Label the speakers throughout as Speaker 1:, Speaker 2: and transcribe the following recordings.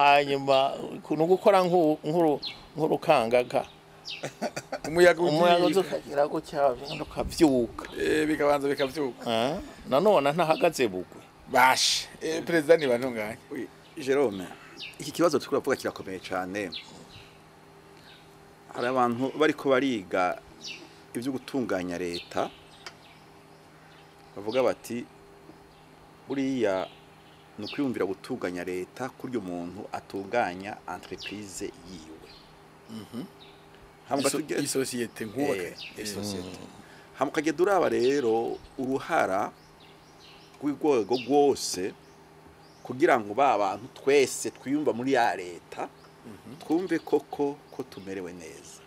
Speaker 1: Hanyuma ni ugukora nk'urukangaga,
Speaker 2: umuyaga
Speaker 1: umuyaga
Speaker 2: ugiye
Speaker 1: uza ukagira gutya ukavyuka.
Speaker 2: Bikabanza bikavyuka.
Speaker 1: Nanone ntahagaze bugwe.
Speaker 2: Bashe, perezida Ntibantunganya.
Speaker 3: Oui, Jerome, iki kibazo turiko turavuga kirakomeye cyane. Hari abantu bariko bariga ibyo gutunganya leta bavuga bati buriya ni ukwiyumvira gutunganya leta kurya umuntu atunganya entreprise yiwe. Hama
Speaker 2: Isosiyete nkubaka.
Speaker 3: Isosiyete. Hama ukagenda uraba rero uruhara rw'urwego rwose kugira ngo ba bantu twese twiyumva muri ya leta twumve koko ko tumerewe neza.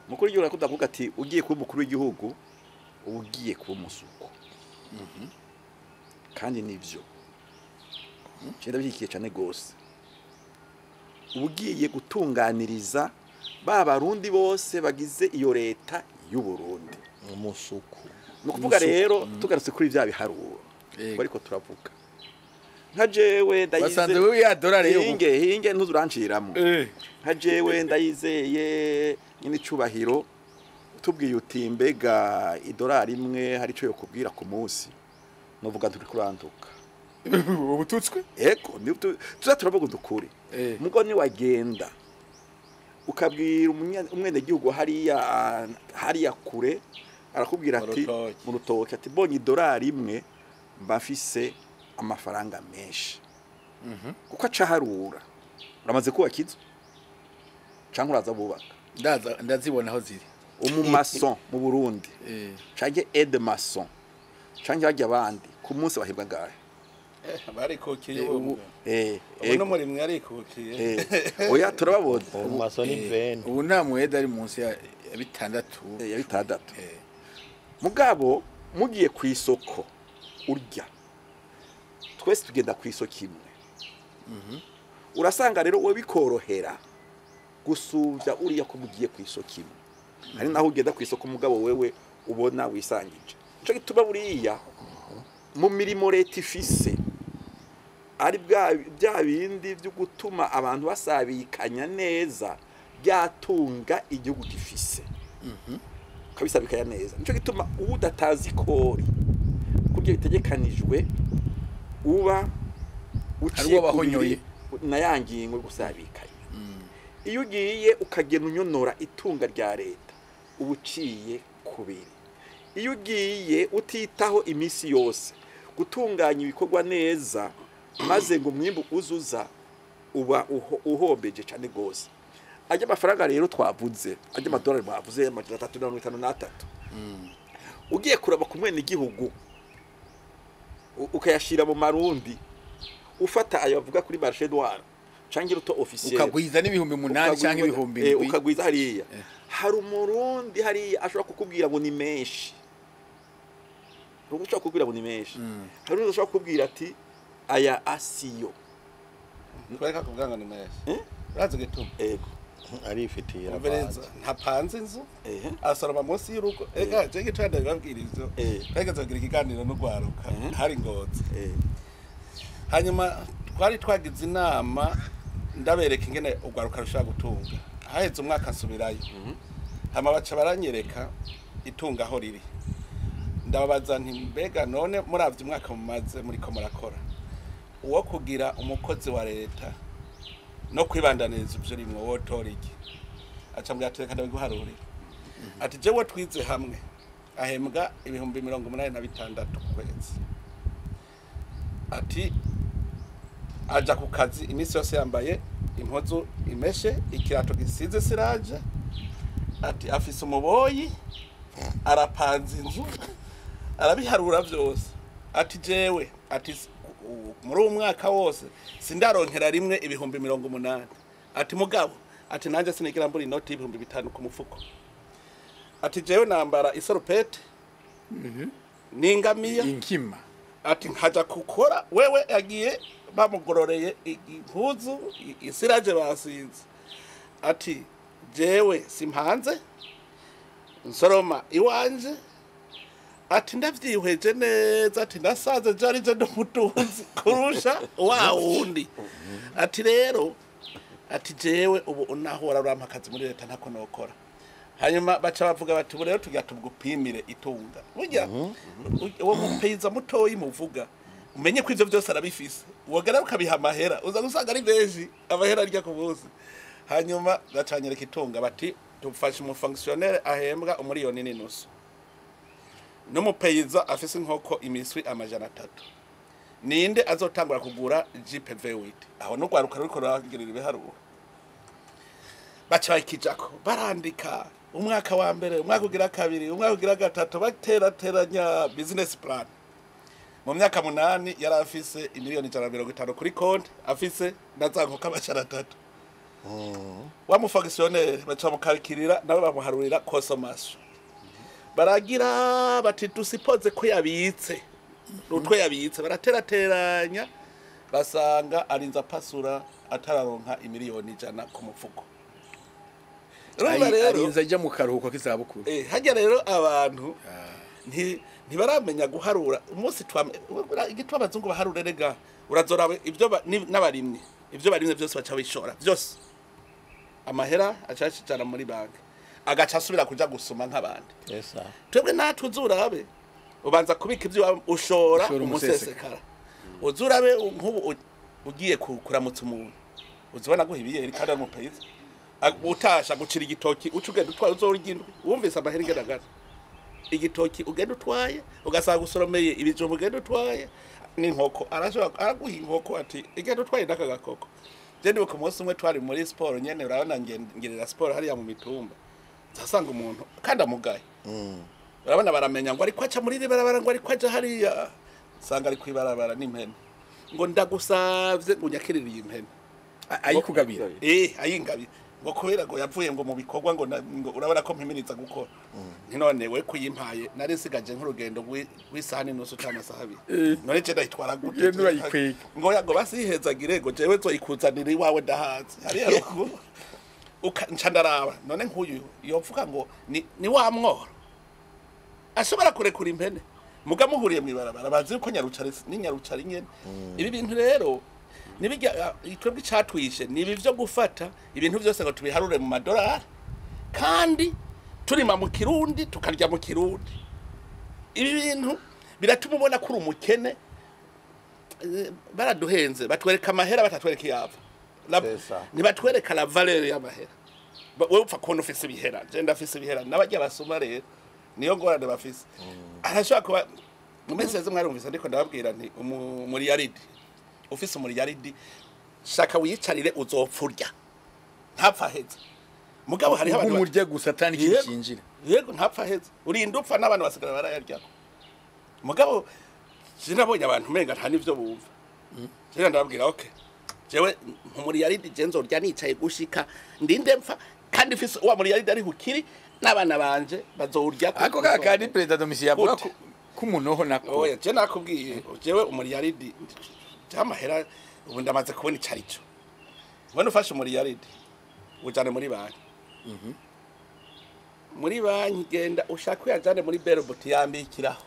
Speaker 3: Mukuru w'igihugu arakunda kuvuga ati ugiye kuba umukuru w'igihugu uba ugiye kuba umusuku, kandi nivyo je ndabishyigikiye cane gose. Uba ugiye gutunganiriza ba Barundi bose bagize iyo leta y'u Burundi.
Speaker 1: Umusuku.
Speaker 3: Ni ukuvuga rero, tugarutse kuri vya biharuro ariko turavuga, nka jewe
Speaker 2: Basanze wewe ya dolari yo
Speaker 3: Hinge, hinge, ntuzuranciramo. Nka jewe Ndayizeye nyine icubahiro, tubwiye uti mbega idolari imwe hari ico yokubwira ku munsi, novuga turi kuranduka.
Speaker 2: Ubututswe.
Speaker 3: Ego, tuza turavuga udukuri. Mugo ni wagenda ukabwira umwenegihugu hariya hariya kure, arakubwira
Speaker 4: Mu
Speaker 3: ati
Speaker 4: rutoki.
Speaker 3: Mu rutoki, ati bonye idolari imwe mba mfise amafaranga menshi, kuko acaharura. Uramaze kubaka inzu canke uraza bubaka?
Speaker 2: Ndaza ndazibona aho ziri.
Speaker 3: Umumason mu Burundi canke aide maçon canke harya abandi, ku munsi bahembwa ngahe?
Speaker 4: Barikukiye.
Speaker 2: Ubu-
Speaker 4: Ubu ubu n'umurimyi arikukiye.
Speaker 3: Oya, turababona.
Speaker 1: Umumaso ni veni.
Speaker 2: Ubu nta muheda ari munsi ya 6.
Speaker 3: Ya 6. Mugabo mugiye ku isoko urya, twese tugenda ku isoko imwe, urasanga rero wowe bikorohera gusumvya uriya ko mugiye ku isoko imwe. Hari naho ugenda ku isoko, mugabo wewe ubona wisangije. Nico gituma buriya mu mirimo leta ifise ari bwa bya bindi byo gutuma abantu basabikanya neza byatunga igihugu gifise, ukabisabikanya neza. Nico gituma udatazi ikori kurya bitegekanijwe uba uciye
Speaker 2: Hari uwo bahonyoye.
Speaker 3: Kubiri na ya ngingo yo gusabikanya. Iyo ugiye ukagenda unyonora itunga rya leta uba uciye kubiri. Iyo ugiye utitaho iminsi yose gutunganya ibikorwa neza maze ngo umwimbu uzuza, uba uhombeje cyane rwose. Ajya amafaranga rero twavuze, ajya amadolari mwavuze 353, ugiye kuraba ku mwene igihugu ukayashira mu marundi, ufata ayo bavuga kuri marché noir canke le taux officiel,
Speaker 2: Ukagwiza n'8,000 cyangwa 7,000.
Speaker 3: Ukagwiza hariya, hari Umurundi hariya ashobora kukubwira ngo ni menshi. Hari ushobora kukubwira ngo ni menshi, hari undi ushobora kukubwira ati aya asiyo.
Speaker 4: Twereka kuvuga ngo ni menshi.
Speaker 3: Eh?
Speaker 4: Urazi igituma?
Speaker 3: Ego.
Speaker 1: Arifitiye.
Speaker 4: Umviriza, ntapanze inzu, asoroma munsi y'urugo. Ega je gica ndabibabwira ivyo. Twageze kugira ikiganiro n'urwaruka hari Ngozi. Hanyuma twari twagize inama, ndabereka ingene urwaruka rushobora gutunga. Haheze umwaka nsubirayo, hama baca baranyereka itunga aho riri. Ndababaza nti mbega none muravye umwaka mumaze muriko murakora, uwo kugira umukozi wa leta no kwibandaniriza ivyo rimwe wotora iki? Aca mbwira ati reka ndabiguharurira. Ati jewe twize hamwe ahembwa 86,000 ku kwezi. Ati aja ku kazi iminsi yose yambaye impuzu imeshe, ikirato gisize siraje. Ati afise umuboyi, arapanze inzu, arabiharura vyose. Ati jewe, ati muri uwo mwaka wose sindaronkera rimwe 80,000. Ati mugabo, ati nanje sinigera mbura inoti y'5,000 ku mufuko. Ati jewe nambara isorupete n'ingamiya.
Speaker 2: Inkima.
Speaker 4: Ati nkaja gukora, wewe yagiye bamugororeye impuzu isiraje basize. Ati jewe simpanze, nsoroma iwanje. Ati ndavyihweje neza, ati nasaze jarije n'umutunzi kurusha wa wundi. Ati rero, ati jewe ubu naho urampa akazi muri leta ntako nokora. Hanyuma baca bavuga bati ubu rero tugira tugupimire itunga. Burya uwo mupeyiza mutoyi muvuga, umenye ko ivyo vyose arabifise, wogera ukabiha amahera uza gusanga ari benshi amahera arya ku munsi. Hanyuma bacanyereka itunga bati tufashe umufonctionnaire ahembwa 1.5 miliyoni n'umupeyiza afise inkoko imiswi 300, ninde azotangura kugura Jeep V8? Aho n'urwaruka ruriko ruragirira ibiharuro, baca bakijako barandika umwaka wa mbere, umwaka ugira kabiri, umwaka ugira gatatu, baterateranya business plan. Mu myaka 8 yari afise 150 miliyoni kuri konti, afise na za nkoko 300. Wa mufonctionnaire baca mukarikirira nawe, bamuharurira consommation, baragira bati dusipoze ko yabitse utwo yabitse, baraterateranya basanga arinze apasura atararonka 100 miliyoni ku mufuko. Urumva rero
Speaker 2: arinze ajya mu karuhuko k'izabukuru.
Speaker 4: Hajya rero abantu ntibaramenya guharura. Umunsi igituma abazungu baharura, rega urazora ibyo n'abarimyi, ibyo barimye byose baca bishora byose, amahera aca yashijana muri banki, agaca asubira kuja gusuma nk'abandi.
Speaker 1: Esa.
Speaker 4: Twebwe natwe uzurabe ubanza kubika ibyo ushora
Speaker 2: Ushora
Speaker 4: umusesekara. Uzurabe nk'ubu ugiye kuramutsa umuntu, uzibona guha ibiyeri kandi ari umupeyiza, utasha gucira igitoki, uca ugenda utwaye, uzorya indwi wumvise amahera ingena gana igitoki ugenda utwaye, ugasanga usoromeye ibijumba ugenda utwaye n'inkoko, arashobora araguha inkoko ati igenda utwaye n'aka gakoko. Je ndibuka umunsi umwe twari muri siporo nyene, urabona ngirira siporo hariya mu mitumba, nzasanga umuntu kandi amugaye, urabona baramenya ngo ariko aca muri iri barabara, ngo ariko aja hariya, nsanga ari kwibarabara n'impene, ngo ndagusavye ngo unyakirire iyi mpene.
Speaker 2: Ayikugabira?
Speaker 4: Ayingabira, ngo kubera ngo yavuye ngo mu bikorwa, ngo ngo urabona ko mpimiriza gukora. Nti none we kuyimpaye, nari nsigaje nk'urugendo rw'isaha n'inusu cyangwa amasaha 2, none je ndayitwara gute?
Speaker 2: Ugenda urayikwega.
Speaker 4: Ngo ya ngo basihezagire, ngo jewe nzoyikuzanira iwawe ndahazi hariya ruguru. Nca ndaraba none nk'uyu yovuga ngo ni wa mworo ashobora kurekura impene, muga muhuriye mw'ibarabara bazi yuko nyarucari ni nyarucari nyene. Ibi bintu rero nibijya twebwe icatwishe ni ibi vyo gufata ibintu vyose ngo tubiharure mu madolari, kandi turima mu Kirundi, tukarya mu Kirundi. Ibi bintu biratuma ubona ko uri umukene. Baraduhenze, batwereka amahera batatwereka iyava.
Speaker 1: C'est ça.
Speaker 4: Ntibatwereka la valeur y'amahera. Wewe upfa kubona ufise ibihera, je ndafise ibihera n'abajya basoma rero niyo ngorane bafise. Arashobora kuba mu minsi yeze mwarumvise ndiko ndababwira nti umuriyaridi, ufise umuriyaridi shaka wiyicarire uzopfa urya ntapfa aheze. Mugabo hariho abantu
Speaker 2: nk'umurya gusa atani ikintu
Speaker 4: Yego.
Speaker 2: kinjira.
Speaker 4: Yego, ntapfa aheze, urinda upfa n'abantu basigara barayaryako. Mugabo sinabonye abantu umenga nta n'ivyo bumva. Jewe ndababwira okay, jewe nkumuriyaridi je nzorya nicaye gushika ndinde mpfa, kandi mfise wa muriyaridi ari hukiri n'abana banje bazowurya.
Speaker 2: Ako ka kandi perezida Domitien yavuga
Speaker 4: Gute?
Speaker 2: k'umunoho nako.
Speaker 4: Oya, je nakubwiye, jewe umuriyaridi by'amahera ubu ndamaze kubona ico ari cyo. Mbona ufashe umuriyaridi ujane muri banki, muri banki genda ushaka uyajane muri beroboti yambikiraho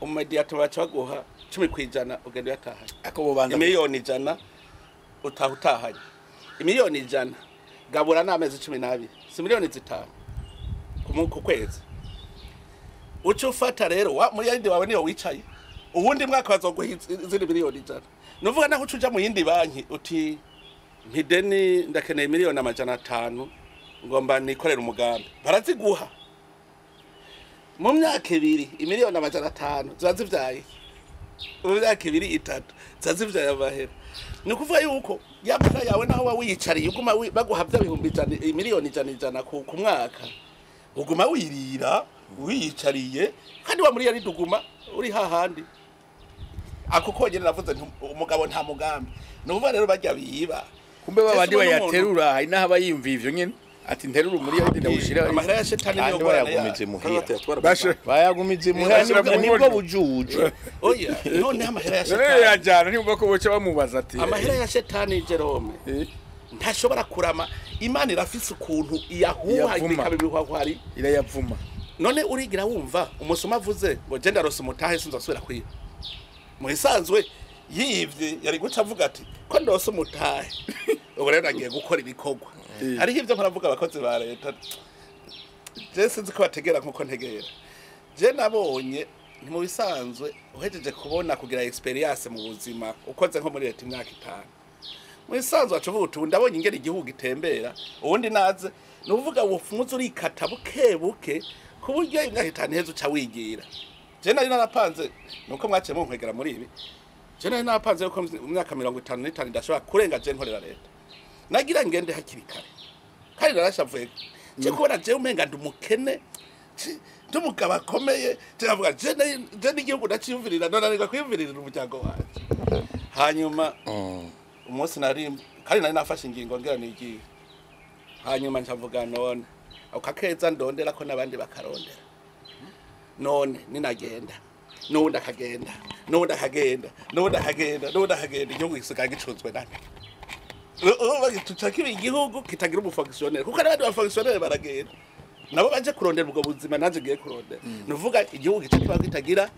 Speaker 4: umumediato, baca baguha 10%, ugenda uyatahanye.
Speaker 2: Ako bobanza
Speaker 4: 100 miliyoni utaha utahanye 100 miliyoni, gabura n'amezi 12, si 5 miliyoni ku kwezi. Uca ufata rero wa muri wawe niyo wicaye, uwundi mwaka bazoguha izindi 100 miliyoni. Nuvuga naho uca uja mu yindi banki uti mpideni ndakeneye 500 miliyoni ngomba nikorera umugambi, baraziguha. Mu myaka 2 500 miliyoni ziba zivyaye, mu myaka 2 3 ziba zivyaye amahera. Ni ukuvuga yuko ya mahera yawe naho uba wiyicariye uguma baguha vya 100,000 100,000,000 100 ku mwaka, uguma wirira wiyicariye, kandi wa muri yari duguma uri hahandi. Ako konyene navuze nti umugabo nta mugambi. Ni ukuvuga rero barya biba
Speaker 2: Kumbe babandi
Speaker 4: Ese ubona
Speaker 2: bayaterura, hari n'aho aba yiyumviye ivyo nyene ati nterura umuriyaridi ndawushira.
Speaker 4: Amahera ya shetani niyo
Speaker 1: Kandi
Speaker 4: ngorane
Speaker 1: bayagumize
Speaker 4: yayo.
Speaker 1: muhira.
Speaker 3: Batayatwara.
Speaker 1: Bayagumize muhira.
Speaker 2: Bashyira mu
Speaker 1: Nibwo
Speaker 2: nkono.
Speaker 1: bujuju.
Speaker 4: Oya, noneho amahera ya
Speaker 2: None
Speaker 4: shetani,
Speaker 2: yajyana ntibumva ko boca bamubaza ati
Speaker 4: amahera ya shetani Jerome ntashobora kurama. Imana irafise ukuntu iyahuha
Speaker 2: Iyavuma.
Speaker 4: bikaba ibihwahwari.
Speaker 2: Irayavuma.
Speaker 4: None urigira wumva umusoma avuze ngo je ndarose umutahe, sinzosubira kwiba. Mu bisanzwe yivye yari guca avuga ati ko ndose umutahe, ubu rero nagiye gukora ibikorwa. Hariho ivyo mpora abakozi ba leta, je sinzi ko bategera nkuko ntegera. Je nabonye ni mu bisanzwe uhejeje kubona kugira experience mu buzima, ukoze nko muri leta imyaka 5, mu bisanzwe waca uvuga uti ubu ndabonye ingene igihugu gitembera, ubundi naze. Ni ukuvuga wofumuza urikata buke buke ku buryo imyaka 5 iheze uca wigira. Je nari narapanze, nuko mwaciye munkwegera muri ibi, je nari narapanze yuko mu myaka 55 ndashobora kurenga je nkorera leta. Nagira ngende hakiri kare kandi narashavuye je kubona je umenga ndi umukene, ndi umugabo akomeye. Turavuga je n'igihugu ndaciyumvirira, none ariko kwiyumvirira umuryango wanje. Hanyuma umunsi nari kandi nari nafashe ingingo ngira nigiye, hanyuma ncavuga none ako kakeza ndondera ko n'abandi bakarondera, none ninagenda n'uwundi akagenda, n'uwundi akagenda, n'uwundi akagenda, n'uwundi akagenda, igihugu gisigaye gicunzwe nande? Tuca kiba igihugu kitagira umufonctionnaire, kuko n'abandi bafonctionnaire baragenda nabo baje kurondera ubwo buzima naje ngiye kurondera. Ni ukuvuga igihugu gica kiba kitagira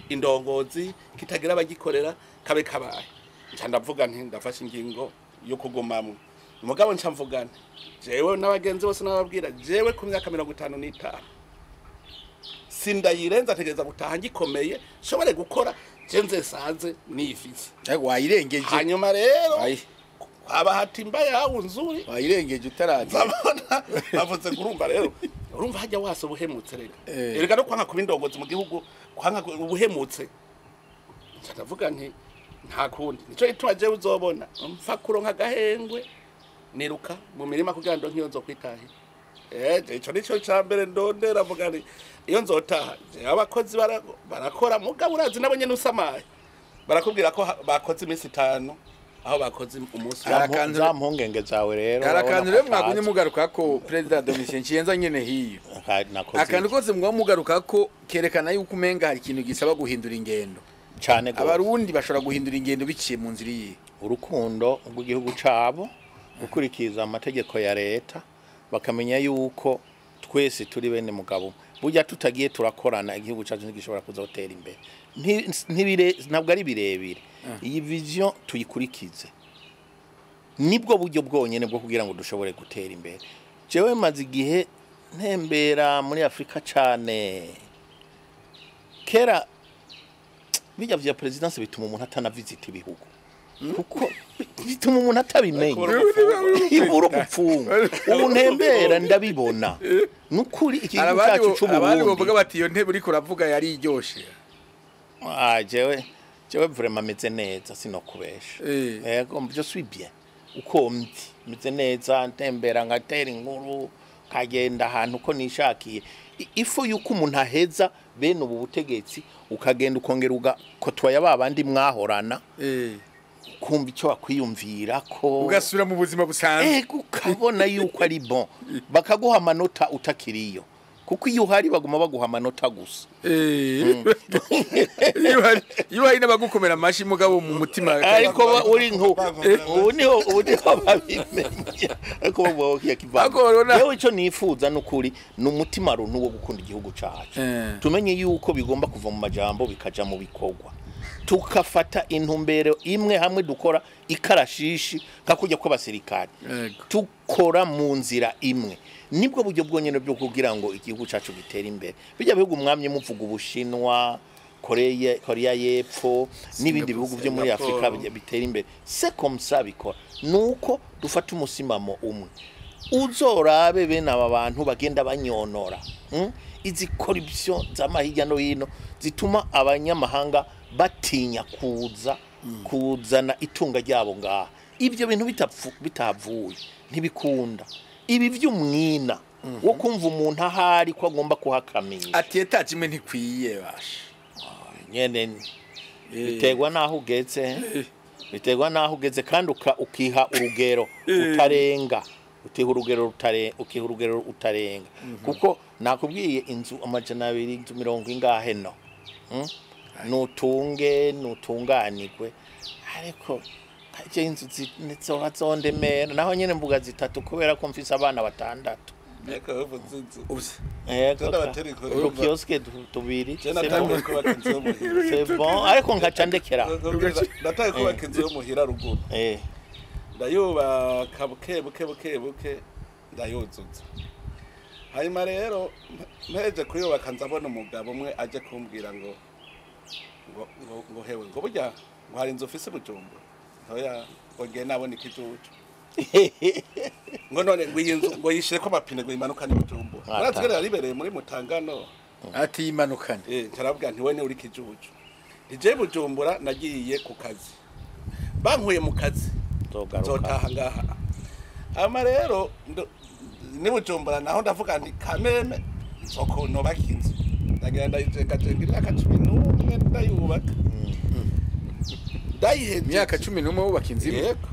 Speaker 4: indongozi, kitagira abagikorera, kabe kabaye. Nca ndavuga nti ndafashe ingingo yo kugumamwo. Mugabo nca mvuga nti jewe n'abagenzi bose nababwira, jewe ku myaka 55 sindayirenza, ntegereza gutaha ngikomeye, nshobore gukora, je nzesanze nifise.
Speaker 2: Wayirengeje.
Speaker 4: Hanyuma rero haba hatimba yawe nzuri
Speaker 2: wayirengeje utaraza.
Speaker 4: Zabona bavuze kurumva rero, urumva hajya wase ubuhemutse rega. Erega no kwanga kuba indongozi mu gihugu, kwanga ubuhemutse. Nca ndavuga nti nta kundi, nico gituma jewe uzobona mfa kuronka agahengwe niruka mu mirima kugira ngo nkiyo nzokwitahira. Ico nico ca mbere ndondera, mvuga nti iyo nzotaha jewe abakozi barakora, mugabo urazi nabo nyene usamaye barakubwira ko bakoze iminsi 5 aho bakoze umunsi.
Speaker 1: Za mpungenge zawe rero.
Speaker 2: Harakantu rero mwagumye mugaruka ko President Domitien Nchiyenza nyene hiyo. Akantu kose mugwa mugaruka ko kerekana yuko umenga hari ikintu gisaba guhindura ingendo.
Speaker 1: Cyane gose.
Speaker 2: Abarundi bashobora guhindura ingendo biciye mu nzira iyi.
Speaker 1: Urukundo rw'igihugu cabo, gukurikiza amategeko ya leta, bakamenya yuko twese turi bene mugabo. Burya tutagiye turakorana igihugu cacu ntigishobora kuzotera imbere. Ntabwo ari birebire. Iyi vision tuyikurikize, nibwo buryo bwonyene bwo kugira ngo dushobore gutera imbere. Jewe maze igihe ntembera muri Afrika cane. Kera bijya vya presidence bituma umuntu atanavisita ibihugu, kuko bituma umuntu atabimenya. Ibura gupfunga. Ubu ntembera ndabibona. Nukuri iki gihugu cyacu c'u
Speaker 2: Abandi
Speaker 1: Burundi.
Speaker 2: bavuga bati iyo ntebe uriko uravuga yari iryoshe.
Speaker 1: Jewe vraiment meze neza, sinokubesha. Yego, je suis bien. Uko ndi meze neza, ntembera ngatera inkuru, kagenda ahantu uko nishakiye. Ifu yuko umuntu aheza bene ubu butegetsi, ukagenda ukongera ugakotwaya babandi mwahorana, kumva icyo wakwiyumvira ko
Speaker 2: ugasubira mu buzima busanzwe.
Speaker 1: Ukabona yuko ari bon, bakaguha amanota utakiriyo, kuko iyo uhari baguma baguha amanota gusa.
Speaker 2: Iyo hari n'abagukomera amashi mugabo mu mutima.
Speaker 1: Ariko uri nko ubu niho babimenya, ariko bavuga kivanga. Yewe ico nifuza nukuri ni umutima runtu wo gukunda igihugu cacu. Tumenye yuko bigomba kuva mu majambo bikaja mu bikorwa, tukafata intumbero imwe hamwe dukora ikarashishi nka kujya kw'abasirikare, tukora mu nzira imwe. Nibwo buryo bwonyene bwo kugira ngo igihugu cacu gitere imbere. Bijya bihugu mwamye muvuga Ubushinwa, Korea y'Epfo n'ibindi bihugu byo muri Afrika bitera imbere, c'est comme ça bikora. Nuko dufata umusimamo umwe, uzorabe bene aba bantu bagenda banyonora izi corruption z'amahirya no hino zituma abanyamahanga batinya kuza kuzana itunga ryabo ngaha. Ibyo bintu bitavuye ntibikunda. Ibi vy'umwina wo kumva umuntu ahari ko agomba kuhakamisha
Speaker 2: ati etaje imwe ntikwiye basha.
Speaker 1: Nyene biterwa naho ugeze, biterwa naho ugeze, kandi ukiha urugero utarenga, utiha urugero ukiha urugero utarenga. Kuko nakubwiye inzu 200, inzu 40 ingahe no nutunge nutunganirwe, ariko je inzu zondemera naho nyene mbuga zitatu kubera ko mfise abana 6. Yego kioske tubiri c'est bon ariko nkaca ndekera
Speaker 4: ndataye kubaka inzu yo muhira ruguru ndayubaka buke buke buke buke ndayuzuza hanyuma rero mpeje kuyubaka nzabona umugabo umwe aje kumbwira ngo ngo ngo hewe ngo burya ngo hari inzu ufise Bujumbura oya ngo ngiye nabona ikijuju ngo none ngo iyi nzu ngo yishire ko amapine ngo imanukane Bujumbura uratugera yaribereye muri Mutangano
Speaker 2: ati imanukane
Speaker 4: ncarabwira nti we ni uri kijuju ije Bujumbura nagiye ku kazi bankuye mu kazi nzotaha ngaha ama rero ni Bujumbura naho ndavuga nti kameme nzoko nobaka inzu ndagenda ndayijeka jenga imyaka 11 ndayubaka ndayihejeje
Speaker 2: imyaka 11 wubaka inzu
Speaker 4: yego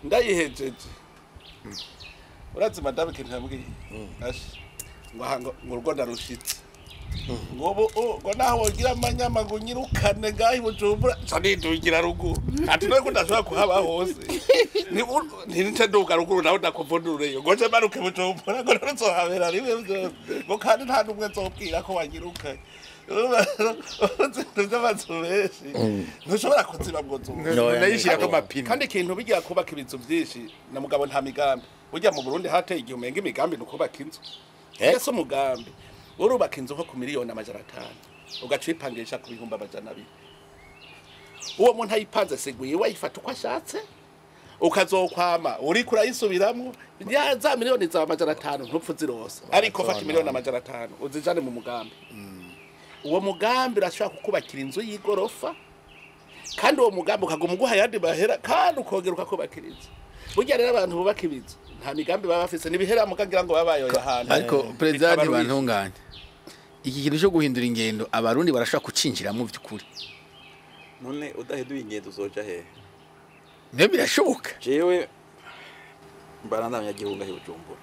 Speaker 4: ndayihejeje urazi madame kintu yambwiye ngo aha ngo urugo ndarushitse ngo ngo naho wogira amanyama ngo unyirukane ngaho i Bujumbura nca nidugira ruguru ati none ko ndashobora kuhaba hose ntice nduga ruguru nawe ndakuvundureyo ngo nce manuke Bujumbura ngo none nzohabera rimwe vyose ngo kandi nta n'umwe nzobwira ko wanyirukanye ibintu by'amazu menshi ntushobora kuziba ngo
Speaker 2: nayishirako amapine
Speaker 4: kandi ikintu bigira kubaka ibizu byinshi na mugabo nta migambi burya mu Burundi hateye igihe umenga imigambi ni ukubaka inzu ese umugambi urubaka inzu nko ku 500,000 ugaca uyipangisha ku 200,000 uwo muntu ayipanze seguye wayifata uko ashatse ukazokwama uriko urayisubiramwo za 500,000 ntupfu zirose ariko fata 500,000 uzijane mu mugambi uwo mugambi urashobora kukubakira inzu y'igorofa kandi uwo mugambi ukaguma uguha ayandi mahera kandi ukongera ukakubakira inzu burya rero abantu bubaka ibizu nta migambi baba bafise n'ibihera mukagira ngo babayoye ahantu
Speaker 2: ariko perezida ntibantungane iki kintu cyo guhindura ingendo abarundi barashobora kucinjiramo by'ukuri
Speaker 3: none udahinduye ingendo uzoja hehe
Speaker 2: ne birashoboka
Speaker 3: jewe mbana n'abanyagihunga he Bujumbura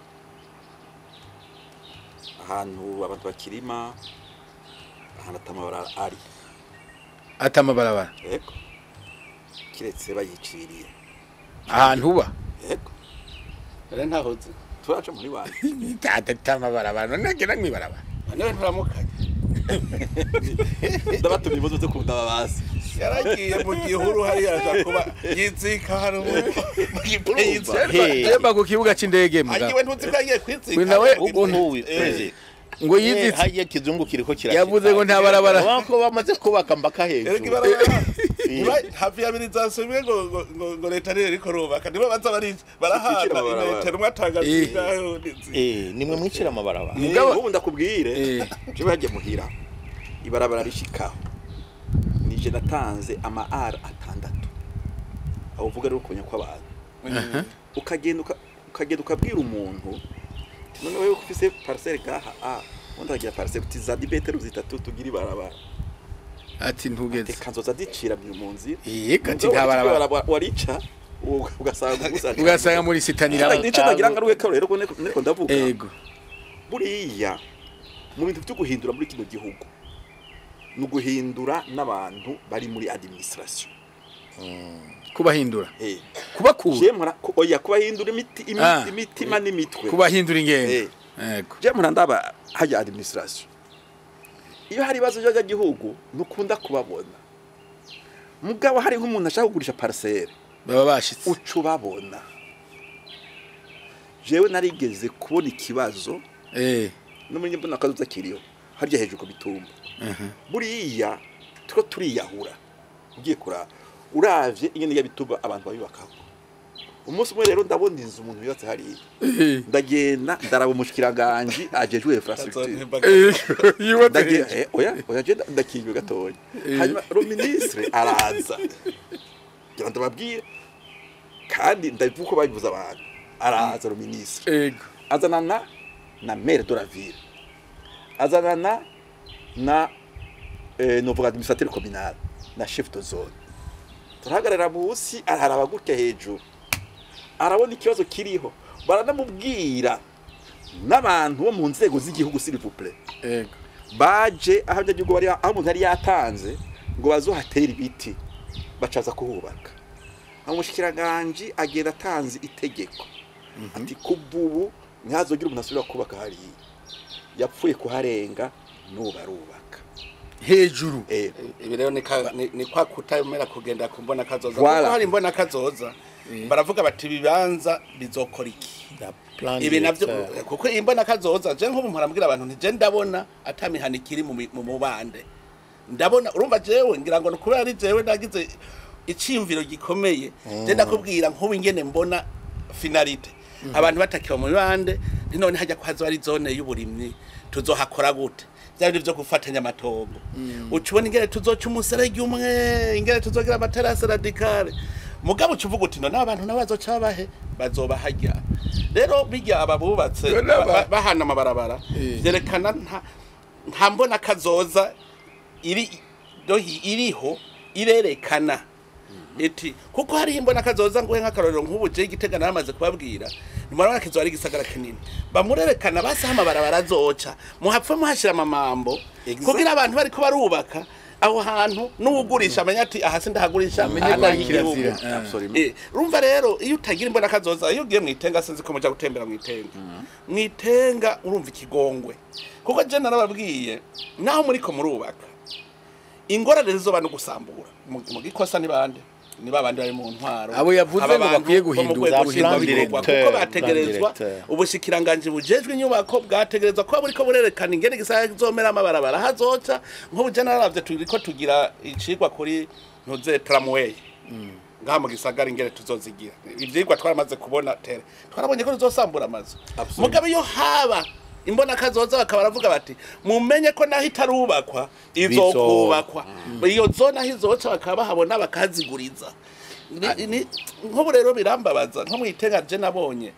Speaker 3: ahantu abantu bakirima ahantu atamabarabara ari
Speaker 2: atamabarabara
Speaker 3: yego kiretse bayiciriye
Speaker 2: ahantu uba
Speaker 3: yego
Speaker 4: rero ntahoze
Speaker 3: turaca muri wanyu
Speaker 2: atamabarabara none ngira mwibarabara
Speaker 4: none nturamukanye
Speaker 3: ndabatumye impuzu zo kundaba basi
Speaker 4: yaragiye mu gihuru hariya aja kuba yizika hari mu gipeyizi
Speaker 2: yemba ku kibuga c'indege mugabo
Speaker 4: agiwe ntuzi ko yagiye kwizika
Speaker 2: nawe
Speaker 1: ubu perezida
Speaker 2: ngo yizitse
Speaker 1: haye kizungu kiriko kirashika
Speaker 2: yavuze ngo nta barabara
Speaker 1: bako bamaze kubaka mbaka hejuru
Speaker 4: hafi ya birizasubwe ngo ngo leta rero iriko rubaka nibo baza bari barahana imetero umwe atanga zingaho
Speaker 1: nimwe mwicira amabarabara
Speaker 3: ubu ndakubwire je bagiye muhira ibarabara rishikaho nije natanze ama R 6 aho uvuga rero kumenya kw'abantu ukagenda ukagenda ukabwira umuntu none wewe ufise parcelle gaha a undi agira parcelle uti za dibetero zitatu tugira ibarabara
Speaker 2: ati ntugeze
Speaker 3: kanzoza dicira mu nzira
Speaker 2: yego ati nta barabara
Speaker 3: warica ugasanga
Speaker 2: muri sitanira
Speaker 3: nico ndagira ngaruke ko rero niko ndavuga
Speaker 2: yego
Speaker 3: buriya mu bintu byo guhindura muri kino gihugu no guhindura n'abantu bari muri administration
Speaker 2: kubahindura kubakura
Speaker 3: oya kubahindura imitima n'imitwe
Speaker 2: kubahindura ingendo yego
Speaker 3: je mpora ndaba hajya administration iyo hari ibibazo by'abanyagihugu ntukunda kubabona mugabo hari nk'umuntu ashaka kugurisha parcelle
Speaker 2: baba bashitse
Speaker 3: uca ubabona jewe narigeze kubona ikibazo no muri mbona akazuza kiriho harya hejuru ku bitumba buriya two turiyahura ugiye kuraba uravye ingene ya bituba abantu babibakaho umunsi umwe rero ndabona inzu umuntu yubatse hariya ndagenda ndaraba umushikiranganje ajejwe infrastructure oya oya je ndakinywe gatoya hanyuma ro ministre araza ngira ndababwire kandi ndavuga uko babivuze abantu araza ro ministre
Speaker 2: yego
Speaker 3: azanana na maire de la ville azanana na novuga administrateur communal na chef de zone turahagarara munsi araraba gutya hejuru arabona ikibazo kiriho baranamubwira n'abantu bo mu nzego z'igihugu s'il vous plaît
Speaker 2: yego
Speaker 3: baje aho abanyagihugu bari aho umuntu yari yatanze ngo bazohatere ibiti bacaza kuhubaka umushikiranganji agenda atanze itegeko ati kububu Ntihazogira umuntu asubira kubaka hariya, yapfuye kuharenga n'ubarubaka
Speaker 2: hejuru.
Speaker 4: Ibi rero ni kwa kutamera kugenda ku mbona kazoza, kuko hari imbona kazoza baravuga bati ibibanza bizokora iki ibi navyo, kuko imbona kazoza je nk'ubu mparambwira abantu nti je ndabona atamihana ikiri mu mubande, ndabona urumva jewe ngira ngo nukubera ari jewe nagize iciyumviro gikomeye, je ndakubwira nk'ubu ingene mbona finalité abantu batakiba mu mibande, none hajya ko hazo ari zone y'uburimyi tuzohakora gute, byari byo gufatanya amatongo, ucubona ingene tuzoca umuserege umwe, ingene tuzogira amaterase radicale, mugabo ucuvuga uti none abantu nabo bazoca bahe bazobahajya. Rero bijya ababubatse bahana amabarabara byerekana nta mbona kazoza iri iriho irerekana iti kuko hari imbona kazoza nguhe nk'akarorero nk'ubu je Igitega naramaze kubabwira, nimurabona kizo ari gisagara kinini bamurerekana basaha amabarabara azoca muhapfe muhashira amamambo kugira abantu bariko barubaka aho hantu n'ugurisha amenya ati aha sindahagurisha
Speaker 2: amenye ko ari kirazira.
Speaker 4: Urumva rero iyo utagira imbona kazoza, iyo ugiye mwitenga sinzi ko muja gutembera mwitenga urumva ikigongwe, kuko je narababwiye naho muriko murubaka ingorane zizoba no gusambura mu gikosa ni bande, ni babandi bari mu ntwaro
Speaker 2: abo yavuze ngo bakwiye guhindura
Speaker 4: kuko bategerezwa ubushikiranganje bujejwe inyubako bwategerezwa kuba buriko burerekana ingene gisaya zomera amabarabara hazoca. Nk'ubu je naravye turiko tugira icigwa kuri ntuze tramway ngaha mu gisagara ingene tuzozigira, ivyigwa twaramaze kubona tere twarabonye ko tuzosambura amazu, mugabo iyo haba imbona kazoza bakaba baravuga bati mumenye ko naho itarubakwa izokubakwa, iyo zona hizoca bakaba bahabona bakaziguriza. Nk'ubu rero birambabaza nko mwitenga je nabonye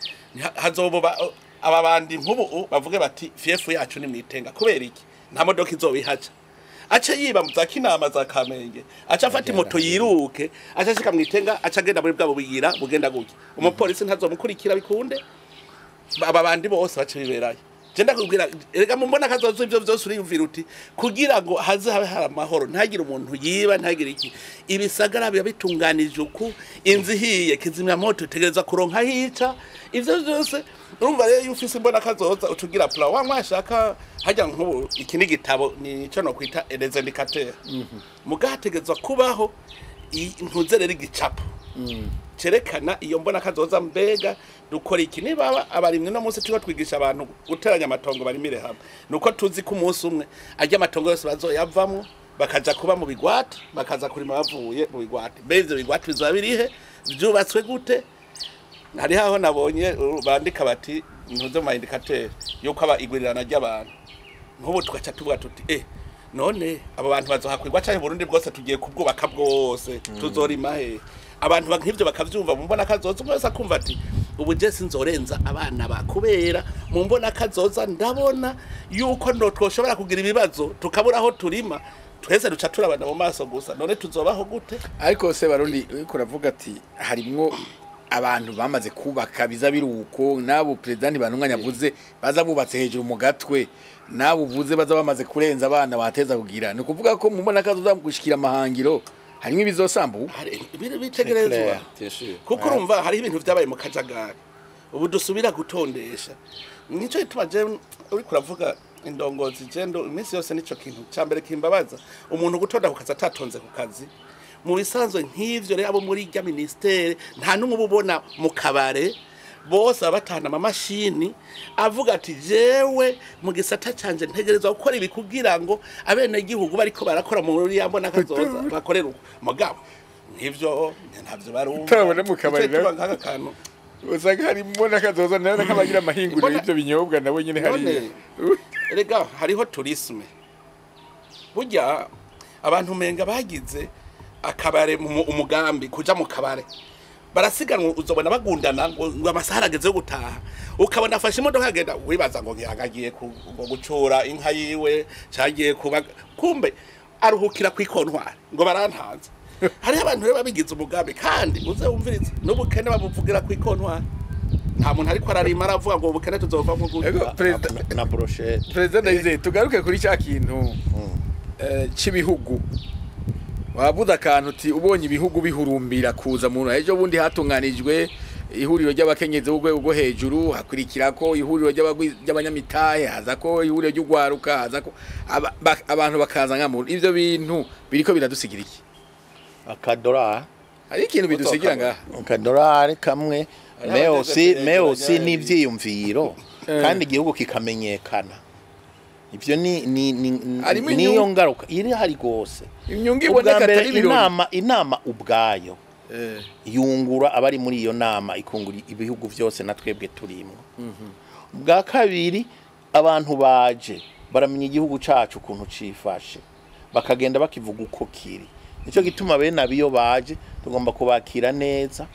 Speaker 4: hazoba aba bandi nk'ubu bavuge bati fiefu yacu ni mwitenga, kubera iki nta modoka izobihaca, aca yiba mu za Kinama za Kamenge, aca afata moto yiruke, aca ashika mwitenga, aca agenda muri bwabo bugira bugenda gutya, umupolisi ntazomukurikira bikunde, aba bandi bose baca biberayo. Je ndakubwira erega mumbona kazoza ivyo vyose uriyumvira uti kugira ngo haze habe hari amahoro, ntagire umuntu yiba ntagire iki, ibisagara biba bitunganije uku, inzu ihiye kizimya moto itegereza kuronka hica, ivyo vyose urumva rero iyo ufise imbona kazoza ucugira plan wa mwashaka hajya nk'ubu iki ni gitabo nico no kwita les indicateurs, mugategezwa kubaho ntuze rero igicapo cerekana iyo mbona kazoza, mbega dukora iki nibaba abarimwe no munsi tuko twigisha abantu guteranya amatongo barimire hamwe, nuko tuzi ko umunsi umwe ajya amatongo yose bazoyavamwo bakaja kuba mu bigwati, bakaza kurima bavuye mu bigwati, mbega bigwati bizoba birihe byubatswe gute? Hari aho nabonye bandika bati ntuze mu indicateur yuko aba igwirirana ry'abantu, nk'ubu tugaca tuvuga tuti none abo bantu bazohakwirwa cyane Burundi bwose tugiye kubwubaka bwose tuzorima he? Abantu nk'ivyo bakavyumva mu mbona kazoza, umwe wese akumva ati ubu je sinzorenza abana bakubera mu mbona kazoza ndabona yuko ndo twoshobora kugira ibibazo tukabura aho turima, twese duca turabana mu maso gusa, none tuzobaho gute?
Speaker 2: Ariko se Barundi uriko uravuga ati harimwo abantu bamaze kubaka biza biruko, nabo president banunganya avuze baza bubatse hejuru mu gatwe, nabo uvuze baza bamaze kurenza abana bateza kugira, ni kuvuga ko mu mbona kazoza gushikira amahangiro harimo ibizosambu
Speaker 4: bitegerezwa, kuko urumva hari ibintu vyabaye mu kajagari ubu dusubira gutondesha. Nico gituma je uriko uravuga indongozi je ndo iminsi yose nico kintu ca mbere kimbabaza, umuntu gutonda ku kazi atatonze ku kazi mu bisanzwe nk'ivyo. Rero abo muri rya ministere nta n'umwe ubona mu kabare bose abatana amamashini avuga ati jewe mu gisata canje ntegerezwa gukora ibi kugira ngo abene gihugu bariko barakora mu ruri yambona kazoza bakorera uko, mugabo nk'ivyo ntavyo barumva
Speaker 2: utabona mu kabare usanga hari mbona kazoza nayo nkabagira amahinguriro y'ivyo binyobwa nabo nyene hari.
Speaker 4: Erega hariho tourisme burya abantu menga bagize akabare umugambi kuja mu kabare barasiganwa, uzobona bagundana ngo amasaha arageze yo gutaha, ukabona afashe imodoka agenda wibaza ngo yagagiye gucura inka yiwe cagiye kuba, kumbe aruhukira kwikontwara ngo barantanze. Hari abantu rero babigize umugambi, kandi uze wumvirize n'ubukene babuvugira kwikontwara, nta muntu ariko ararima aravuga ngo ubukene tuzovamwo gute.
Speaker 2: Na brochette president Ndayizeye, tugaruke kuri cya kintu c'ibihugu wabuze akantu uti ubonye ibihugu bihurumbira kuza mu ejo bundi hatunganijwe Ihuriro ry'abakenyezi b'urwego rwo hejuru, hakurikira ko ihuriro ry'abanyamitahe, haza ko ihuriro ry'ugwaruka, haza ko abantu bakaza nka mu ivyo bintu biriko biradusigira iki?
Speaker 1: Akadorari.
Speaker 2: Hari ikintu bidusigira ngaha?
Speaker 1: Akadorari kamwe.
Speaker 4: Hariho
Speaker 1: meosi
Speaker 4: abateze
Speaker 1: meosi
Speaker 4: kuregeranya.
Speaker 1: N'ivyiyumviro, kandi igihugu kikamenyekana. Ivyo ni
Speaker 2: Harimo
Speaker 1: niyo
Speaker 2: inyungu.
Speaker 1: ngaruka iri hari gose.
Speaker 2: Inyungu
Speaker 1: Ubwa
Speaker 2: iboneka
Speaker 1: mbere,
Speaker 2: atari ibirori.
Speaker 1: inama ubwayo yungura abari muri iyo nama, ikungura ibihugu byose na twebwe turimwo. Bwa kabiri, abantu baje baramenya igihugu cacu ukuntu cifashe, bakagenda bakivuga uko kiri. Nicyo gituma bene abiyo baje tugomba kubakira neza,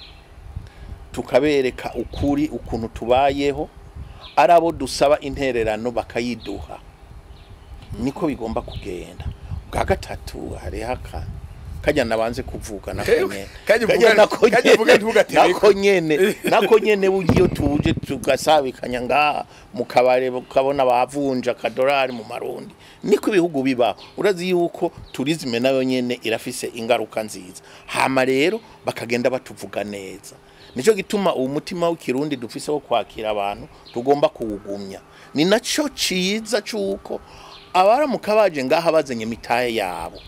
Speaker 1: tukabereka ukuri ukuntu tubayeho, ari abo dusaba intererano bakayiduha, niko bigomba kugenda. Bwa gatatu, hariho aka kajya nabanze kuvuga nako nyene.
Speaker 2: Kajya
Speaker 1: Kajya nako
Speaker 2: kajya uvuga
Speaker 1: nyene,
Speaker 2: ntugatereko.
Speaker 1: Nako nyene burya iyo tuje tugasabikanya ngaha mu kabare, ukabona bavunja akadorari mu marundi, niko ibihugu bibaho. Urazi yuko tourisme nayo nyene irafise ingaruka nziza. Hama rero bakagenda batuvuga neza. Nico gituma uwo mutima w'ikirundi dufise wo kwakira abantu tugomba kuwugumya. Ni naco ciza cuko abaramuka baje ngaha bazanye imitahe yabo,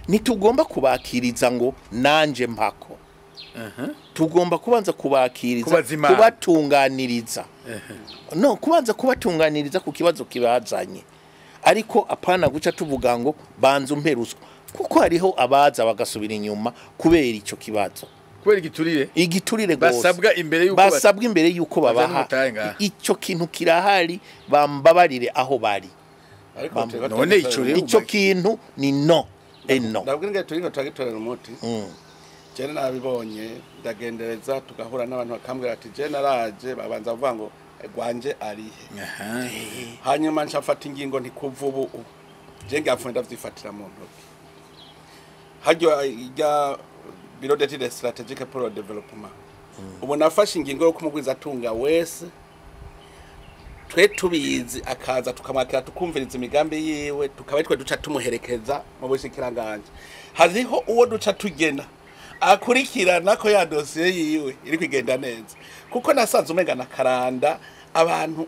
Speaker 1: ntitugomba kubakiriza ngo nanje mpako. Tugomba kubanza kubakiriza,
Speaker 2: Kubazimana.
Speaker 1: kubatunganiriza, no kubanza kubatunganiriza ku kibazo kibazanye, ariko apana guca tuvuga ngo banza umpe ruswa, kuko hariho abaza bagasubira inyuma kubera ico kibazo.
Speaker 2: Kubera igiturire.
Speaker 1: Igiturire gose.
Speaker 2: Basabwa imbere yuko
Speaker 1: Basabwa imbere yuko
Speaker 2: bazana
Speaker 1: babaha.
Speaker 2: umutahe ngaha.
Speaker 1: Ico kintu kirahari, bambabarire aho bari.
Speaker 4: Ariko
Speaker 2: None ico rero
Speaker 1: Ico kintu ni no e no.
Speaker 4: Ndabwira ngo turiko turagitorera umuti. Jene nabibonye, ndagendereza, tugahura n'abantu bakambwira ati je naraje, babanza bavuga ngo gwanje arihe. Hanyuma nshafata ingingo nti kuva ubu je ngapfuye ndavyifatira mu ntoki. Haryo ijya Bureau d'études stratégiques pour le développement, ubu nafashe ingingo yo kumugwiza atunga wese twe tubizi akaza, tukamwakira, tukumviriza imigambi yiwe, tukaba twe duca tumuherekeza mu bushikiranganje. Hariho uwo duca tugena akurikirana ko ya dosiye yiwe iri kugenda neza, kuko nasanze umenga na karanda abantu.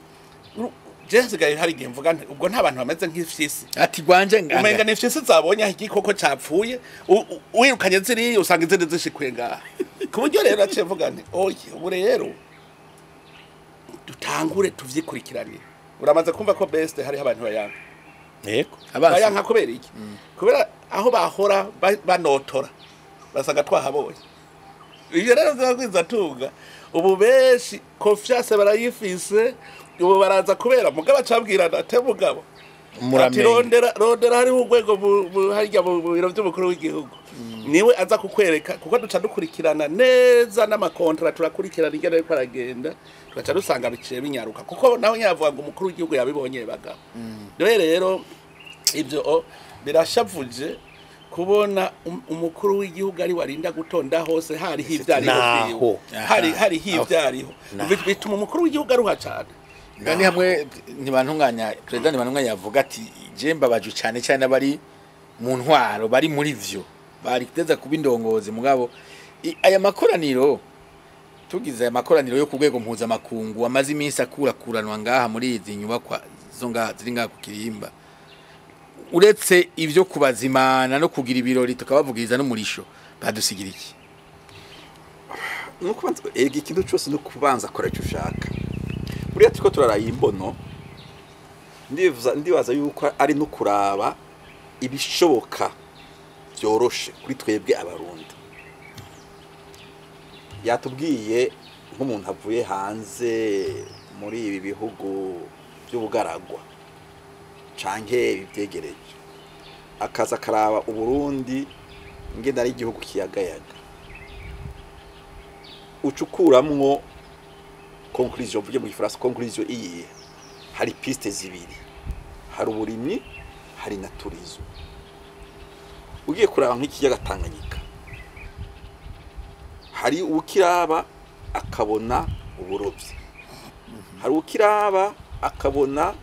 Speaker 4: Je nsigaye hari igihe mvuga nti ubwo nta bantu bameze nk'ifyisi.
Speaker 2: Ati gwanje
Speaker 4: Umenga
Speaker 2: nganga.
Speaker 4: ni ifyisi zabonye aho igikoko capfuye, wirukanye ziriya usanga izindi zishikuye ngaha. Ku buryo rero naciye mvuga nti oye, ubu rero dutangure tuvyikurikiranire. Uramaze kumva ko best hariho abantu bayanga.
Speaker 1: Yego.
Speaker 2: Abansi.
Speaker 4: Bayanka kubera iki? Kubera aho bahora banotora basanga twahabonye. Ibyo rero vyagwiza tunga ubu benshi confiance barayifise, ubu baraza kubera mugabo acabwirana ate mugabo ati
Speaker 1: Muramenye.
Speaker 4: Rondera, rondera, hariho urwego harya mu biro by'umukuru w'igihugu, niwe aza kukwereka, kuko duca dukurikirana neza n'amakontra, turakurikirana ingene ariko aragenda, tugaca dusanga biciye binyaruka, kuko nawe nyavuga ngo umukuru w'igihugu yabibonye bagabo. Rero ibyo birashavuje kubona umukuru w'igihugu ari warinda gutonda hose hariho ivyariho.
Speaker 1: Naho.
Speaker 4: Vyiwe. Hariho ivyariho. Bituma umukuru w'igihugu aruha cane.
Speaker 2: Ni hamwe ntibantunganya, perezida ntibantunganya yavuga ati je mbabajwe cyane cyane abari mu ntwaro, bari muri vyo, bari kuteza kuba indongozi. Mugabo aya makoraniro tugize, aya makoraniro yo ku rwego mpuzamakungu amaze iminsi akurakuranwa ngaha muri izi nyubakwa zo ngaha ziri ngaha ku Kirimba, uretse ivyo kubazimana no kugira ibirori tukabavugiriza n'umurisho, badusigira iki?
Speaker 3: Nuko kubanza ega ikintu cyose no kubanza kora icyo ushaka. Buriya turiko turaraye imbono, ndibaza yuko ari no kuraba ibishoboka byoroshe kuri twebwe Abarundi. Yatubwiye nk'umuntu avuye hanze muri ibi bihugu by'ubugaragwa canke ibivyegereje, akaza akaraba Uburundi ingene ari igihugu kiyagayaga, ucukuramwo conclusion, mvuge mu gifaransa conclusion iyihe? Hari piste zibiri: hari uburimyi, hari na tourisme. Ugiye kuraba nk'ikiyaga Tanganyika, hari ukiraba akabona uburovyi, hari ukiraba akabona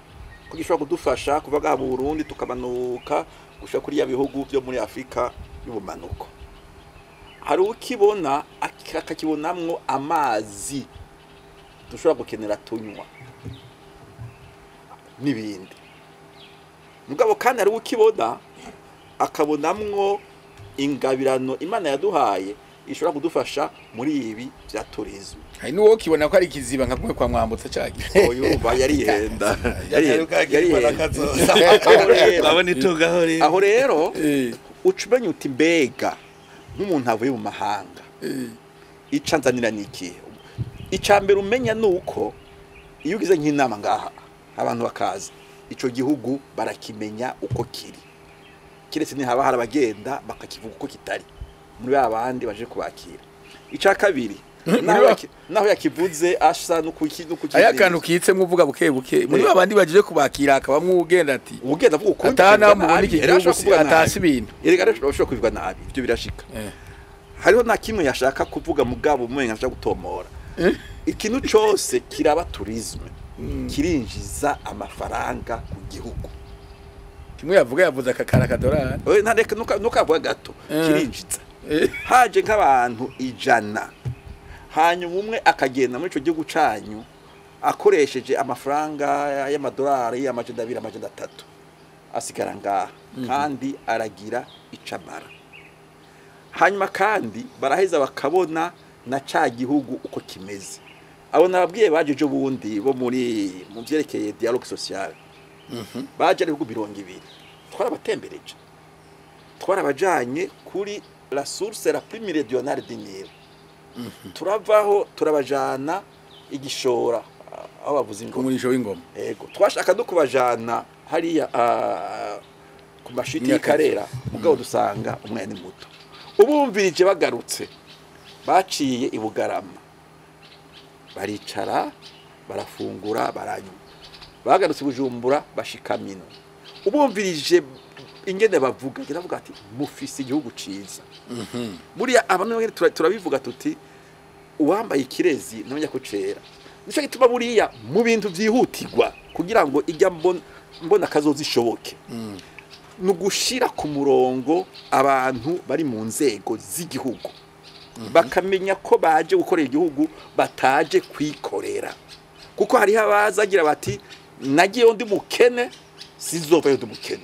Speaker 3: ko gishobora kudufasha kuva ngaha mu Burundi tukamanuka gushika kuri ya bihugu byo muri Afrika y'ubumanuko. Hari ukibona akakibonamwo amazi dushobora gukenera tunywa n'ibindi. Mugabo kandi hari ukibona akabonamwo ingabirano Imana yaduhaye ishobora kudufasha muri ibi bya tourisme.
Speaker 2: Hari n'uwo kibona ko ari kiziba nka kumwe kwa Mwambutsa cagiye.
Speaker 3: Oyo yarihenda. Aho rero ucumenya uti mbega nk'umuntu avuye mu mahanga ica nzanira niki? Ica mbere umenya nuko iyo ugize nk'inama ngaha abantu bakaza ico gihugu barakimenya uko kiri, kiretse ni haba harabagenda bakakivuga uko kitari muri babandi baje kubakira. Ica kabiri naho yakivuze asa nukuki
Speaker 2: aya kantu kitse mwuvuga buke buke muri babandi baje kubakira akabamwe ugenda ati
Speaker 3: ugenda avuga uko
Speaker 2: atana mubona iki gihugu atasi ibintu
Speaker 3: erega arashobora kubivuga nabi, ibyo birashika. Hariho na kimwe yashaka kuvuga mugabo umwe ashaka gutomora. Ikintu cyose kiraba tourisme kirinjiza amafaranga ku gihugu.
Speaker 2: Kimwe yavuga yavuze akakara kadorari.
Speaker 3: Oye ntareka nukavuga gato kirinjiza. Haje nk'abantu 100 hanyuma umwe akagenda muri ico gihugu canyu akoresheje amafaranga y'amadolari 200 300 asigara ngaha kandi aragira icamara. Hanyuma kandi baraheza bakabona na ca gihugu uko kimeze. Abo nababwiye baje ejo bundi bo muri mu vyerekeye dialogue social. Baje ari ibihugu 20 twarabatembereje, twarabajanye kuri la source la plus méridionale du Nil. Turavaho turabajana igishora aho bavuza ingoma,
Speaker 2: umurisho w'ingoma.
Speaker 3: Yego, twashaka no kubajana hariya ku mashiti y'Ikarera, mugabo dusanga umwana muto. Ubumvirije bagarutse baciye i Bugarama, baricara barafungura baranywa, bagarutse Bujumbura bashikamino. Ubumvirije ingene bavuga kiravuga ati mufise igihugu ciza. Buriya abantu turabivuga tuti uwambaye ikirezi ntamenya ko cera. Nico gituma buriya mu bintu vyihutirwa kugira ngo ijya mbona kazozishoboke nugushira ku murongo abantu bari mu nzego z'igihugu bakamenya ko baje gukorera igihugu bataje kwikorera. Kuko hariho abazagira bati nagiye ndi mukene sizovayo ndi mukene.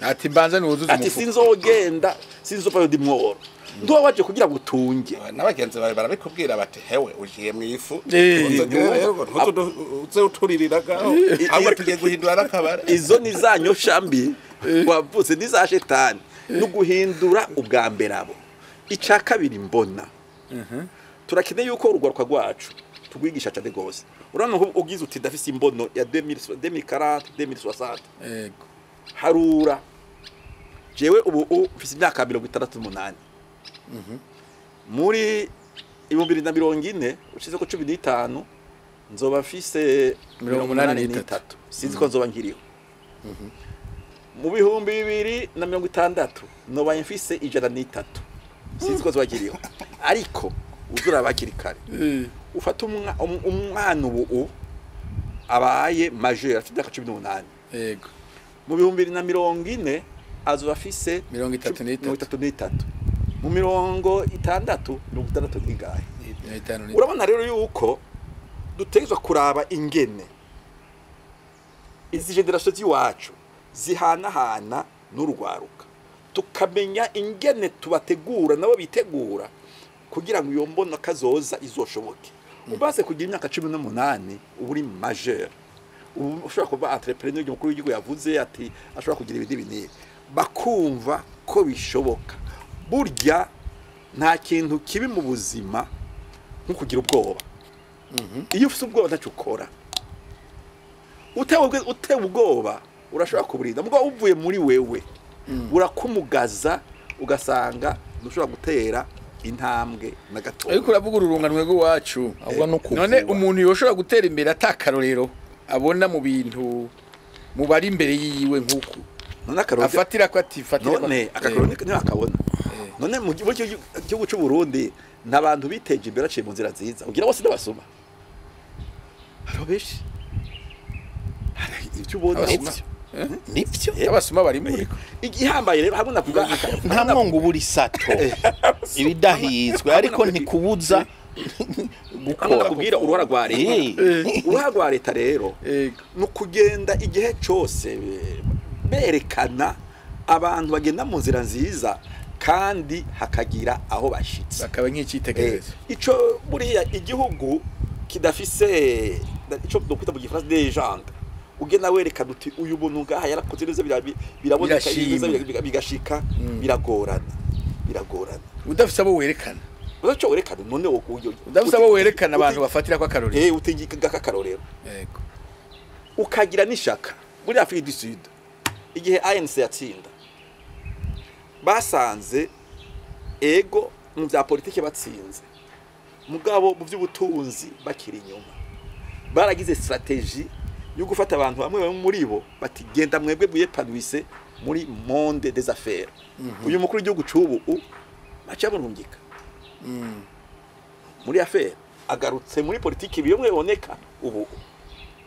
Speaker 2: Ati mbanza nuzuze umufuko.
Speaker 3: Ati sinzogenda sinzovayo ndi mworo. Ndo waje kugira gutunge.
Speaker 4: Nabagenzi bawe barabikubwira bati hewe ujiye mu ifu. Uze utuririraga ahubwo tugiye guhindura nakabare.
Speaker 3: Izo ni zanyo shambi wavuze ni za shetani no guhindura ubwa mbere abo. Ica kabiri mbona. Turakeneye yuko urugwaruka rwacu tugwigisha cyane gose. Urabona ko ugize uti ndafise imbono ya 2040 2060.
Speaker 2: Yego.
Speaker 3: Harura. Jewe ubu mfise imyaka 68. Muri 2040 ushize ko 15 nzoba mfise 83. Sinzi ko nzoba nkiriho. Mu 2060 noba mfise 103. Sinzi ko nzoba nkiriho. Ariko uzura bakiri kare. Ufata umwana ubu abaye majeur afite imyaka 18.
Speaker 2: Yego.
Speaker 3: Mu 2040 azoba afise 33. Mu 60 60 n'ingahe. Urabona rero yuko dutegezwa kuraba ingene izi generation z'iwacu zihanahana n'urwaruka, tukamenya ingene tubategura nabo bitegura kugira ngo iyo mbona kazoza izoshoboke. Ubaze kugira imyaka 18 ubu uri majeur, ubu ushobora kuba entrepreneur. Umukuru w'igihugu yavuze ati ashobora kugira ibindi binini, bakumva ko bishoboka. Burya nta kintu kibi mu buzima nko kugira ubwoba. Iyo ufite ubwoba ntacyo ukora. Utewe ubwoba urashobora kuburinda, mugabo uvuye muri wewe urakumugaza ugasanga ntushobora gutera intambwe na gato.
Speaker 2: Ariko uravuga ururunganwe rw'iwacu. None umuntu yoshobora gutera imbere atakarorero abona mu bintu mu bari imbere yiwe nkuku
Speaker 3: none akarorero
Speaker 2: afatira ko atifatira
Speaker 3: none akarorero ntiakabona. None mu gihugu cy'u Burundi n'abantu biteje imbere aciye mu nzira nziza ugira bose ndabasoma. Haro beshi. Hari ibyo ubona.
Speaker 1: Nivyo
Speaker 2: abasuma barimo.
Speaker 3: Igihambaye rero hamwe navuga
Speaker 1: nta mwongo ubura isato ibidahizwe, ariko ntikubuza gukora.
Speaker 3: Kubwira uruhara rwa leta, uruhara rwa leta rero ni ukugenda igihe cyose berekana abantu bagenda mu nzira nziza kandi hakagira aho bashitse,
Speaker 2: bakaba nk'icyitegererezo.
Speaker 3: Ico buriya igihugu kidafise ico dokwita mu gifaransa légende, ugenda werekana uti uyu muntu ngaha yarakoze neza, biraboneka neza, bigashika, biragorana.
Speaker 2: Udafise abo werekana,
Speaker 3: udaco werekana none
Speaker 2: udafise abo werekana abantu bafatira kwa karorero,
Speaker 3: utegeka akarorero,
Speaker 2: yego,
Speaker 3: ukagira n'ishaka. Muri Afrique du Sud igihe ANC yatsinda basanze ego mu bya politike batsinze, mugabo mu by'ubutunzi bakiri inyuma. Baragize strategie yo gufata abantu bamwe muri bo bati genda mwebwe buyepanwise muri monde des affaires. Uyu mukuru w'igihugu c'ubu baca burungika muri affaire, agarutse muri politike bimwe biboneka ubu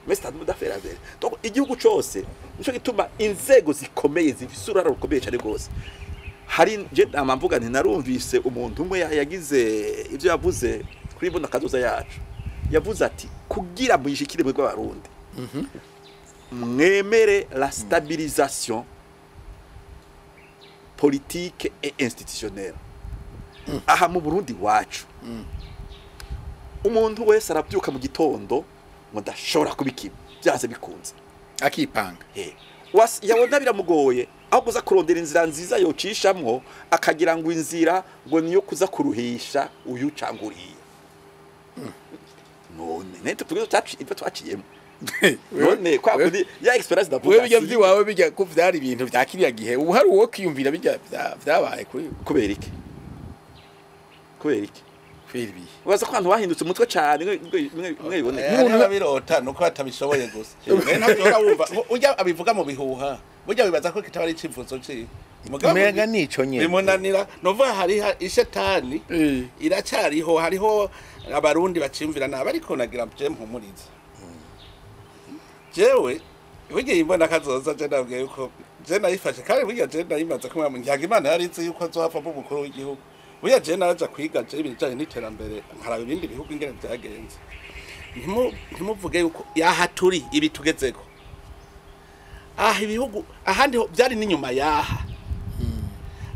Speaker 3: mais c'est d'affaires avec. Donc igihugu cose nico gituma inzego zikomeye zifise uruhara rukomeye cyane rwose. Hari je amamvuga nti narumvise umuntu umwe yagize ivyo yavuze kuri bona kazoza yacu, yavuze ati kugira muyishikire mwe rw'abarundi mwemere la stabilisation politique et institutionnelle. Aha mu Burundi wacu umuntu wese arabyuka mu gitondo ngo ndashobora kubikima byanze bikunze,
Speaker 2: akipanga.
Speaker 3: Yabona biramugoye aho kuza kurondera inzira nziza yocishamwo, akagira ngo inzira ngo niyo kuza kuruhisha uyu canguriye. None nete tugizo ibyo twaciyemo. None kwa kundi ya experience ndavuga
Speaker 2: wewe bijya vyiwawe bijya ko vyari ibintu vya kiriya gihe, ubu hari uwo kwiyumvira bijya vyabaye kuri
Speaker 3: kubera iki? Kubera iki?
Speaker 2: Waza
Speaker 3: ko abantu bahindutse umutwe cyane mwe biboneka.
Speaker 4: Umuntu babirota nuko batabishoboye gusa. Ntabyo wumva ujya abivuga mu bihuha, burya bibaza ko kitaba ari icivuzo ci.
Speaker 1: Mega nico nyene.
Speaker 4: Bimunanira novuga hari ishetani iracyariho, hariho abarundi bacimvira nabi, ariko nagira je mpumurize. Jewe burya imbona kazoza je nabwiye yuko je nayifashe kandi burya je nayimaze kumwe nyaga Imana yarize yuko azohava mu mukuru w'igihugu. Burya je naraja kwiga je ibijanye n'iterambere nkaraba ibindi bihugu ingene byagenze. Ntimuvuge yuko yaha turi ibi tugezeko. Ah ibihugu ahandi byari n'inyuma yaha.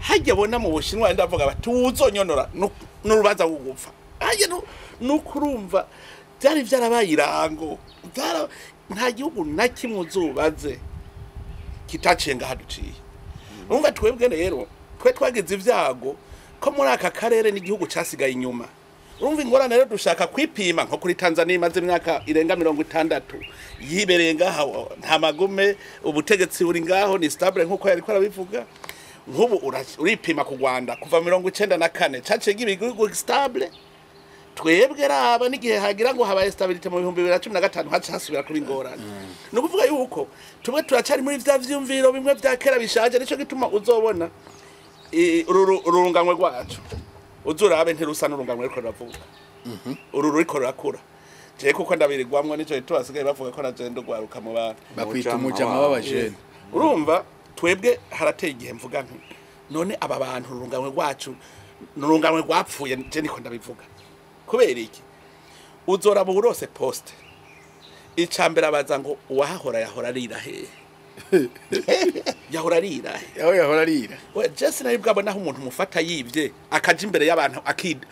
Speaker 4: Hajya bona mu Bushinwa ndavuga bati uzonyonora n'urubanza gupfa. Hajya nukurumva byari byarabaye irango. Nta gihugu na kimwe uzubaze kitacenga haduciye. Urumva twebwe rero twe twagize ivyago ko muri aka karere n'igihugu casigaye inyuma. Urumva ingorane rero dushaka kwipima nko kuri Tanzania imaze imyaka irenga 60 yibereye ngaho, nta magume, ubutegetsi buri ngaho ni stable nkuko yariko arabivuga. Nk'ubu uripima ku Rwanda kuva 94 cacenga ibihugu stable. Twebwe raba n'igihe hagira ngo habaye stabilité mu 2015 haca hasubira kuba ingorane. Ni ukuvuga yuko tumwe turacari muri vya vyumviro bimwe vya kera bishaje, nico gituma uzobona ururunganwe rwacu uzurabe ntirusa n'urunganwe ruriko ruravuka, uru ruriko rurakura. Je kuko ndabirirwamwo nico gituma basigaye bavuga ko naje ndugwaruka mu bantu
Speaker 2: bakwita umujama w'abajene.
Speaker 4: Urumva twebwe harateye igihe mvuga nti none aba bantu urunganwe rwacu n'urunganwe rwapfuye, je niko ndabivuga. Kubera iki? Uzoraba urose poste icambere abaza ngo uwahahora yahora arira he? Yahora arira he?
Speaker 2: Yahora arira.
Speaker 4: We Jesse nayo bwabona aho umuntu mufata yivye akaja imbere y'abantu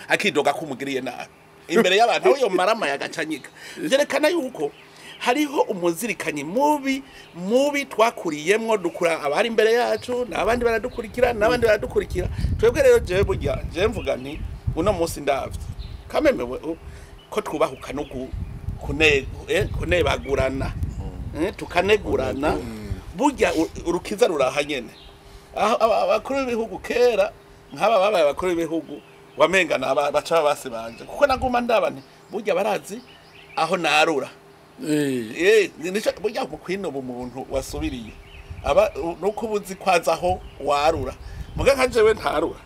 Speaker 4: akidoga kumugiriye nabi imbere y'abantu aho yo marama yagacanyika. Byerekana yuko hariho umuzirikanyi mubi twakuriyemwo, dukura abari imbere yacu n'abandi baradukurikira n'abandi baradukurikira. Twebwe rero je burya je mvuga nti uno munsi ndavye kameme ko twubahuka no kunebagurana, tukanegurana, burya urukiza ruraha nyene. Abakuru b'ibihugu kera nk'aba babaye abakuru b'ibihugu wamenga baca base banje, kuko naguma ndaba nti burya barazi aho narura. Nico burya mu kwinoba umuntu wasubiriye aba nuko ubuzi kwaza aho warura, muga nka jewe ntarura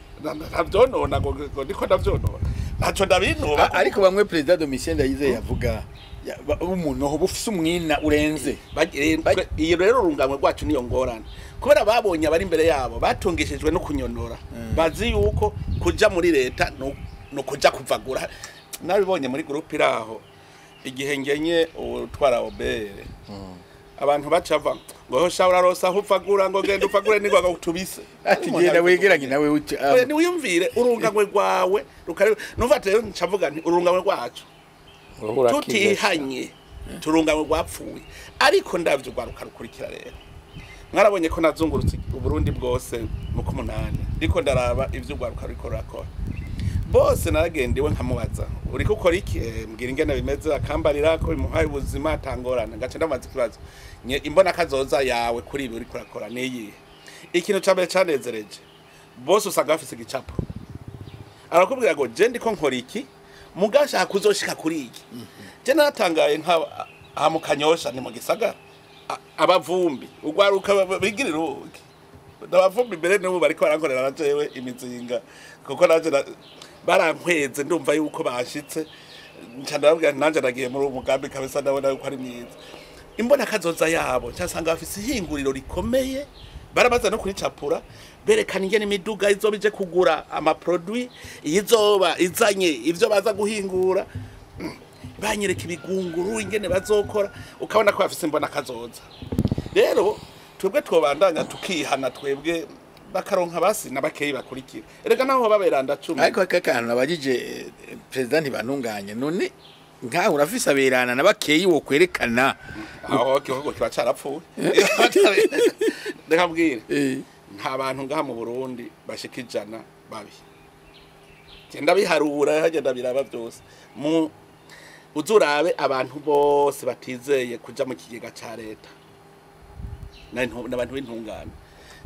Speaker 4: ntavyonona ngo ndiko ndavyonona. Ntaco ndabinuba.
Speaker 2: Ariko bamwe President Domitien Ndayizeye yavuga umuntu bufise umwina urenze.
Speaker 4: Iyo rero urunganwe rwacu niyo ngorane, kubera babonye abari imbere yabo batungishijwe no kunyonora, bazi yuko kuja muri leta no kuja kuvagura. Nabibonye muri groupe iraho igihe ngenye utwara obere, abantu bacava ngo ho sha urarosa aho uvagura, ngo genda uvagure nigwa gutubise.
Speaker 2: Ati genda wegeranye nawe uti
Speaker 4: niwiyumvire urunganwe rwawe rukare. Numva rero ncavuga nti urunganwe rwacu tutihanye turunganwe rwapfuye, ariko ndavyo rwaruka rukurikira. Rero mwarabonye ko nazungurutse Uburundi bwose mu kumunani, ndiko ndaraba ivyo rwaruka ruriko rurakora. Bose naragendewe nkamubaza uriko ukora iki, mbwira ingene bimeze, akambarira ko bimuhaye ubuzima atangorana. Ngaca ndamubaza ikibazo, imbona kazoza yawe kuri ibi uriko urakora niyihe? Ikintu ca mbere canezereje bose usanga bafise igicapo, arakubwira ngo je ndiko nkora iki mugashaka kuzoshika kuri iki. Je naratangaye nka aha mu Kanyosha ni mu gisagara, abavumbi ugwaruka bigirira ubuki abavumbi mbere n'ubu bariko barankorera na jewe imizinga, kuko naje barankweze ndumva yuko bashitse, nca ndababwira nti nanje nagiye muri uwo mugambi kabisa, ndabona yuko ari mwiza. Imbona kazoza yabo nsanga bafise ihinguriro rikomeye, barabaza no kuricapura, berekana ingene imiduga izoba ije kugura amaproduit, izoba izanye ivyo baza guhingura, banyereka ibigunguru ingene bazokora, ukabona ko bafise imbona kazoza. Rero twebwe twobandanya tukihana, twebwe bakaronka basi n'abakeyi bakurikira, erega naho baberanda 10.
Speaker 2: Ariko akantu nabajije President Ntibantunganye, none nkaho urafise aberana n'abakeyi wo kwerekana
Speaker 4: aho gihugu kiba carapfuye. Reka mbwire, nta bantu ngaha mu Burundi bashika 100 babi, genda biharura hagenda biraba byose. Mu uzurabe abantu bose batizeye kuja mu kigega ca leta n'abantu b'intungane.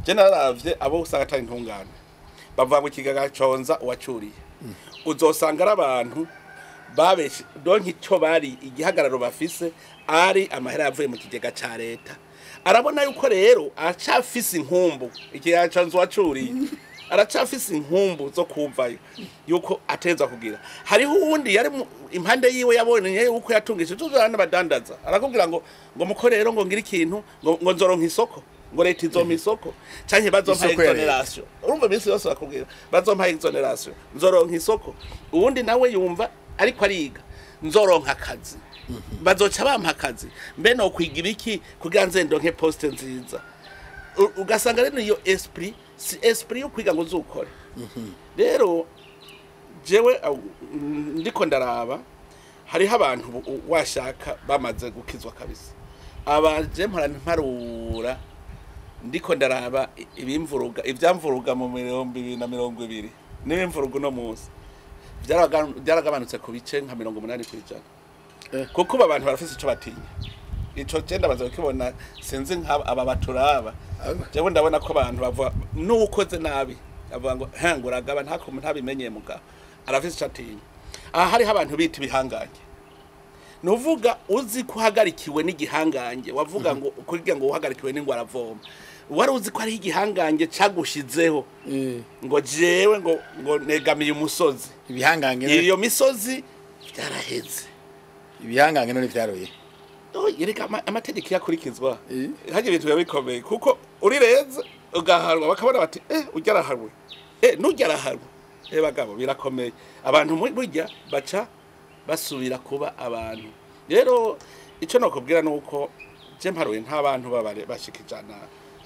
Speaker 4: Je naravye abo usanga atari intungane bavuga ngo ikigega conza uwacuriye, uzosanga ari abantu babeshe donc ico bari igihagararo bafise ari amahera yavuye mu kigega ca leta. Arabona yuko rero acafise inkumbu, ikigega conza uwacuriye aracafise inkumbu zo kumvayo yuko ateza kugira. Hariho uwundi yari impande yiwe yabonye yuko yatungishije tuzana badandaza, arakubwira ngo muko rero ngo ngira ikintu ngo nzoronka isoko, ngo leta izompa isoko canke bazompa exoneration. Urumva iminsi yose bakubwira bazompa exoneration, nzoronka isoko. Uwundi nawe yumva ariko ariga nzoronka akazi, bazoca bampa akazi, mbe no kwigira iki kugira nze ndonke poste nziza. Ugasanga rero iyo esprit si esprit yo kwiga ngo uzukore. Rero jewe ndiko ndaraba hariho abantu washaka bamaze gukizwa kabisa. Abaje mpora mparura ndiko ndaraba ibimvuruga ivyamvuruga mu 2020 n'ibimvuruga no munsi byaragabanutse ku bice nka 80%. Kuko abantu barafise ico batinya. Ico cenda baza kukibona, sinzi nka aba baturaba. Jewe ndabona ko abantu bavuga nukoze nabi avuga ngo hanguragaba ntako ntabimenyeye mugabo arafise ico atinya. Aha hariho abantu bita ibihangange. Nuvuga uzi ko uhagarikiwe n'igihangange, wavuga ngo kugira ngo uhagarikiwe n'ingwa aravoma. Wari uzi ko ari igihangange cagushizeho ngo jewe ngo negamiye umusozi.
Speaker 2: Ibihangange
Speaker 4: iyo misozi byaraheze.
Speaker 2: Ibihangange none vyaroye.
Speaker 4: Yereka amategeko yakurikizwa. Haje ibintu bikomeye kuko urireze ugaharwa bakabona bati ujya araharwe. Nujya araharwe. Bagabo birakomeye. Abantu burya baca basubira kuba abantu. Rero ico nokubwira nuko je mparuye nta bantu babare bashikijana,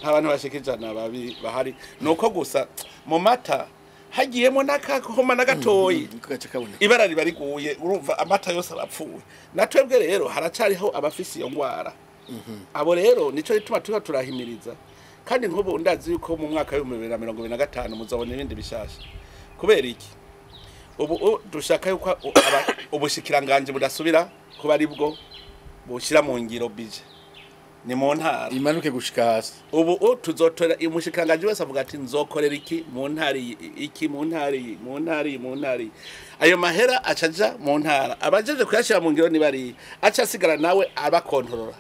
Speaker 4: nta bantu bashikijana babi bahari, nuko gusa mu mata hagiyemo nakakoma nagatoyi ibara riba riguye, urumva amata yose abapfuye. Natwebwe rero haracariho abafisi iyo ngwara. Abo rero nico gituma tuba turahimiriza, kandi nk'ubu ndazi yuko mu mwaka wa 2025 muzabona ibindi bishasha. Kubera iki? Ubu dushaka yuko ubushikiranganje budasubira kuba ari bwo bushira mu ngiro bije ni mu ntara
Speaker 2: imanuke gushika hasi.
Speaker 4: Ubu tuzotora umushikiranganje wese avuga ati nzokorera iki mu ntara iki mu ntara mu ntara mu ntara. Ayo mahera acaja mu ntara, abajeje kuyashira mu ngiro ni bari aca asigara nawe abakontorora.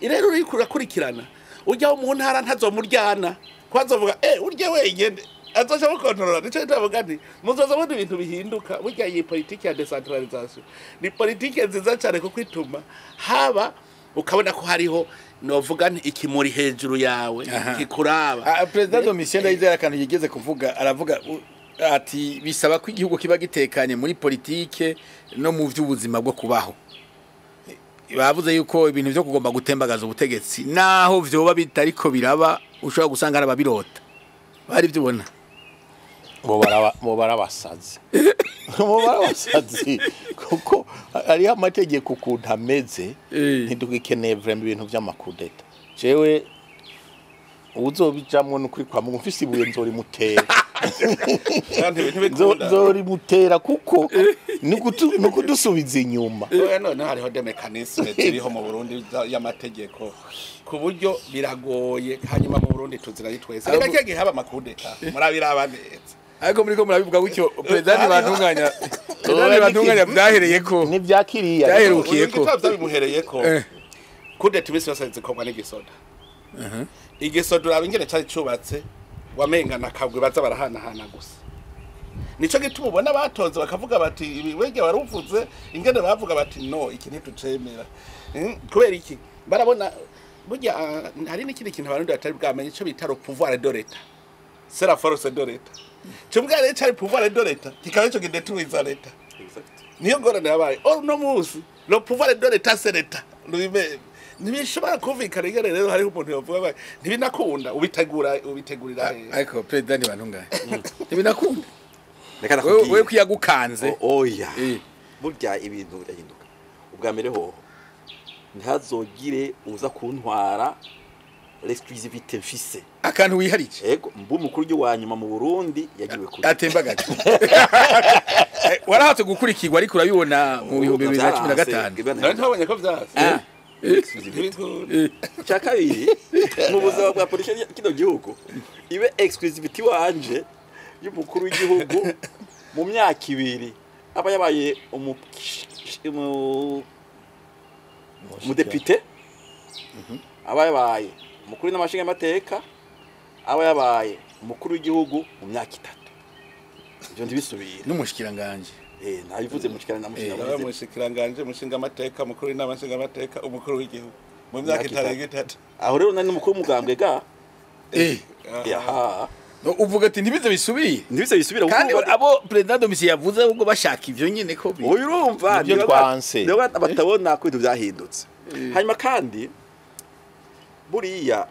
Speaker 4: Irero uri kurakurikirana ujya mu ntara ntazomuryana ko azovuga urye wenyene Azoca mukontorora. Nico ndavuga nti muzoza mubona ibintu bihinduka. Burya iyi politiki ya decentralisation ni politiki nziza cyane, kuko ituma haba ukabona ko hariho, novuga nti, ikimuri hejuru yawe kikuraba.
Speaker 2: Perezida Domitien Ndayizeye akantu yigeze kuvuga, aravuga ati bisaba ko igihugu kiba gitekanye muri politike no mu by'ubuzima bwo kubaho. Bavuze yuko ibintu byo kugomba gutembagaza ubutegetsi, naho vyoba bitariko biraba, ushobora gusanga ari ababirota bari byo ubona.
Speaker 1: Bo barabasazi, bo barabasazi, kuko hariho amategeko ukuntu ameze. Ntidukeneye vraiment ibintu vy'ama coups d'état. Jewe uzobijamwo nukuri kwa Mungu mfise ibuye nzorimutera.
Speaker 4: Kandi ibintu bikunda.
Speaker 1: Nzorimutera kuko ni ukudusubiza inyuma.
Speaker 4: Oya, none hariho des mécanismes ziriho mu Burundi y'amategeko, ku buryo biragoye. Hanyuma mu Burundi tuzira twese reka kigihe haba ama coups d'état murabiraba neza.
Speaker 2: Ariko muriko murabivuga gutyo, perezida ntibantunganya, perezida ntibantunganya, byahereye ko
Speaker 1: n'ivyakiriya.
Speaker 2: Byaherukiye ko.
Speaker 4: Uyu byabimuhereye ko coup d'état imisi yose zikorwa n'igisoda. Igisoda uraba ingene cari cubatse, wamengana akabwe baza barahanahana gusa. Nico gituma ubona batonze bakavuga bati ibi wege waruvuze ingene bavuga bati no, iki ntitucemera. Kubera iki? Barabona burya hari n'ikindi kintu abarundi batari bwamenye, ico bita le pouvoir de l'état, c'est la force de l'état. Cumbwa rero cari pouvoir de l'état, kikaba ico kidetruiza l'état. Niyo ngorane yabaye. Or no munsi le pouvoir de l'état, c'est l'état lui-même. Ntibishobora kumvikana ingene rero hariho umuntu yovuga ngo ntibinakunda. Ubitegura, ubitegurira hehe?
Speaker 2: Ariko perezida ntibantunganya, ntibinakunda.
Speaker 3: Reka
Speaker 2: wewe
Speaker 3: nakubwiye.
Speaker 2: Wewe kwiyagukanze.
Speaker 3: Oya. Burya ibintu birahinduka. Ubwa mbere hoho, ntihazogire uza kuntwara l'exclusivité mfise.
Speaker 2: Akantu wiharije.
Speaker 3: Ego, mbu umukuru wa nyuma mu Burundi yagiwe kuri
Speaker 2: Atembagaje warahatse gukurikirwa, ariko urabibona mu 2015.
Speaker 4: Nari ntabonye ko vyase. Ntibikunda.
Speaker 3: Icya kabiri, mu buzima bwa politiki ya kino gihugu, ibe exclusivité wanje y'umukuru w'igihugu mu myaka 2 aba yabaye umudepite, aba yabaye umukuru n'amashinga y'amateka, aba yabaye umukuru w'igihugu mu myaka 3. Ibyo ntibisubire.
Speaker 2: N'umushikiranganje.
Speaker 3: Nabivuze mu kiganiro
Speaker 4: Nawe mushikiranganje, mushinga amateka, mukuru w'inama nshinga amateka, umukuru w'igihugu mu myaka
Speaker 3: Myaka
Speaker 4: itarenga 3.
Speaker 3: Aho rero nari n'umukuru w'umugambwe ga. Yaha.
Speaker 2: No, uvuga ati ntibize bisubire.
Speaker 3: Ntibise bisubira.
Speaker 2: Kandi abo perezida Domitien yavuze ahubwo bashaka ivyo nyene ko
Speaker 3: Uyu urumva
Speaker 1: Nibyo twanse.
Speaker 3: Niyo batabona ko ibintu byahindutse. Hanyuma kandi buriya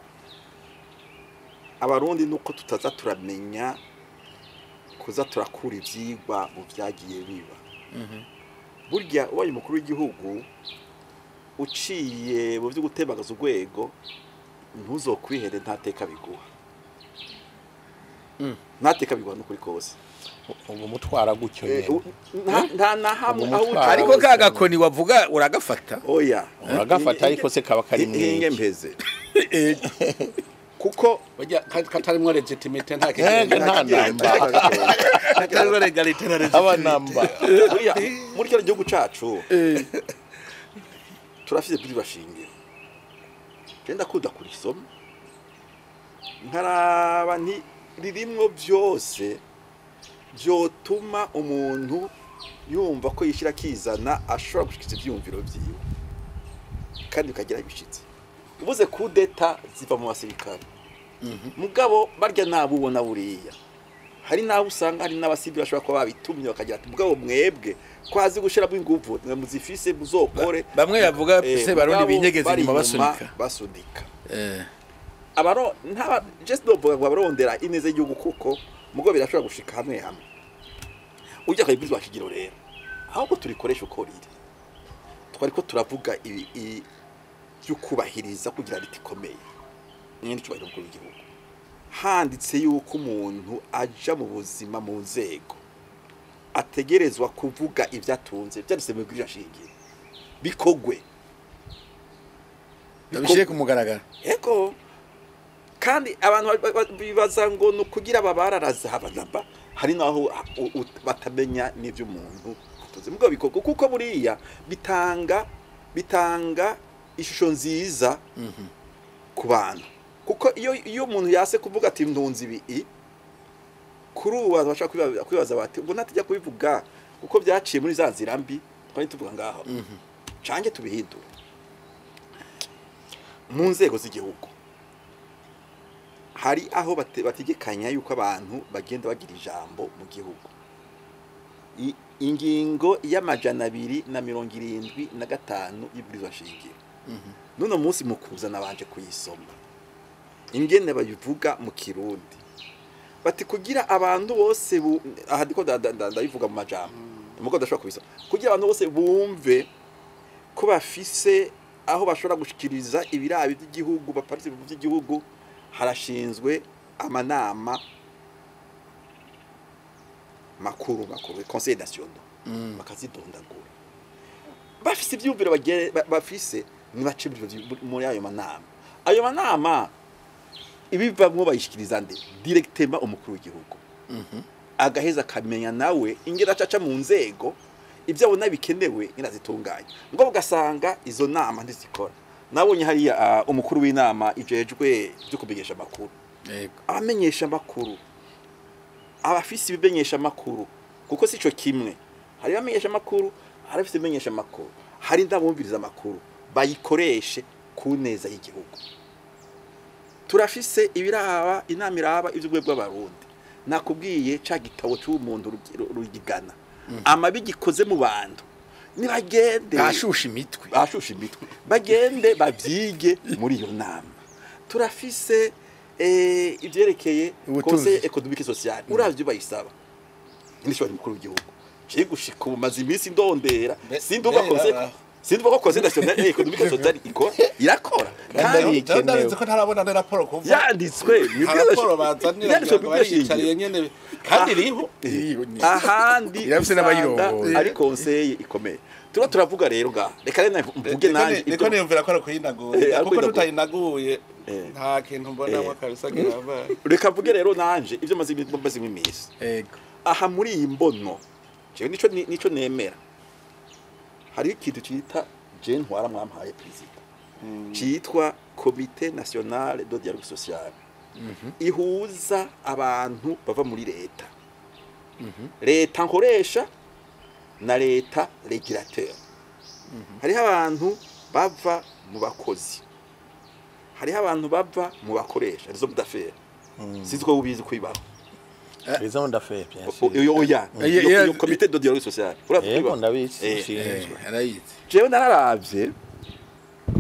Speaker 3: abarundi nuko tutaza turamenya kuza turakura ivyigwa mu vyagiye biba. Burya ubaye umukuru w'igihugu uciye mu vyo gutembagaza urwego, ntuzokwihere, ntateka biguha, ntateka biguha n'ukuri kose.
Speaker 1: Ubu mutwara gutyo nyene.
Speaker 3: Nta na hamwe
Speaker 1: Ubu
Speaker 3: aho
Speaker 1: mutwara.
Speaker 3: uca
Speaker 2: Ariko ka gakoni wavuga uragafata.
Speaker 3: Oya.
Speaker 1: Uragafata, ariko se kaba kari
Speaker 3: Hinge
Speaker 1: mwiki?
Speaker 3: Mpeze kuko
Speaker 4: Burya katarimwo légitimité nta
Speaker 1: nta namba.
Speaker 4: Katarimwo légalité na
Speaker 1: Aba
Speaker 4: légitimité.
Speaker 1: namba.
Speaker 3: Buriya muri kino gihugu cacu turafise bwirwa shingiro. Je ndakunda kurisoma, nkaraba nti ririmwo byose byotuma umuntu yumva ko yishyira akizana, ashobora gushikiza ivyiyumviro vyiwe kandi bikagira ibishitsi. Ubuze coup d'état ziva mu basirikare, mugabo barya nabo ubona buriya hari n'abo usanga hari n'abasivili bashobora kuba babitumye, bakagira ati mugabo mwebwe ko hazi gushiramo inguvu, mwe muzifise muzokore.
Speaker 2: Bamwe bavuga se barundi
Speaker 3: mugabo
Speaker 2: binyegeza
Speaker 3: bari
Speaker 2: inyuma basunika.
Speaker 3: Basunika. Abaro ntaba just novuga ngo abarondera ineza y'igihugu, kuko mugo birashobora gushika hamwe hamwe ujya akabibwirizwa kigiro. Rero ahubwo turikoresha uko riri, twari ko turavuga ibi by'ukubahiriza kugira leta ikomeye nyine cyubahiro umukuru w'igihugu. Handitse yuko umuntu aja mu buzima mu nzego ategerezwa kuvuga ibyo atunze, byanditse mu bwirizwa shingiro, bikogwe.
Speaker 2: Babishyire ku mugaragaro.
Speaker 3: Ego, kandi abantu bibaza ngo ni ukugira babararaza habanaba, hari naho batamenya n'ibyo umuntu atunze. Mugabo bikorwa, kuko buriya bitanga ishusho nziza ku bantu, kuko iyo umuntu yase kuvuga ati ndunze ibi Kuri ubu abantu bashobora kwibaza bati ubwo natijya kubivuga kuko byaciye muri za nzira mbi twari tuvuga ngaho, canke tubihindure mu nzego z'igihugu. Hari aho bategekanya yuko abantu bagenda bagira ijambo mu gihugu. Ingingo y'275 y'ibwirizwa shingiro, none munsi mu kuzana banje kuyisoma ingene bayivuga mu Kirundi, bati kugira abantu bose, aha ndiko ndabivuga mu majambo muko ndashobora kubisoma, kugira abantu bose bumve ko bafise aho bashobora gushikiriza ibirabi by'igihugu, baparitse by'igihugu, harashinzwe amanama makuru makuru, conseil national, bakazidondagura bafise ivyumviro bafise, nibace muri ayo manama. Ayo manama ibivamwo bayishikiriza nde? Directement umukuru w'igihugu, agaheza akamenya nawe ingera acaca mu nzego ibyo abona bikenewe ingera zitunganya. Ngo ugasanga izo nama ntizikora. Nabonye hariya umukuru w'inama ijejwe byo kumenyesha amakuru, abamenyesha amakuru, abafise ibimenyesha amakuru, kuko sico kimwe, hari abamenyesha amakuru, hari abafise ibimenyesha amakuru, hari ndabumviriza amakuru, bayikoreshe ku neza y'igihugu. Turafise ibiraba inama iraba ivy'ubwe bw'abarundi. Nakubwiye ca gitabo cy'umuntu rugigana amabi gikoze mu bantu, nibagende
Speaker 2: bashusha imitwe,
Speaker 3: bashusha imitwe, bagende bavyige muri iyo nama. Turafise ivyerekeye conseil économique social, uravye bayisaba n'ishobora mukuru w'igihugu. Je gushika ubu maze iminsi ndondera, sinduba conseil, sinduba ko conseil national économique social ikora, irakora.
Speaker 4: Kandi ndabizi ko ntarabona na raporo kuva
Speaker 3: yanditswe
Speaker 4: raporo bazanira bariyicariye nyene, kandi iriho
Speaker 3: ahandi
Speaker 2: irafise n'abayirongoye,
Speaker 3: ari conseil ikomeye. Tura turavuga rero ga reka rero mvuge nanje
Speaker 4: niko niyumvira ko ari kuyinaguye, kuko tutayinaguye nta kintu mbonamo kabisa gihambaye.
Speaker 3: Reka mvuge rero nanje ivyo maze imisi aha muri iyi mbono jewe nico nemera. Hari ikintu cita je ntwara mwampaye president citwa Comité National de Dialogue Social, ihuza abantu bava muri leta, leta nkoresha na leta régulateur. Hariho abantu bava mu bakozi, hariho abantu bava mu bakoresha, les hommes d'affaires. Sinzi ko ubizi kwibaho
Speaker 1: les hommes d'affaires, bien sûr.
Speaker 3: Oya, iyo comité de dialogue social
Speaker 1: urabizi, ndabizi.
Speaker 3: Jewe nararavye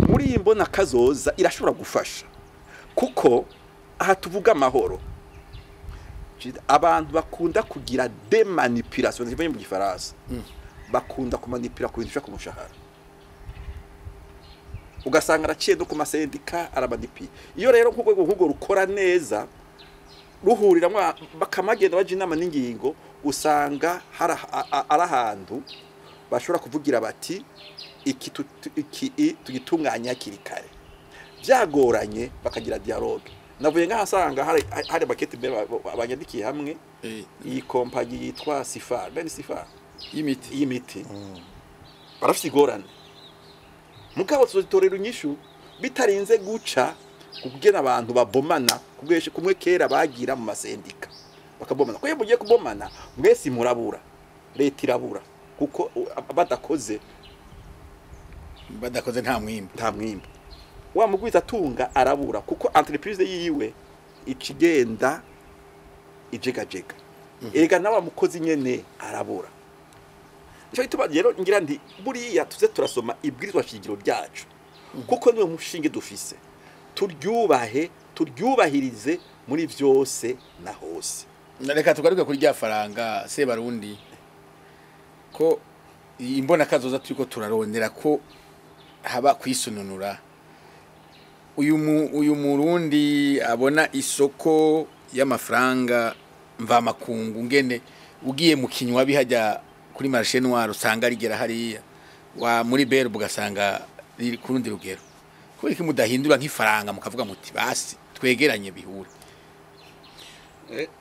Speaker 3: muri iyi mbona kazoza irashobora gufasha, kuko aha tuvuga amahoro, abantu bakunda kugira demanipulation, zivuye mu gifaransa, bakunda kumanipula ku bintu ku mushahara, ugasanga araciye no ku masendika aramanipula. Iyo rero nk'urwego nk'urwo rukora neza, ruhuriramwo bakamagenda baje inama n'ingingo, usanga ari ahantu bashobora kuvugira bati iki tugitunganya hakiri kare, byagoranye bakagira dialogue. Navuye nkahasanga hari bakete mbere abanyandikiye hamwe, iyi kompanyi yitwa Sifar, bene Sifar y'imiti, barafise igorane mugabo tuzitorera inyishu bitarinze guca kugena abantu babomana kubweshe kumwe kera bagira mu masendika bakabomana. Ko iyo mugiye kubomana mwese murabura, leta irabura, kuko badakoze
Speaker 2: nta mwimbo,
Speaker 3: nta mwimbo. Wa mugwiza tunga arabura, kuko entreprise yiwe ikigenda ijegajega, erega nawa mukozi nyene arabura. Nico gituma rero ngira nti buriya tuze turasoma ibwirizwa shingiro ryacu, kuko niwe mushinge dufise, turyubahe, turyubahirize muri vyose na hose.
Speaker 2: Reka tugaruke kuri rya faranga Sebarundi, ko imbona kazoza turiko turarondera ko haba kwisununura. Uyu murundi abona isoko y'amafaranga mvamakungu, ngene ugiye mu kinywa bihajya kuri marché noir usanga rigera hariya, wa muri berbe ugasanga riri kurundi rugero. Kubera iki mudahindura nk'ifaranga mukavuga muti basi twegeranye bihure?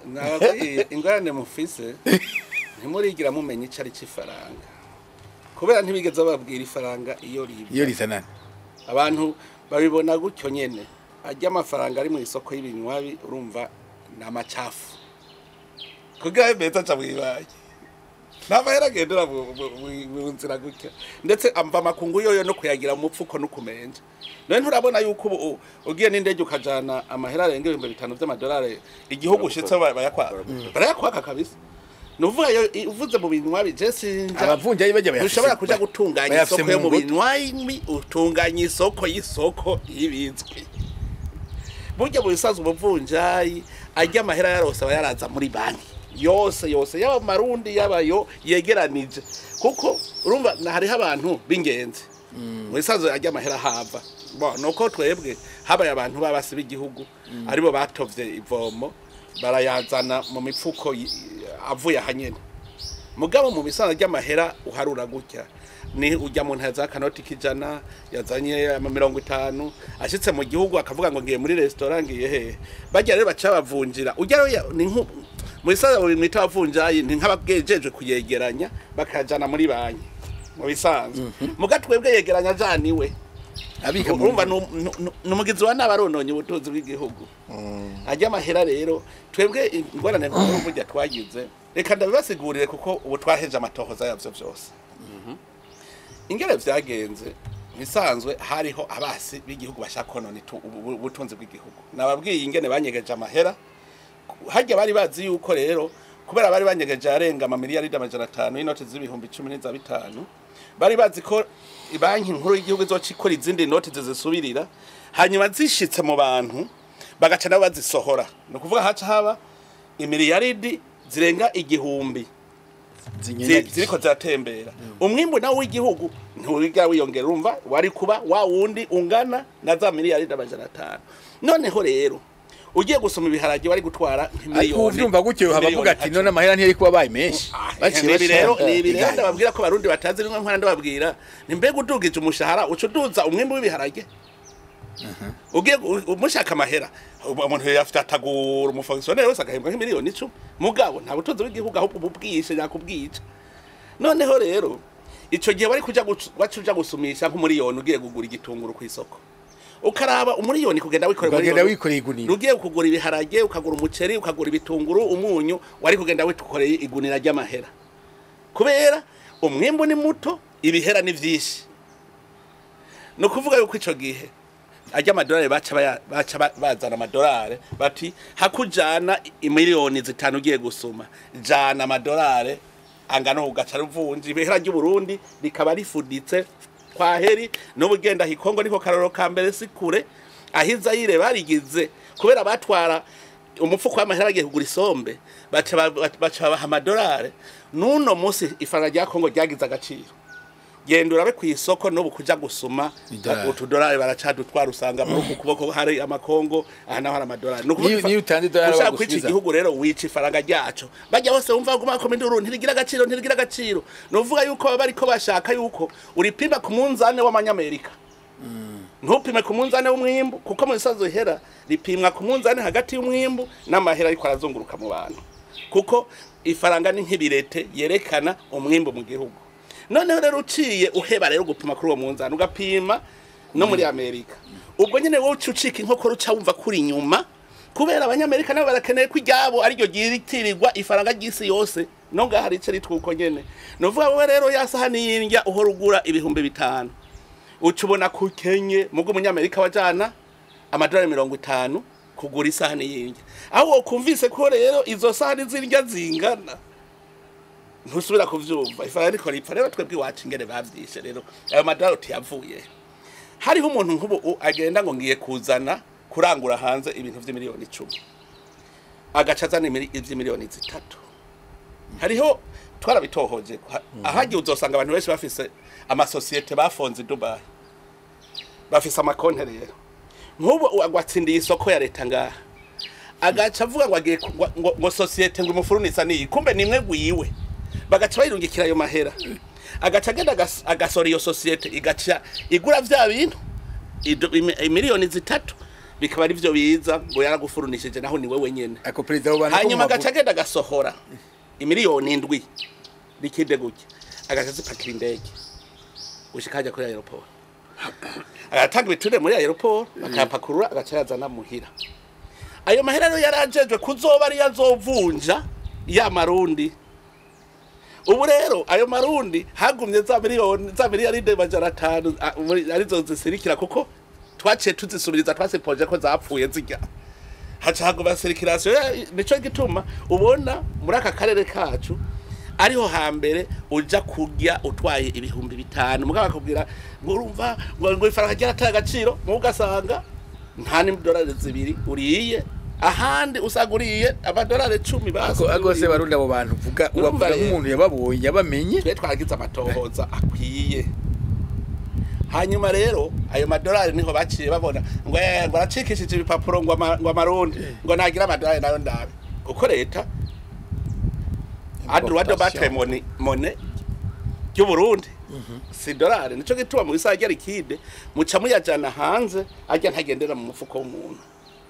Speaker 4: Nababwiye ingorane mufise, ntimurigira mumenye ico ari c'ifaranga, kubera ntibigeze bababwira ifaranga iyo riba,
Speaker 2: iyo rizanana.
Speaker 4: Abantu babibona gutyo nyene, ajya amafaranga ari mu isoko y'ibinywabi, urumva ni amacafu. Kugira abe meza aca mw'ibanki. Nta mahera agendera mu nzira gutya. Ndetse amva amakungu yoyo no kuyagira mu mupfuko no kumenja. None nturabona yuko ubu ugiye n'indege ukajana amahera arenga 5000 by'amadolari igihugu ushitse bayakwaka. Barayakwaka kabisa. Nuvuga yo uvuze mu binywa bije sinja.
Speaker 2: Abavunjayi bajya bayafise.
Speaker 4: Ushobora kuja gutunganya
Speaker 2: bayafise
Speaker 4: isoko yo mu
Speaker 2: mu
Speaker 4: binywa utunganya isoko y'isoko y'ibizwi. Burya mu bisanzwe umuvunjayi ajya amahera yarose aba yaraza muri banki yose yose yaba marundi yabayo yegeranije kuko urumva hariho abantu b'ingenzi mu bisanzwe ajya amahera hava bo nuko twebwe habaye abantu babasi b'igihugu aribo batovye ivomo barayazana mu mifuko avuye ahanyene mugabo mu bisanzwe ry'amahera uharura gutya ni ujya mu ntaza akanoti kijana yazanye ama 50 ashitse mu gihugu akavuga ngo ngiye muri restaurant ngiye hehe bajya rero baca bavunjira ujya rero ni nko mu bisanzwe mwita abavunjayi ni nk'ababwejejwe kuyegeranya bakajana muri banki mu bisanzwe muga twebwe yegeranya janiwe
Speaker 2: abika mu
Speaker 4: urumva numugizi wa nabarononye ubutunzi bw'igihugu ajya amahera rero twebwe ingorane nkuru burya twagize reka ndabibasigurire kuko ubu twaheje amatohoza yavyo vyose ingere vyagenze bisanzwe hariho abasi b'igihugu bashaka konona ubutunzi bw'igihugu nababwiye ingene banyegeje amahera harya bari bazi yuko rero kubera bari banyegeje arenga amamiliyaridi 500 y'inoti z'ibihumbi 10 n'iza 5 bari bazi ko banki nkuru y'igihugu izoca ikora izindi noti zizisubirira hanyuma zishitse mu bantu bagaca nabo bazisohora ni ukuvuga haca haba imiliyaridi zirenga 1000 ziriko ziratembera umwimbu nawo w'igihugu ntiwiga wiyongera urumva wari kuba wa wundi ungana na za miliyaridi 500 noneho rero ugiye gusoma ibiharage wari gutwara
Speaker 2: nk'imiliyoni ariko uvyumva gutyo habavuga ati none amahera ntiyari kuba baye menshi
Speaker 4: baciye rero ni ibirero ndababwira ko barundi batazi rimwe nkora ndababwira ni mbega udugije umushahara uca uduza umwimbu w'ibiharage ugiye umushaka amahera umuntu yafite atagura umufonctionnaire wese agahembwa nk'imiliyoni 10 mugabo nta butunzi bw'igihugu ahubwo ububwishe yakubwica noneho rero ico gihe wari kuja wacuja gusumisha nk'umuriyoni ugiye kugura igitunguru ku isoko ukaraba umuriyoni kugenda wikoreye
Speaker 2: ukagenda wikoreye igunira
Speaker 4: ugiye kugura ibiharage ukagura umuceri ukagura ibitunguru umunyu wari kugenda wikoreye igunira ry'amahera kubera umwimbu ni muto ibihera ni vyinshi no kuvuga yuko ico gihe ajya amadolari baca bazana amadolari bati hakujana imiliyoni 5 ugiye gusuma jana amadolari angana ugaca ruvunja ibihera ry'u Burundi rikaba rifuditse kwaheri n'ubugenda hikongo niko karoro ka mbere sikure ahiza yire barigize kubera batwara umufuko w'amahera bagiye kugura isombe baca baha amadolari nuno munsi ifaranga rya Kongo ryagize agaciro genda urabe ku isoko n'ubu kuja gusuma utudolari baracadutwara usanga muri uku kuboko hari amakongo aha naho hari amadolari
Speaker 2: niyo utanze idolari
Speaker 4: ushaka kwica igihugu rero wica ifaranga ryaco bajya bose wumva baguma bakoma induru ntirigira agaciro ntirigira agaciro nuvuga yuko baba bariko bashaka yuko uripima ku munzane w'amanyamerika ntupime ku munzane w'umwimbu kuko mu bisanzwe ihera ripimwa ku munzane hagati y'umwimbu n'amahera ariko arazunguruka mu bantu kuko ifaranga ni nk'ibirete yerekana umwimbu mu gihugu noneho rero uciye uheba rero gupima kuri uwo munzani ugapima no muri Amerika ubwo nyene wowe ucika inkokora uca wumva kuri inyuma kubera abanyamerika nabo barakeneye ko iryabo ariryo ryitirirwa ifaranga ry'isi yose no ngaha rice ritwuko nyene nuvuga wowe rero ya sahani y'indya uhora ugura 5000 uca ubona ko ukenye mugo umunyamerika wajana amadolari 50 kugura isahani y'indya aho wokumvise ko rero izo sahani z'indya zingana ntusubira kuvyumva ifaranga riko ripfa rero twebwe iwacu ingene bavyishe rero ayo madolari tuyavuye hariho umuntu nk'ubu agenda ngo ngiye kuzana kurangura hanze ibintu vy'imiliyoni 10 agaca azana ivy'imiliyoni 3 hariho twarabitohoje ahagiye uzosanga abantu benshi bafise amasosiyete bafonze i Dubai bafise amakonte rero nk'ubu agwatsindiye isoko ya leta ngaha agaca avuga ngo agiye ngo sosiyete ngo imufurunisa niyi kumbe nimwe gwiwe bagaca bayirungikira ayo mahera agaca agenda agasora iyo sosiyete igaca igura vya bintu imiliyoni 3 bikaba ari vyo biza ngo yaragufurunishije naho ni wewe nyene
Speaker 2: ako president w'abantu
Speaker 4: hanyuma agaca agenda agasohora imiliyoni 7 rikide gutya agaca zipakira indege gushika hajya kuri aeroport agatanga ibiture muri aeroport bakayapakurura agaca yazana muhira ayo mahera rero yarajejwe kuzoba ari yazovunja Ya marundi. Ubu rero ayo marundi hagumye za miliyoni, za miliyaride 500 arizo zisirikira, kuko twaciye tuzisubiriza, twasipoje ko zapfuye zijya haca haguma circulation. Nico gituma ubona muri aka karere kacu ariho hambere uja kurya utwaye 5000, mugabo akubwira ngo urumva ngo ifaranga ryarataye agaciro, mu ugasanga nta n'idolari 2 uriye, ahandi usanga uriye amadolari 10 basi.
Speaker 2: Ako se Barundi abo bantu uvuga ubavuga nk'umuntu yababonye yabamenye.
Speaker 4: Twe twaragize amatohoza akwiye. Hanyuma rero ayo madolari niho baciye babona ngo ngo aracikishije ibipapuro ngo amarundi ngo nagira amadolari nayo ndabe, kuko leta adroit de battre monnaie y'u Burundi si dolari. Nico gituma mu isaha rya liquide muca muyajana hanze, ajya ntagendera mu mufuko w'umuntu,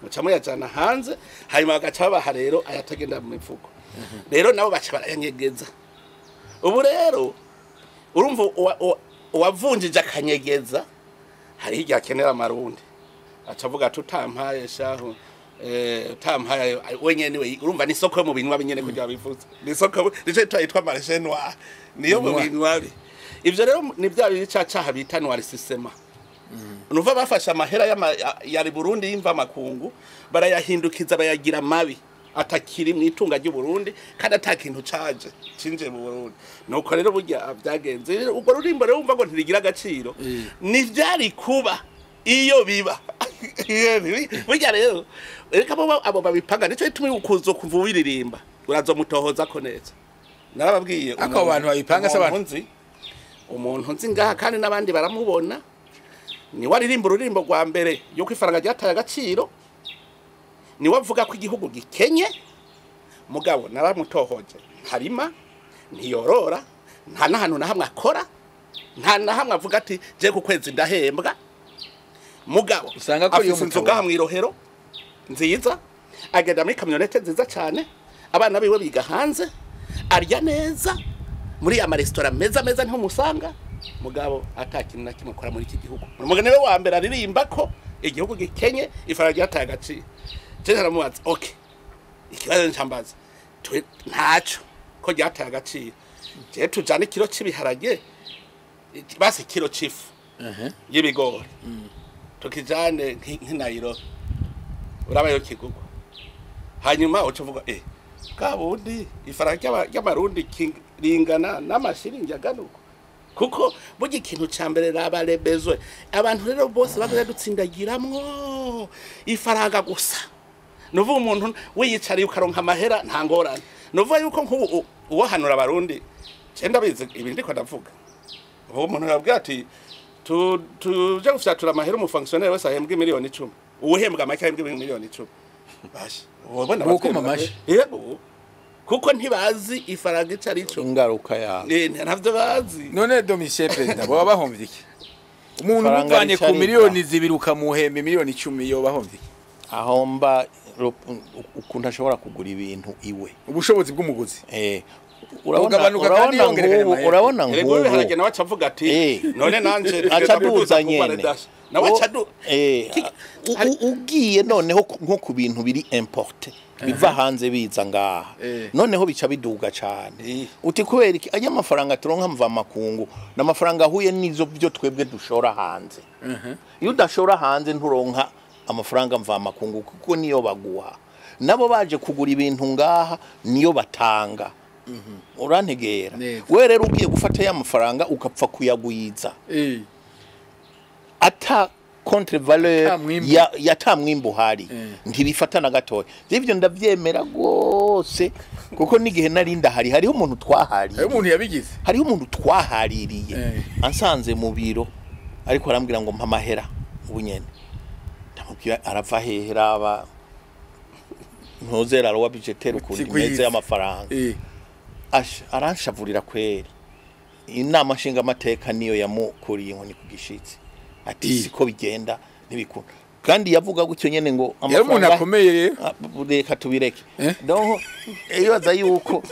Speaker 4: muca muyajana hanze, hanyuma bagaca babaha rero ayatagenda mu mifuko. Rero nabo baca barayanyegeza. Ubu rero urumva uwavunjije akanyegeza hari igihe akenera amarundi, aca avuga ati utampaye shahu, utampaye wenyene we. Urumva ni isoko yo mu binwa binyene kugira bivuze, ni isoko nico yitwa marché noir, niyo mu binwa bi. Ivyo rero ni bya biri ca caha bita noir system. Nuva bafashe amahera ya Burundi y'imva makungu barayahindukiza bayagira mabi atakiri mu itunga ry'u Burundi, kandi atakintu caje cinje mu Burundi. Nuko rero burya byagenze ubwo rurimbo rero umva ngo ntirigira agaciro, ni vyari kuba iyo biba burya rero reka abo babipanga. Nico gituma ukuzo kuva ubiririmba urazomutohoza ko neza. Narababwiye
Speaker 2: ako bantu babipanga se abantu
Speaker 4: umuntu nzi ngaha kandi n'abandi baramubona, ni waririmba ururimbo rwa mbere yuko ifaranga ryataye agaciro, ni wavuga ko igihugu gikenye. Mugabo naramutohoje, harima ntiyorora, nta nahantu na hamwe akora, nta na hamwe avuga ati je ku kwezi ndahembwa. Mugabo
Speaker 2: usanga ko
Speaker 4: afise inzu ngaha mw'irohero nziza, agenda muri kamyonete nziza cyane, abana biwe biga hanze, arya neza muri ama restaurant meza meza niho musanga. Mugabo atakintu na kimwe akora muri iki gihugu. Umugani we wa mbere aririmba ko igihugu gikenye, ifaranga ryataye agaciro. Je naramubaza okay, ikibazo ncambaza twe ntaco ko ryataye agaciro, je tujana ikiro c'ibiharage basi ikiro c'ifu y'ibigori tukijane nk'inayiro urabayo kigugwa, hanyuma uca uvuga bwa bundi ifaranga ry'amarundi ringana n'amashiringi aganuko. Kuko burya ikintu ca mbere rabarebezwe abantu rero bose bagoye dutsindagiramwo ifaranga gusa. Nuvuga umuntu wiyicariye ukaronka amahera nta ngorane. Nuvuga yuko nk'ubu uwohanura abarundi, je ndabizi ibi ndiko ndavuga, ubu umuntu yabwira ati tuje gufyatura amahera umufonctionnaire wese ahembwa miliyoni 10, uwuhembwa make ahembwa miliyoni 10. Bashi ubona
Speaker 2: bakoma amashi
Speaker 4: yego, kuko ntibazi ifaranga ico arico
Speaker 1: ingaruka ya
Speaker 4: ntavyo bazi.
Speaker 2: None Domitien President baba bahomvye iki? Umuntu umuvanye ku miliyoni 2 ukamuhemba miliyoni 10 yo bahomvye iki?
Speaker 1: Ahomba ukuntu ashobora kugura ibintu iwe,
Speaker 2: ubushobozi bw'umuguzi.
Speaker 1: Urabona urabona
Speaker 4: ngubu harage nawe acavuga ati none nanje
Speaker 1: acaduza nyene
Speaker 4: nawe acadu
Speaker 1: ugiye noneho nko ku bintu biri importe biva hanze biza ngaha, noneho bica biduga cyane. Uti kubera iki aya mafaranga turonka mva makungu n'amafaranga ahuye n'izo byo twebwe dushora hanze. Iyo udashora hanze nturonka amafaranga mva makungu, kuko niyo baguha. Nabo baje kugura ibintu ngaha niyo batanga. Urantegera we rero ugiye gufata ya mafaranga ukapfa kuyagwiza ata contre valeur ya tamwimbo hari ntibifata na gatoya. Ivyo ndavyemera gose, kuko nigihe narinda hari hariho umuntu twahariye,
Speaker 2: hariho umuntu yabigize,
Speaker 1: hariho umuntu twahaririye ansanze mu biro ariko arambwira ngo mpa amahera ubu nyene. Ndamubwira arava hehe raba ntozera rowa budgetaire ukuntu imeze y'amafaranga. Aranshavurira kweri. Inama nshinga amateka niyo yamukuriye inkoni kugishitsi ati siko bigenda ntibikunda. Kandi yavuga gutyo nyene ngo
Speaker 2: amafaranga akomeye
Speaker 1: reka tubireke. Donc ibaza yuko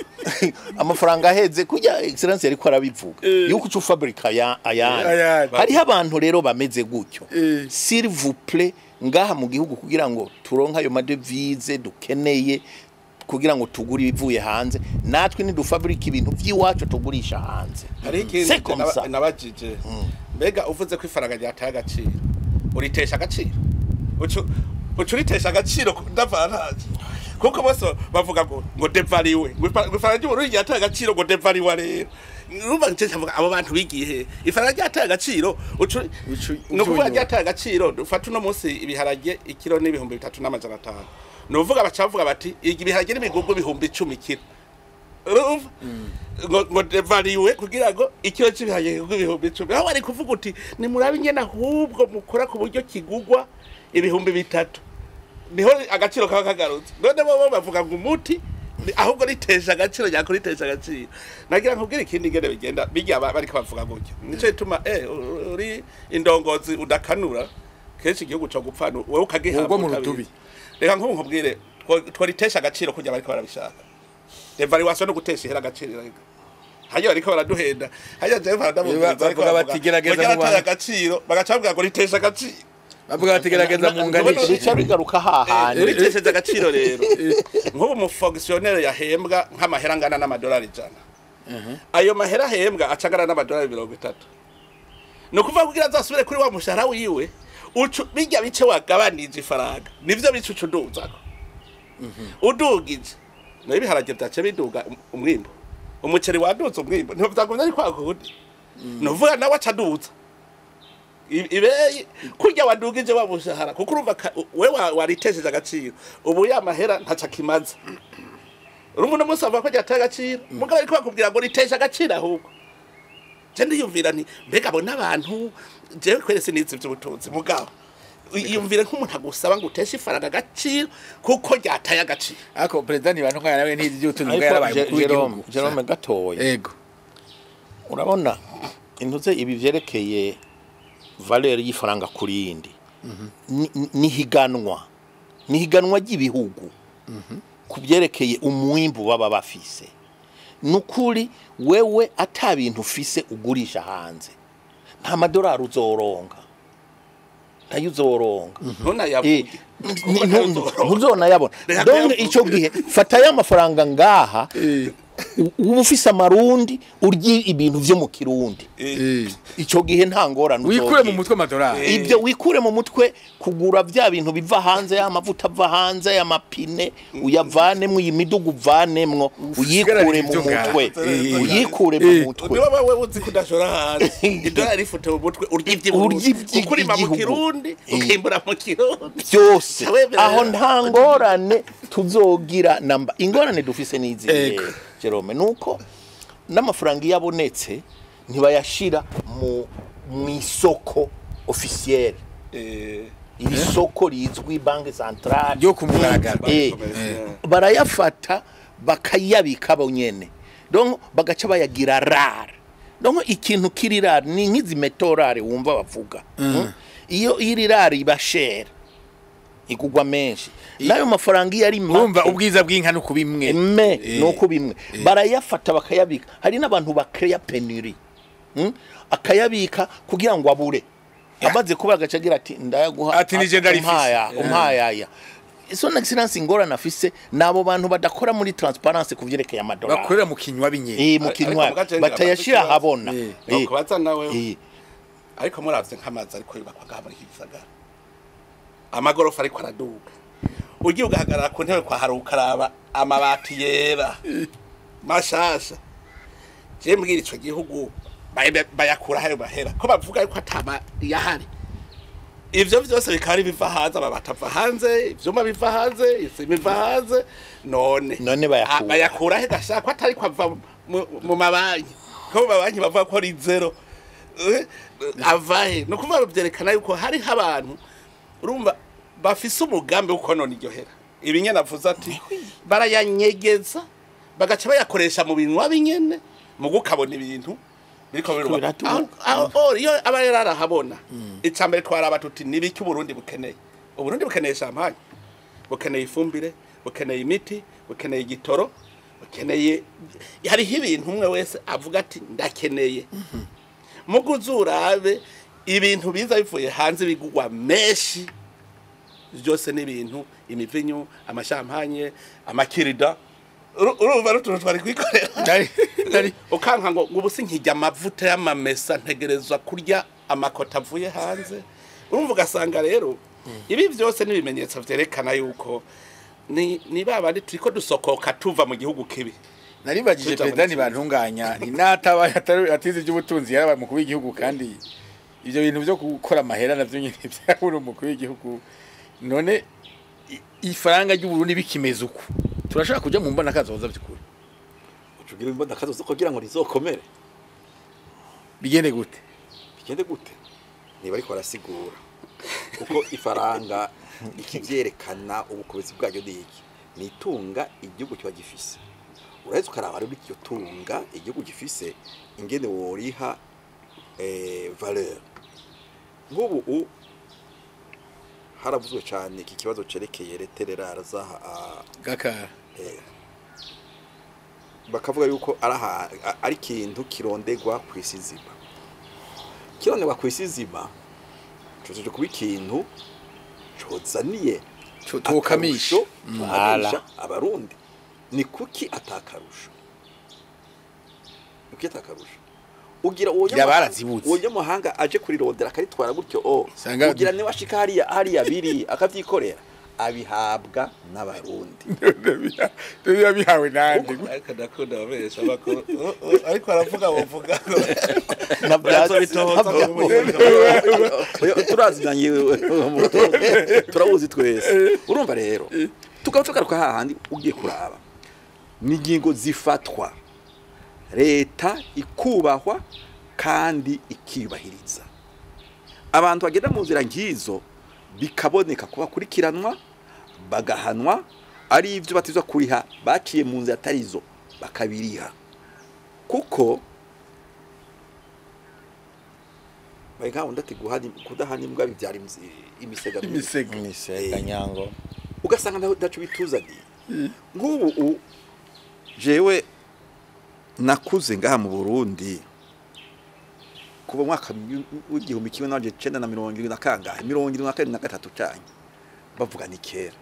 Speaker 1: amafaranga aheze kujya excellence yariko arabivuga yuko ucu fabrica ya ayandi. Hariho abantu rero bameze gutyo. S'il vous plaît ngaha mu gihugu kugira ngo turonka ayo madevise dukeneye, kugira ngo tugure ibivuye hanze, natwe nidufabrika ibintu by'iwacu tugurisha hanze.
Speaker 4: Hari
Speaker 1: C'est
Speaker 4: ikindi
Speaker 1: comme ça.
Speaker 4: nabajije, mbega uvuze ko ifaranga ryataye agaciro, uritesha agaciro, uca uritesha agaciro ndavantaje, kuko bose bavuga ngo dévalué, ngo ifaranga ry'Uburundi ryataye agaciro, ngo dévalué. Rero urumva nce nkavuga, abo bantu bigiye he? Ifaranga ryataye agaciro, uca ni ukuvuga
Speaker 2: unyura.
Speaker 4: Ryataye agaciro. Dufate uno munsi ibiharage ikiro n'3500, ni ukuvuga baca bavuga bati ibiharage n'ibigurwa 10,000 ikiro. Urumva ngo dévalué kugira ngo ikiro cy'ibiharage kigurwe 10,000, aho wari kuvuga uti nimurabe ingene ahubwo mukora ku buryo kigugwa 3000, niho agaciro kaba kagarutse. None bo bavuga ngo umuti ahubwo ritesha agaciro, nyako ritesha agaciro. Nagira nkubwire ikindi ingene bigenda bijya bariko bavuga gutyo, nico gituma uri indongozi udakanura kenshi igihugu co gupfana wewe ukagihabwa
Speaker 2: Ubwo mu
Speaker 4: utabizi.
Speaker 2: rudubi.
Speaker 4: Reka nk'ubu nkubwire, tworitesha agaciro kujya bariko barabishaka. Dévaluation no gutesha ihera agaciro, reka hajya bariko baraduhenda, hajya jewe baradamubwira.
Speaker 2: Bavuga bati, gerageza mu bantu.
Speaker 4: Agaciro bagaca bavuga ngo ritesha agaciro.
Speaker 2: Bavuga bati gerageza munganishe.
Speaker 1: Bica bigaruka hahandi.
Speaker 4: Ritesheje agaciro rero, nk'ubu umufonctionnaire yahembwa nk'amahera angana n'amadolari 100, ayo mahera ahembwa aca angana n'amadolari 30. Ni ukuvuga kugira azasubire kuri wa mushahara wiwe, ucu bijya bice wagabanije ifaranga nivyo bice uca uduzako. Udugije nayo, ibiharage vyace biduga, umwimbu, umuceri waduze, umwimbu ntiho vyagumye ari kwa kundi, ni ukuvuga nawe aca aduza ibeyi kurya wadugije wa mushahara, kuko urumva we waritesheje agaciro, ubu ya mahera ntaco akimaze. Urumva uno munsi bavuga ko ryataye agaciro, mugabo ariko bakubwira ngo riteshe agaciro. Ahubwo je ndiyumvira nti mbega abo n'abantu, jewe kwere sinizi ivy'ubutunzi, mugabo iyumvire nk'umuntu agusaba ngo uteshe ifaranga agaciro kuko ryataye agaciro.
Speaker 2: Ariko perezida Ntibantunganya nawe ntizi iby'ubutunzi bwa
Speaker 1: Ariko
Speaker 2: yarabaye umukuru
Speaker 1: Jerome
Speaker 2: w'igihugu.
Speaker 1: Jerome gatoya.
Speaker 2: Ego.
Speaker 1: Urabona intuze ibi vyerekeye valeur y'ifaranga kuri yindi, ni higanwa ry'ibihugu ku byerekeye umwimbu baba bafise. Nukuri wewe ata bintu ufise ugurisha hanze, nta madolari uzoronka, ntayo uzoronka.
Speaker 4: Ntunayavuge.
Speaker 1: Ntuzonayabona.
Speaker 4: Reka
Speaker 1: Donc
Speaker 4: kuyavuga.
Speaker 1: ico gihe fata ya mafaranga ngaha, uba ufise amarundi, urye ibintu vyo mu Kirundi. Ico gihe nta ngorane
Speaker 2: Wikure mu
Speaker 1: uzogira.
Speaker 2: mutwe amadolari.
Speaker 1: Ibyo wikure mu mutwe kugura bya bintu biva hanze, y'amavuta ava hanze, y'amapine uyavanemwo, iyi miduga uvanemwo, uyikure mu
Speaker 2: ibyo ngaha.
Speaker 1: mutwe, uyikure mu mutwe.
Speaker 4: Niba wewe uzi ko udashora hanze, idolari rifute mu mutwe, urya ivy'iburundi.
Speaker 1: Urya ivy'igihugu.
Speaker 4: Ukurima mu Kirundi, ukimbura mu Kirundi.
Speaker 1: Byose.
Speaker 4: Wemera.
Speaker 1: Aho nta ngorane tuzogira namba. Ingorane dufise n'izi, Jerome, nuko n'amafaranga iyo abonetse ntibayashira mu isoko officiel, iri soko rizwi, banque centrale.
Speaker 2: Ryo ku mugaragaro.
Speaker 1: Barayafata bakayabika bo nyene, donc bagaca bayagira rare. Donc ikintu kiri rare ni nk'izi métaux rares wumva bavuga. Iyo iri rare iba chère, igugwa menshi, n'ayo mafaranga iyo ari make.
Speaker 2: Urumva ubwiza bw'inka no kubimwe.
Speaker 1: Me nuko bimwe barayafata bakayabika. Hari n'abantu bakreya pénurie. Akayabika kugira ngo abure, amaze kuba agaca agira ati ndayaguha.
Speaker 2: Ati, "Nije ndarifise."
Speaker 1: Umpaya umpayaya Son Excellence, ingorane afise nabo bantu badakora muri transparence ku vyerekeye amadolari.
Speaker 2: Bakorera mu kinywa binye.
Speaker 1: Mu
Speaker 4: Ariko
Speaker 1: kinywa
Speaker 4: mugace
Speaker 1: batayashira
Speaker 4: ngira
Speaker 1: habona.
Speaker 4: Kubaza nawe. Ariko muravye nk'amazu ariko yubakwa ngaha muri iki gisagara, amagorofa ariko araduga, ugiye ugahagarara ku ntebe kwa hari ukaraba amabati yera mashasha, je mbwira, ico gihugu bayakura hayo mahera ko bavuga yuko atama yahari? Ivyo vyose bikaba ari biva hanze, amabati ava hanze, ivyuma biva hanze, isima iva hanze, none
Speaker 1: None bayakura.
Speaker 4: Ah, bayakura he gashaka ko atari ko ava mu mabanki, ko mu mabanki bavuga ko ari zéro? Ava he? Ni ukuvuga byerekana yuko hariho abantu, urumva, bafise umugambi wo konona iryo hera. Ibi nyene avuze ati barayanyegeza, bagaca bayakoresha mu binwa binyene, mu gukabona ibintu biriko birubaka.
Speaker 1: Biraduga.
Speaker 4: Aho iyo aba rero arahabona, icambere twaraba tuti nibiki Uburundi bukeneye? Uburundi bukeneye champagne, bukeneye ifumbire, bukeneye imiti, bukeneye igitoro, bukeneye, hariho ibintu umwe wese avuga ati ndakeneye. Muguzi urabe ibintu biza bivuye hanze bigugwa menshi. Byose n'ibintu, imivinyu, amashampanye, amakirida. Urumva rutuntu twari kwikorera. Ukanka ngo ubu sinkijya amavuta y'amamesa, ntegerezwa kurya amakota avuye hanze. Urumva ugasanga rero ibi byose n'ibimenyetso vyerekana yuko ni babandi turiko dusokoka tuva mu gihugu kibi.
Speaker 2: Naribagije perezida ntibantunganya ni nataba atize iby'ubutunzi yarabaye umukuru w'igihugu, kandi ibyo bintu byo gukora amahera navyo nyine byabura umukuru w'igihugu. None ifaranga ry'u Burundi bikimeze uko, turashaka kuja mu mbona kazoza by'ukuri?
Speaker 3: Ucugira imbona kazoza kugira ngo rizokomere.
Speaker 2: Bigende gute?
Speaker 3: Bigende gute? Niba ariko arasigura kuko ifaranga ikivyerekana ubukomezi bwaryo ni iki? Ni itunga igihugu kiba gifise. Uraheza ukaraba rero iryo tunga igihugu gifise ingene woriha valeur. Nk'ubu haravuzwe cyane iki kibazo cerekeye reterera zaha
Speaker 2: gakara,
Speaker 3: bakavuga yuko ari ikintu kirondegwa ku isi nzima. Kirondegwa ku isi nzima cozoje kuba ikintu cozaniye
Speaker 2: tokamisha
Speaker 3: abarundi. Ni kuki atakarusho? Kuki atakarusho? Ugira uwo muhanga aje kurirondera akaritwara gutyo, ugira ne washika hariya biri akavyikorera, abihabwa n'abarundi.
Speaker 2: Bihawe nande?
Speaker 4: Ariko ndakunda ababesha bakuru, ariko aravuga bavuga
Speaker 3: turaziranye, turabuzi twese. Urumva rero tukaba tugaruka hahandi ugiye kuraba n'ingingo zifatwa leta ikubahwa kandi ikiyubahiriza. Abantu bagenda mu nzira nkizo bikaboneka kubakurikiranwa bagahanwa, ari ibyo batizwa kuriha baciye mu nzira atarizo bakabiriha, kuko baga undi kudahana imbwa bibyara imisega
Speaker 1: imisega nyango,
Speaker 3: ugasanga ndacu bituzaniye. Nk'ubu jewe nakuze ngaha mu Burundi kuva mwaka w'igihumbi kimwe n'amajana icenda na mirongo irindwi na kangahe, 73 cyane, bavuga ni kera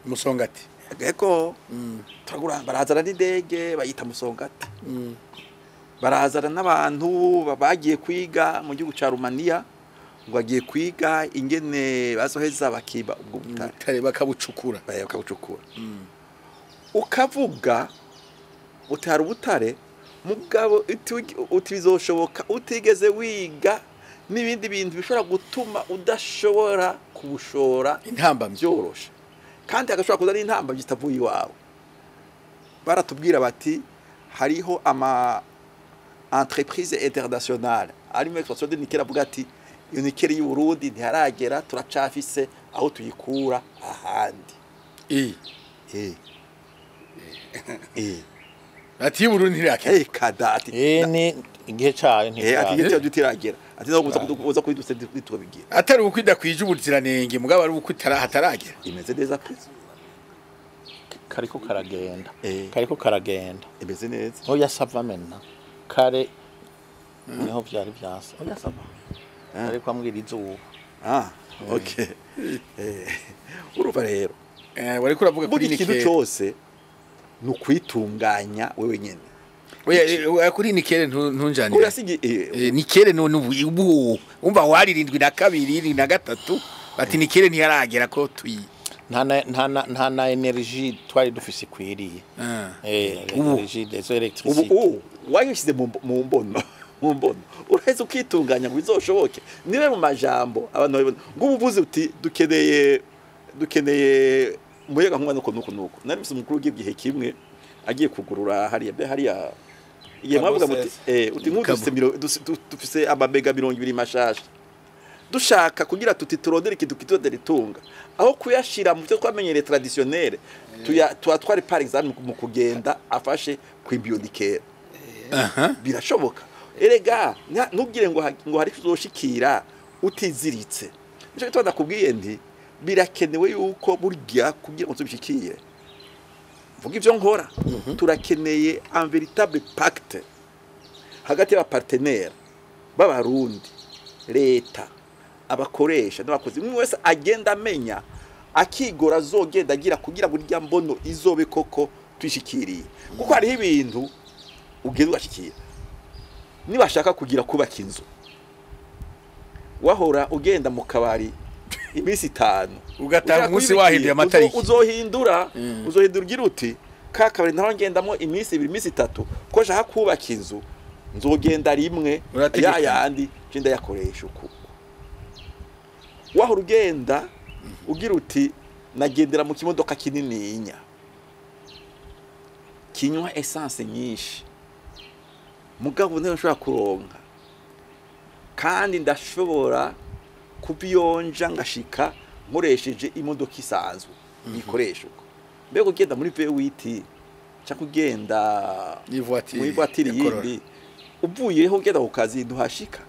Speaker 2: Musongati.
Speaker 3: Ego turagura, barazana n'indege bayita Musongati. Barazana n'abantu bagiye kwiga mu gihugu ca Rumaniya, ngo bagiye kwiga ingene bazoheza bakiba ubwo butare
Speaker 2: bakabucukura.
Speaker 3: Ukavuga utari ubutare mugabo utibizoshoboka utigeze wiga n'ibindi bintu bishobora gutuma udashobora kubushora
Speaker 2: intamba
Speaker 3: byoroshe, kandi agashobora kuza n'intamba zitavuye iwawe. Baratubwira bati hariho ama entreprise internationale arimo exportation de nickel, avuga ati iyo nickel y'u Burundi ntiharagera, turacafise aho tuyikura ahandi.
Speaker 2: Ati y'u Burundi ntirakera
Speaker 3: kadati
Speaker 1: ni igihe cayo
Speaker 3: ntirakera, ati igihe tutiragera, ati no kuza kwiduse tubigira
Speaker 2: atari ukwidakwije ubuziranenge mugabo ari uko hataragera.
Speaker 3: Imeze neza pe,
Speaker 1: kariko karagenda, kariko karagenda,
Speaker 3: imeze neza.
Speaker 1: Oya sava mena kare niho byari byase. Oya sava ariko ambwira izuba.
Speaker 3: Okay. Urumva rero
Speaker 2: wariko uravuga kuri
Speaker 3: ikintu
Speaker 2: nikere
Speaker 3: cyose ni ukwitunganya wewe nyene.
Speaker 2: Oya kuri nikere ntunjanire.
Speaker 3: Urasigi
Speaker 2: nikere none ubu umva wari 72 73 bati nikere ntiyaragera ko tuyi
Speaker 1: nta na energy twari dufise ikwiriye. Energy des electricité.
Speaker 3: Ubu wayishyize mu mbono uraheze ukitunganya ngo bizoshoboke. Nibe mu majambo abantu babibona ngo ubuvuze uti dukeneye umuyaga nkuba nuko nuko nuko. Nari mfise umukuru w'igihe kimwe agiye kugurura hariya be hariya igihe mwavuga muti uti nk'udufise dufise amamega 20 mashasha dushaka kugira tuti turondere ikintu kitodera itunga aho kuyashira mu byo twamenyereye traditionnel tuya tware par exemple mu kugenda afashe kwibionikera. Birashoboka erega ntubwire ngo hari uzoshikira utiziritse. Nico gituma ndakubwiye nti birakenewe yuko burya kugira ngo tubishikire mvuga ivyo nkora turakeneye un véritable pacte hagati y'aba partenaire b'abarundi, leta, abakoresha n'abakozi, umwe wese agenda amenya Akigora azogenda agira kugira ngo irya mbono izobe koko twishikiriye, kuko hariho ibintu ugenda ugashikira. Nibashaka kugira kubaka inzu, wahora ugenda mu kabari iminsi 5
Speaker 2: ugatanga umunsi wahinduye amatariki,
Speaker 3: uzohindura uzohindura ugira uti ka kabari naho ngendamo iminsi 2 iminsi 3, ko nshaka kubaka inzu nzogenda rimwe ya yandi je ndayakoresha uku. Wahora ugenda ugira uti nagendera mu kimodoka kinininya kinywa essence nyinshi, mugabo ntayo nshobora kuronka, kandi ndashobora kubiyonja ngashika nkoresheje imodoka isanzwe nikoresha uko. Mbega ugenda muri V8 cyangwa ugenda muri voiture yindi, uvuyeho ugenda ku kazi ntuhashika.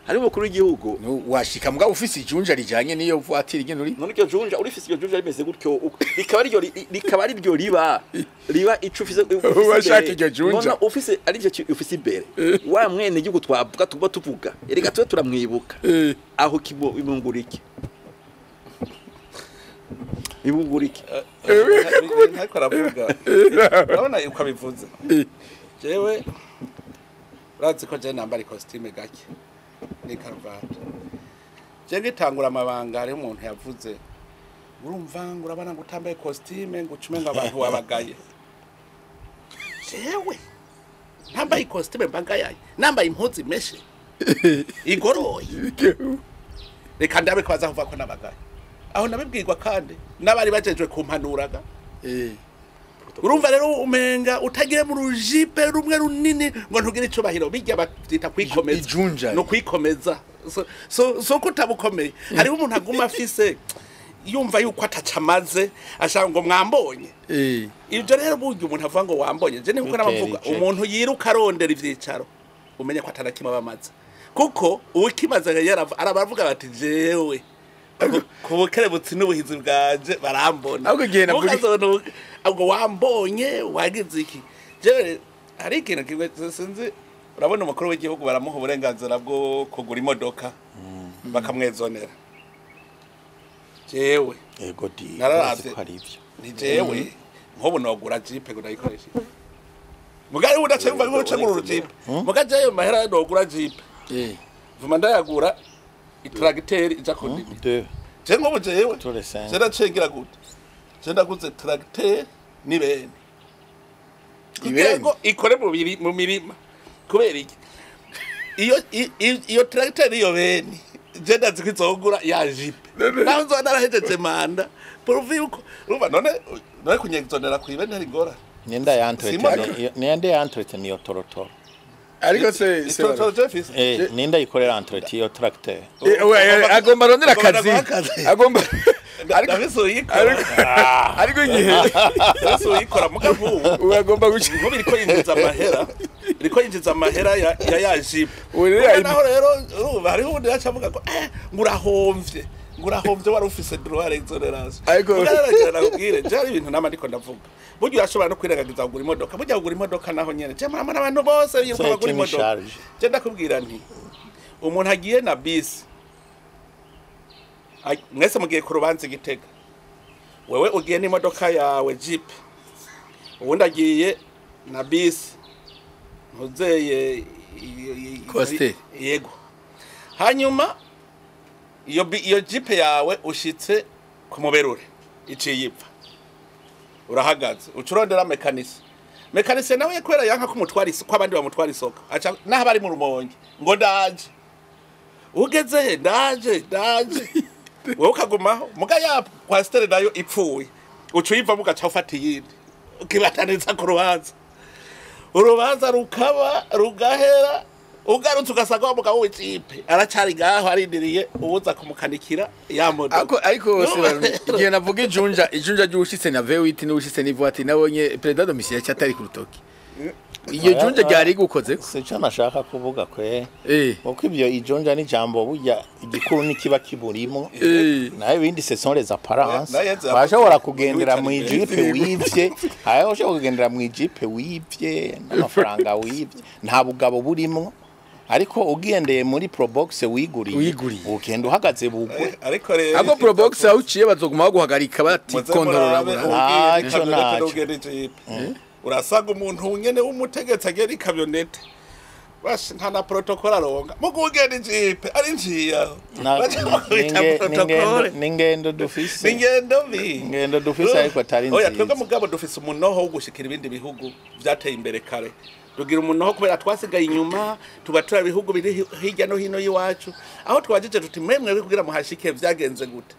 Speaker 3: Hari umukuru w'igihugu
Speaker 2: washika mbwa ufise ijunja rijanye niyo voiture igenda uri
Speaker 3: none iryo junja urifise, iryo junja rimeze gutyo, rikaba ari ryo riba ico ufise,
Speaker 2: washaka iryo junja
Speaker 3: none ufise ari ryo ufise imbere wa mwene igihugu twavuga tuba tuvuga, erega twe turamwibuka aho ibungurike ibungurike
Speaker 4: ariko aravuga urabona uko abivuze. Jewe urazi ko je nambara ikositime gake ni karuvati. Je ngitangura amabanga hariho umuntu yavuze urumva ngo urabona ngo utambaye kositime ngo ucume ngo abantu wabagaye. Jewe ntambaye ikositime mbagaye, nambaye impuzu imeshe igoroye, reka ndabe ko baza kuvuga ko nabagaye. Aho nabibwirwa kandi n'abari bajejwe kumpanuraga. Urumva rero umenga utagiye mu rujipe rumwe runini ngo ntugire icubahiro, bijya bavyita kwikomeza no kwikomeza. So kutabukomeye. Hariho umuntu aguma afise yumva yuko atacamaze ashaka ngo mwambonye. Ibyo rero burya umuntu avuga ngo wambonye, je niko nabavuga umuntu yiruka arondera ivyicaro umenye ko atarakima bamaze, kuko ukimaze arabavuga bati jewe ku bukerebutsi n'ubuhizi bwanje barambona. Ahubwo wambonye wagize iki? Jewe hari ikintu kimwe sinzi, urabona umukuru w'igihugu baramuha uburenganzira bwo kugura imodoka bakamwezonera. Jewe
Speaker 1: ego di
Speaker 4: nararavye ni jewe nkobu nogura jipe ngo ndayikoreshe, mugari udace mva ngo uce muri jipe, mugaje ayo mahera nogura jipe vuma ndayagura itracteur ija kundimi. Je ngobu jewe je ndacengira gute, je ndaguze tracteur ni bene ibego ikore mu mirima. Kubera iki? Iyo tracteur iyo bene je ndazi ko izogura ya jipe naho nzo narahejeje manda pourvu yuko urumva none kunyegzonera kwibene hari ngora
Speaker 1: nenda ya entretien, nenda ya entretien iyo torotoro.
Speaker 2: Ariko se
Speaker 1: ninda ikorera entretien iyo tracteur.
Speaker 2: Agomba rondera akazi, agomba ariko igihe
Speaker 4: ariko yikora mugavu
Speaker 2: agomba guca
Speaker 4: nkubi iriko yinjiza amahera, iriko yinjiza amahera ya jipe. Naho rero urumva hariho ubundi yaca avuga ko ngurahomvye ngurahomvye wari ufise droit d'exonération. Ariko nakubwire je hari ibintu nama ndiko ndavuga, burya urashobora no kwirengagiza kugura imodoka, burya kugura imodoka naho nyene je murabona abantu bose biruka bagura imodoka. Je ndakubwira nti umuntu agiye na bisi, mwese mugiye ku rubanza Gitega, wewe ugiye n'imodoka yawe jeep, uwundi agiye na bisi ntuzeye
Speaker 2: coaster
Speaker 4: yego, hanyuma iyo jeep yawe ushitse ku muberure iciye ipfa, urahagaze ucurondera mekanisi. Mekanisi nawe kwera yanka ko mutwara isoko abandi bamutwara isoko, aca naho bari mu Rumonge ngo ndaje, ugeze he ndaje wewe ukagumaho muga ya kwastere nayo ipfuye uca uyivamo ugaca ufata iyindi ukibataniriza ku rubanza, urubanza rukaba rugahera, ugarutse ugasanga wa mugabo w'ijipe aracari ngaho arindiriye uwuza kumukanikira ya modoka.
Speaker 2: Ariko igihe navuga ijunja ry'ushitse na V8 n'ushitse n'ivoiture nabonye président Domitien cyatari ku rutoki. Iyo junja ryari gukoze
Speaker 1: sico nashaka kuvuga kwe, kuko ibyo ijunja ni jambo burya igikuru nikiba kiburimo, nayo ibindi ce sont les apparences. Bashobora kugendera mu ijipe wivye, ayo ushobora kugendera mu ijipe wivye n'amafaranga wivye, nta bugabo burimo. Ariko ugendeye muri Probox wiguriye ugenda uhagaze bugwe.
Speaker 4: Ariko rero
Speaker 2: abo Probox aho uciye bazoguma baguhagarika bati kontorora
Speaker 1: ntacyo ntacyo.
Speaker 4: Urasaga umuntu nyene w'umutegetsi agera ikamyonete basha nta na protocol aronga mugugenda ijipe ari njiya
Speaker 1: n'ingendo dufise
Speaker 4: n'ingendo mbi
Speaker 1: ingendo dufise ariko atari nziza.
Speaker 4: Oya twebwe mugabo dufise umunoho wo gushikira ibindi bihugu vyateye imbere kare, tugira umunoho kubera twasigaye inyuma tuba tura bihugu biri hirya no hino y'iwacu aho twajije tuti mwemwe kugira muhashike vyagenze gute.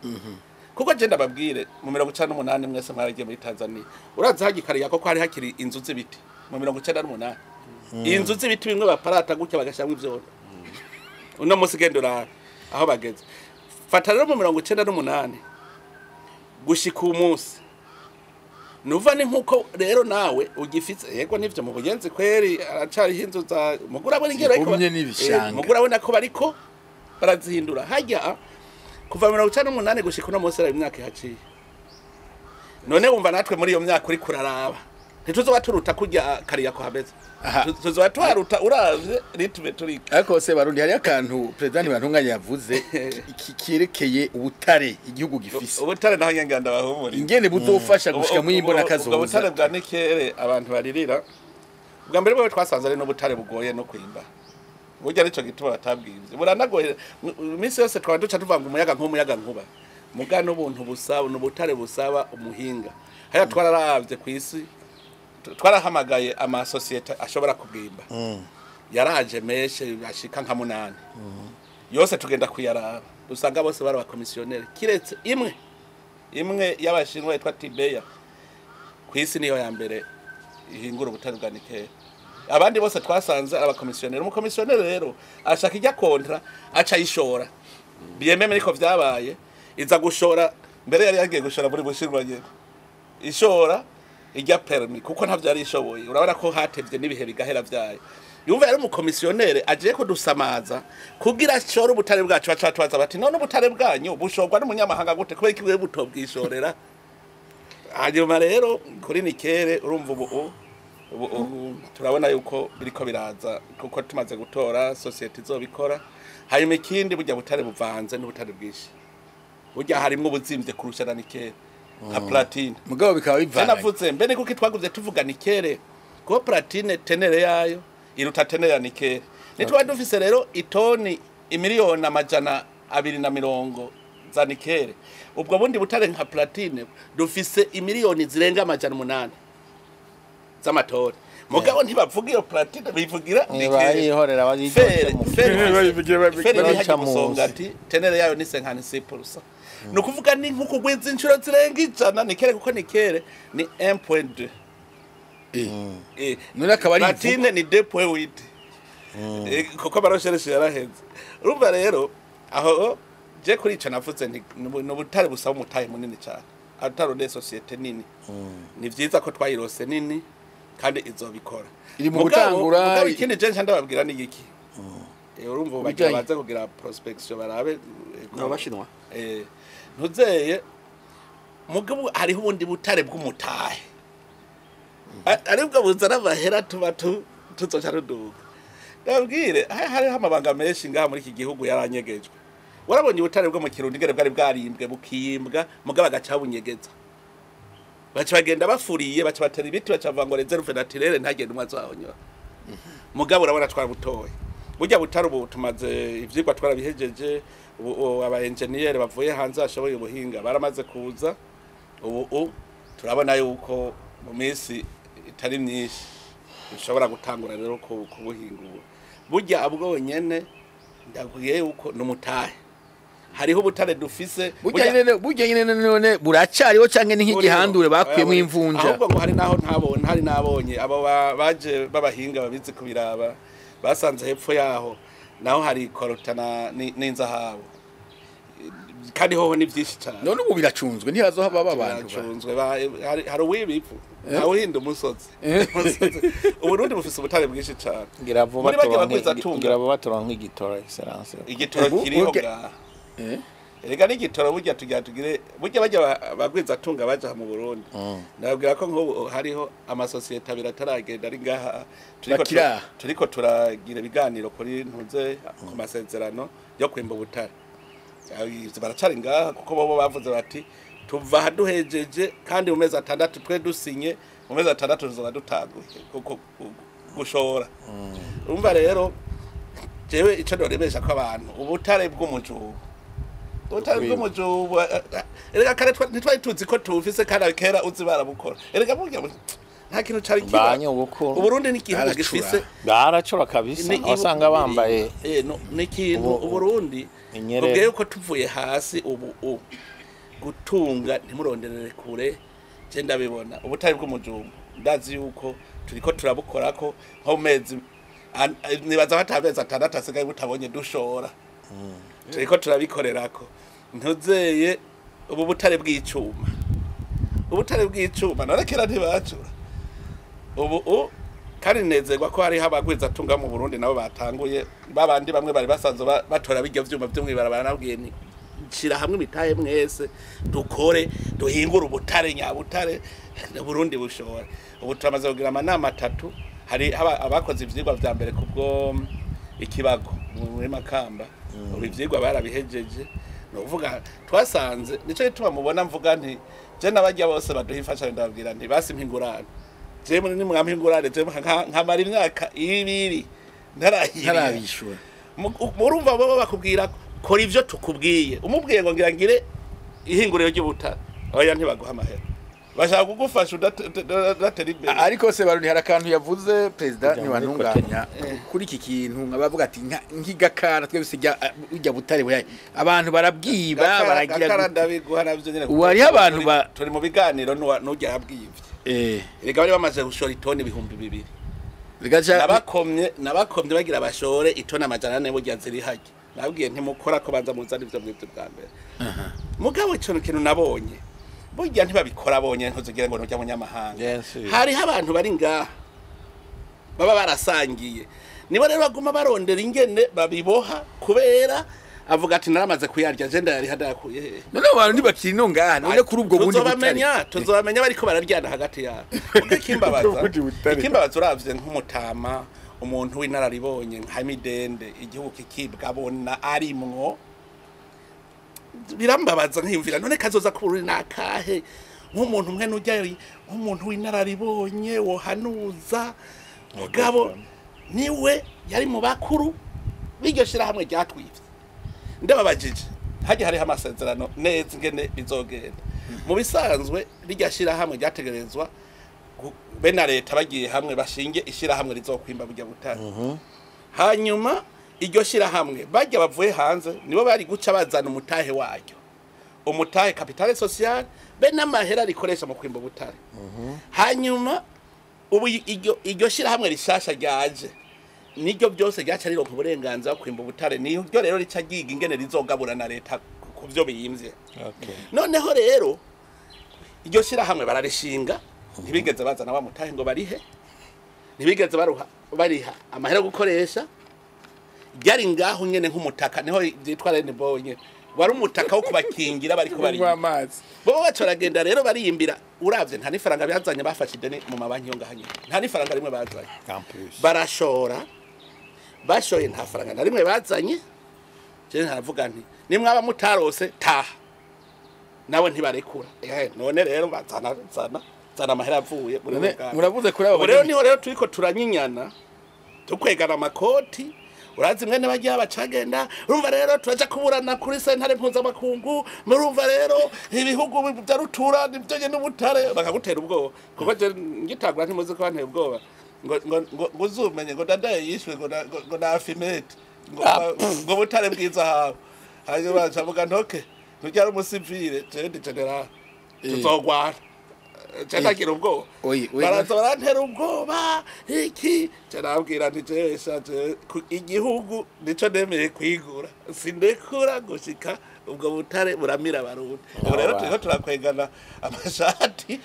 Speaker 4: Kuko je ndababwire mu 98 mwese mwaragiye muri Tanzania uraza hagikariya ko hari hakiri inzu z'ibiti mu 98 inzu z'ibiti bimwe baparata gutya bagashyiramo ivyondo. Uno munsi genda urabe aho bageze. Fata rero mu 98 gushika umunsi nuva ni nkuko rero nawe ugifitse yego nivyo mu bugenzi kweri aracariho inzu za mugura abona ingero ariko mugura abona ko bariko barazihindura hajya kuva 98 gushika uno munsi ari imyaka ihaciye. None wumva natwe muri iyo myaka uri kuraraba ntituzoba turuta kurya kariya ko hameze, tuzoba tuharuta uravye ritme turika.
Speaker 2: Ariko se Barundi hari akantu president Bantunganya yavuze kirekeye ubutare igihugu gifise.
Speaker 4: Ubutare naho nyanganda bahumuri
Speaker 2: ingene buzofasha gushika mu imbona kazoza.
Speaker 4: Ubutare bwa nikere abantu baririra ubwa mbere bwo twasanze ari n'ubutare bugoye no kwimba burya nico gituma batabwivye buranagoye. Iminsi yose twaba duca tuvanga umuyaga nk'umuyaga nkuba muga n'ubuntu busaba n'ubutare busaba umuhinga. Hariya twararavye kw'isi twarahamagaye amasosiyete ashobora kubwimba yaraje meshe ashika nka 8 yose tugenda kuyaraba dusanga bose bari abakomisiyoneri kiretse imwe y'abashinwa yitwa Tibeya kw'isi niyo ya mbere ihingura ubutare bwa nikeli. Abandi bose twasanze abakomisiyoneri. Umukomisiyoneri rero ashaka ijya kontra aca yishora BMM niko vyabaye iza gushora mbere yari yagiye gushora muri bushinwa nyene ishora ijya permis kuko ntavyo yari ishoboye. Urabona ko hatevye n'ibihe bigahera vyayo. Yumva yari umukomisiyoneri agiye kudusamaza kugira ashore ubutare bwacu baca twaza bati none ubutare bwanyu bushorwa n'umunyamahanga gute kubera ikiwe butobwishorera. Hanyuma rero kuri nikere urumva ubu turabona yuko biriko biraza kuko tumaze gutora societe izobikora. Hanyuma ikindi burya butare buvanze n'ubutare bwinshi burya harimwo ubuzimvye kurusha na nikere nka platine
Speaker 2: mugabo bikaba bivana.
Speaker 4: Navuze mbe kuko twaguze tuvuga nikere ko platine tenere yayo iruta tenere ya nikere. Nitwa dufise rero itoni imiliyoni 220 za nikere, ubwo bundi butare nka platine dufise imiliyoni zirenga 800 z'amatori. Mugabo ntibavuga iyo platine bivugira
Speaker 1: nikere
Speaker 4: fere musongati tenere yayo ni 56%. Nukuvuga ni nkuko gwiza inshuro zirenga 100 nikere kuko nikere ni 1.2
Speaker 2: none akaba ari
Speaker 4: platine ni 2.8 kuko baroshereshe yaraheze. Urumva rero aho je kuri ico navuze nti n'ubutare busaba umutahe munini cyane atarone societe nini. Ni vyiza ko twayirose nini kandi izobikora
Speaker 2: iri mu gutangura.
Speaker 4: Mugabo ikindi je ndababwira ni iki urumva bagira baze kugira prospection barabe
Speaker 3: n'abashinwa
Speaker 4: ntuzeye mugabo hariho ubundi butare bw'umutahe aribwo buzana amahera tuba tuzoca ruduga. Ndabwire hariho amabanga menshi ngaha muri iki gihugu yaranyegejwe. Warabonye ubutare bwo mu Kirundi ngere bwari bwarimbwe bukimbwa mugabo agaca bunyegeza baca bagenda bafuriye baca batera ibiti baca bavuga ngo reserve naturelle ntagende umwe azahonyora. Mugabo urabona twarabutoye burya butare ubu tumaze ivyigwa twarabihejeje ubu aba engineer bavuye hanze bashoboye ubuhinga baramaze kuza ubu turabona yuko mu minsi itari myinshi dushobora gutangura rero kubuhingura. Burya abwo nyene ndakubwiye yuko numutahe hariho ubutare dufise
Speaker 2: burya nyene none buracariho canke ni nk'igihandure bakuyemo imvunja.
Speaker 4: Ahubwo ngo hari naho ntabonye hari nabonye abo baje babahinga babizi kubiraba basanze hepfo yaho naho hari korotana n'inzahabo kandi hoho ni byinshi cyane.
Speaker 2: None ubu biracunzwe ntihazohaba abantu
Speaker 4: biracunzwe hari uwibivu awuhinda umusozi. Uburundi bufise ubutare bwinshi cyane.
Speaker 1: Ngira vuba turonka igitoro excellence
Speaker 4: igitoro kiriho bwa Erega n'igitoro burya tugira tugire burya bajya bagwiza tunga baja mu Burundi. Ndababwira ko nk'ubu hariho amasosiyete abiri ataragenda ari ngaha turiko turagira ibiganiro kuri ntuze ku masezerano yo kwimba ubutare. Baracari ngaha kuko bobo bavuze bati tuva haduhejeje kandi mu mezi 6 twe dusinye mu mezi 6 tuzoba dutanguye kuko gushora. Urumva rero jewe ico noremesha ko abantu ubutare bw'umujubu erega kare ntitwari tuzi ko tufise kandi kera uzi barabukora. Erega burya nta kintu cari kiba Uburundi ni igihugu gifise
Speaker 1: baracura kabisa wasanga bambaye
Speaker 4: ni ikintu Uburundi ubwiye ko tuvuye hasi ubu gutunga ntimuronderere kure je ndabibona ubutare bw'umujumbu ndazi yuko turiko turabukorako nko mezi nibaza batamezi 6 asigaye butabonye dushora. Turiko turabikorerako ntuzeye ubu butare bw'icuma narekera ntibacura ubu kandi nezerwa ko hari habagwiza tunga mu Burundi nabo batanguye babandi bamwe bari basanzwe batora bijya vyuma byo mwibarabara nabwiye ni shira hamwe imitahe mwese dukore duhingure ubutare nyabutare Burundi bushora. Ubu turamaze kugira amanama 3 hari abakoze ivyigwa vya mbere kubwo ikibago muri Makamba ubu ivyigwa barabihejeje. No kuvuga twasanze nico gituma mubona mvuga nti je nabajya bose baduha imfashanyo ndababwira nti basi mpingurane je muri nimwampa ingurane je nkamara imyaka 2 ntarabishura. Murumva bo bakubwira kora ivyo tukubwiye umubwiye ngo ngira ngire ihinguriro ry'ubutare oya ntibaguha amahera bashaka kugufasha udatera imbere.
Speaker 2: Ariko se Barundi hari akantu yavuze president ntibantunganya kuri iki kintu nkabavuga ati nk'igakara twebse ujya butare buyaye abantu barabwiba baragira
Speaker 4: gakara ndabiguha navyo nyene
Speaker 2: wari abantu
Speaker 4: turi mu biganiro n'ujya yabwivye erega bari bamaze gushora itoni 2000 nabakomye bagira bashore itoni 400 burya ziri hajya nabwiye ntimukora ko banza muzana ivyo mwibyo bwa mbere. Mugabo ico kintu nabonye burya ntibabikora bonye ntuzugira ngo nujya munyamahanga. Hariho abantu bari ngaha baba barasangiye nibo rero baguma barondera ingene babiboha kubera avuga ati naramaze kuyarya je ndayari hadakuye he.
Speaker 2: None abantu ntibakiri no ngaha none kuri ubwo bundi
Speaker 4: butare tuzobamenya bariko bararyana hagati yabo. Ikimbabaza uravye nk'umutama umuntu w'inararibonye nka Midende igihugu kikibwa abona arimwo birambabaza nkiyumvira none kazoza kuri nakahe nk'umuntu umwe nujya nk'umuntu w'inararibonye wohanuza mugabo niwe yari mu bakuru b'iryo shirahamwe ryatwivye. Ndababajije hajya hariho amasezerano neza ingene bizogenda. Mu bisanzwe rirya shirahamwe ryategerezwa be na leta bagiye hamwe bashinge ishirahamwe rizokwimba burya butare. Hanyuma iryo shirahamwe bajya bavuye hanze nibo bari guca bazana umutahe waryo umutahe capitale social be n'amahera rikoresha mu kwimba butare. Hanyuma ubu iryo shirahamwe rishasha ryaje niryo byose ryaca rironka uburenganzira bwo kwimba ubutare niryo rero rica ryiga ingene rizogabura na leta ku byo biyimvye. Noneho rero iryo shirahamwe bararishinga ntibigeze bazana wa mutahe ngo barihe ntibigeze bariha amahera gukoresha ryari ngaho nyene nk'umutaka niho byitwa Rainbow nyene wari umutaka wo kubakingira bariko bari bo bacoragenda rero bariyimbira uravye nta nifaranga byazanye bafashe ideni mu mabanki yo ngaho nyene nta nifaranga rimwe bazanye barashora bashoye nta faranga na rimwe bazanye. Je ntaravuga nti nimwaba mutarose taha nawe ntibarekura none rero bazana zana amahera avuye
Speaker 2: muravuze kuri abo
Speaker 4: rero niho rero turiko turanyinyana tukwegana amakoti urazi mwene bagiye bacagenda urumva rero turaja kuburana kuri sentare mpuzamakungu murumva rero ibihugu bya rutura nibyo nyene n'ubutare bakagutera ubwoba kuko je ngitagura ntimuzi ko banteye ubwoba ngo ngo ngo uzumenye ngo dadaye yishwe ngo ngo na afimete ngo butare bwiza hawe hanyuma bacavuga ntoke ntujya ari umusivile jewe ndi general tuzogwana canagira ubwoba baraza barantera ubwoba iki canabwira nti jewe sha igihugu nico nemeye kwigura sindekura gushika ubwo butare buramira Abarundi. Ubu rero turiko turakwegana amashati.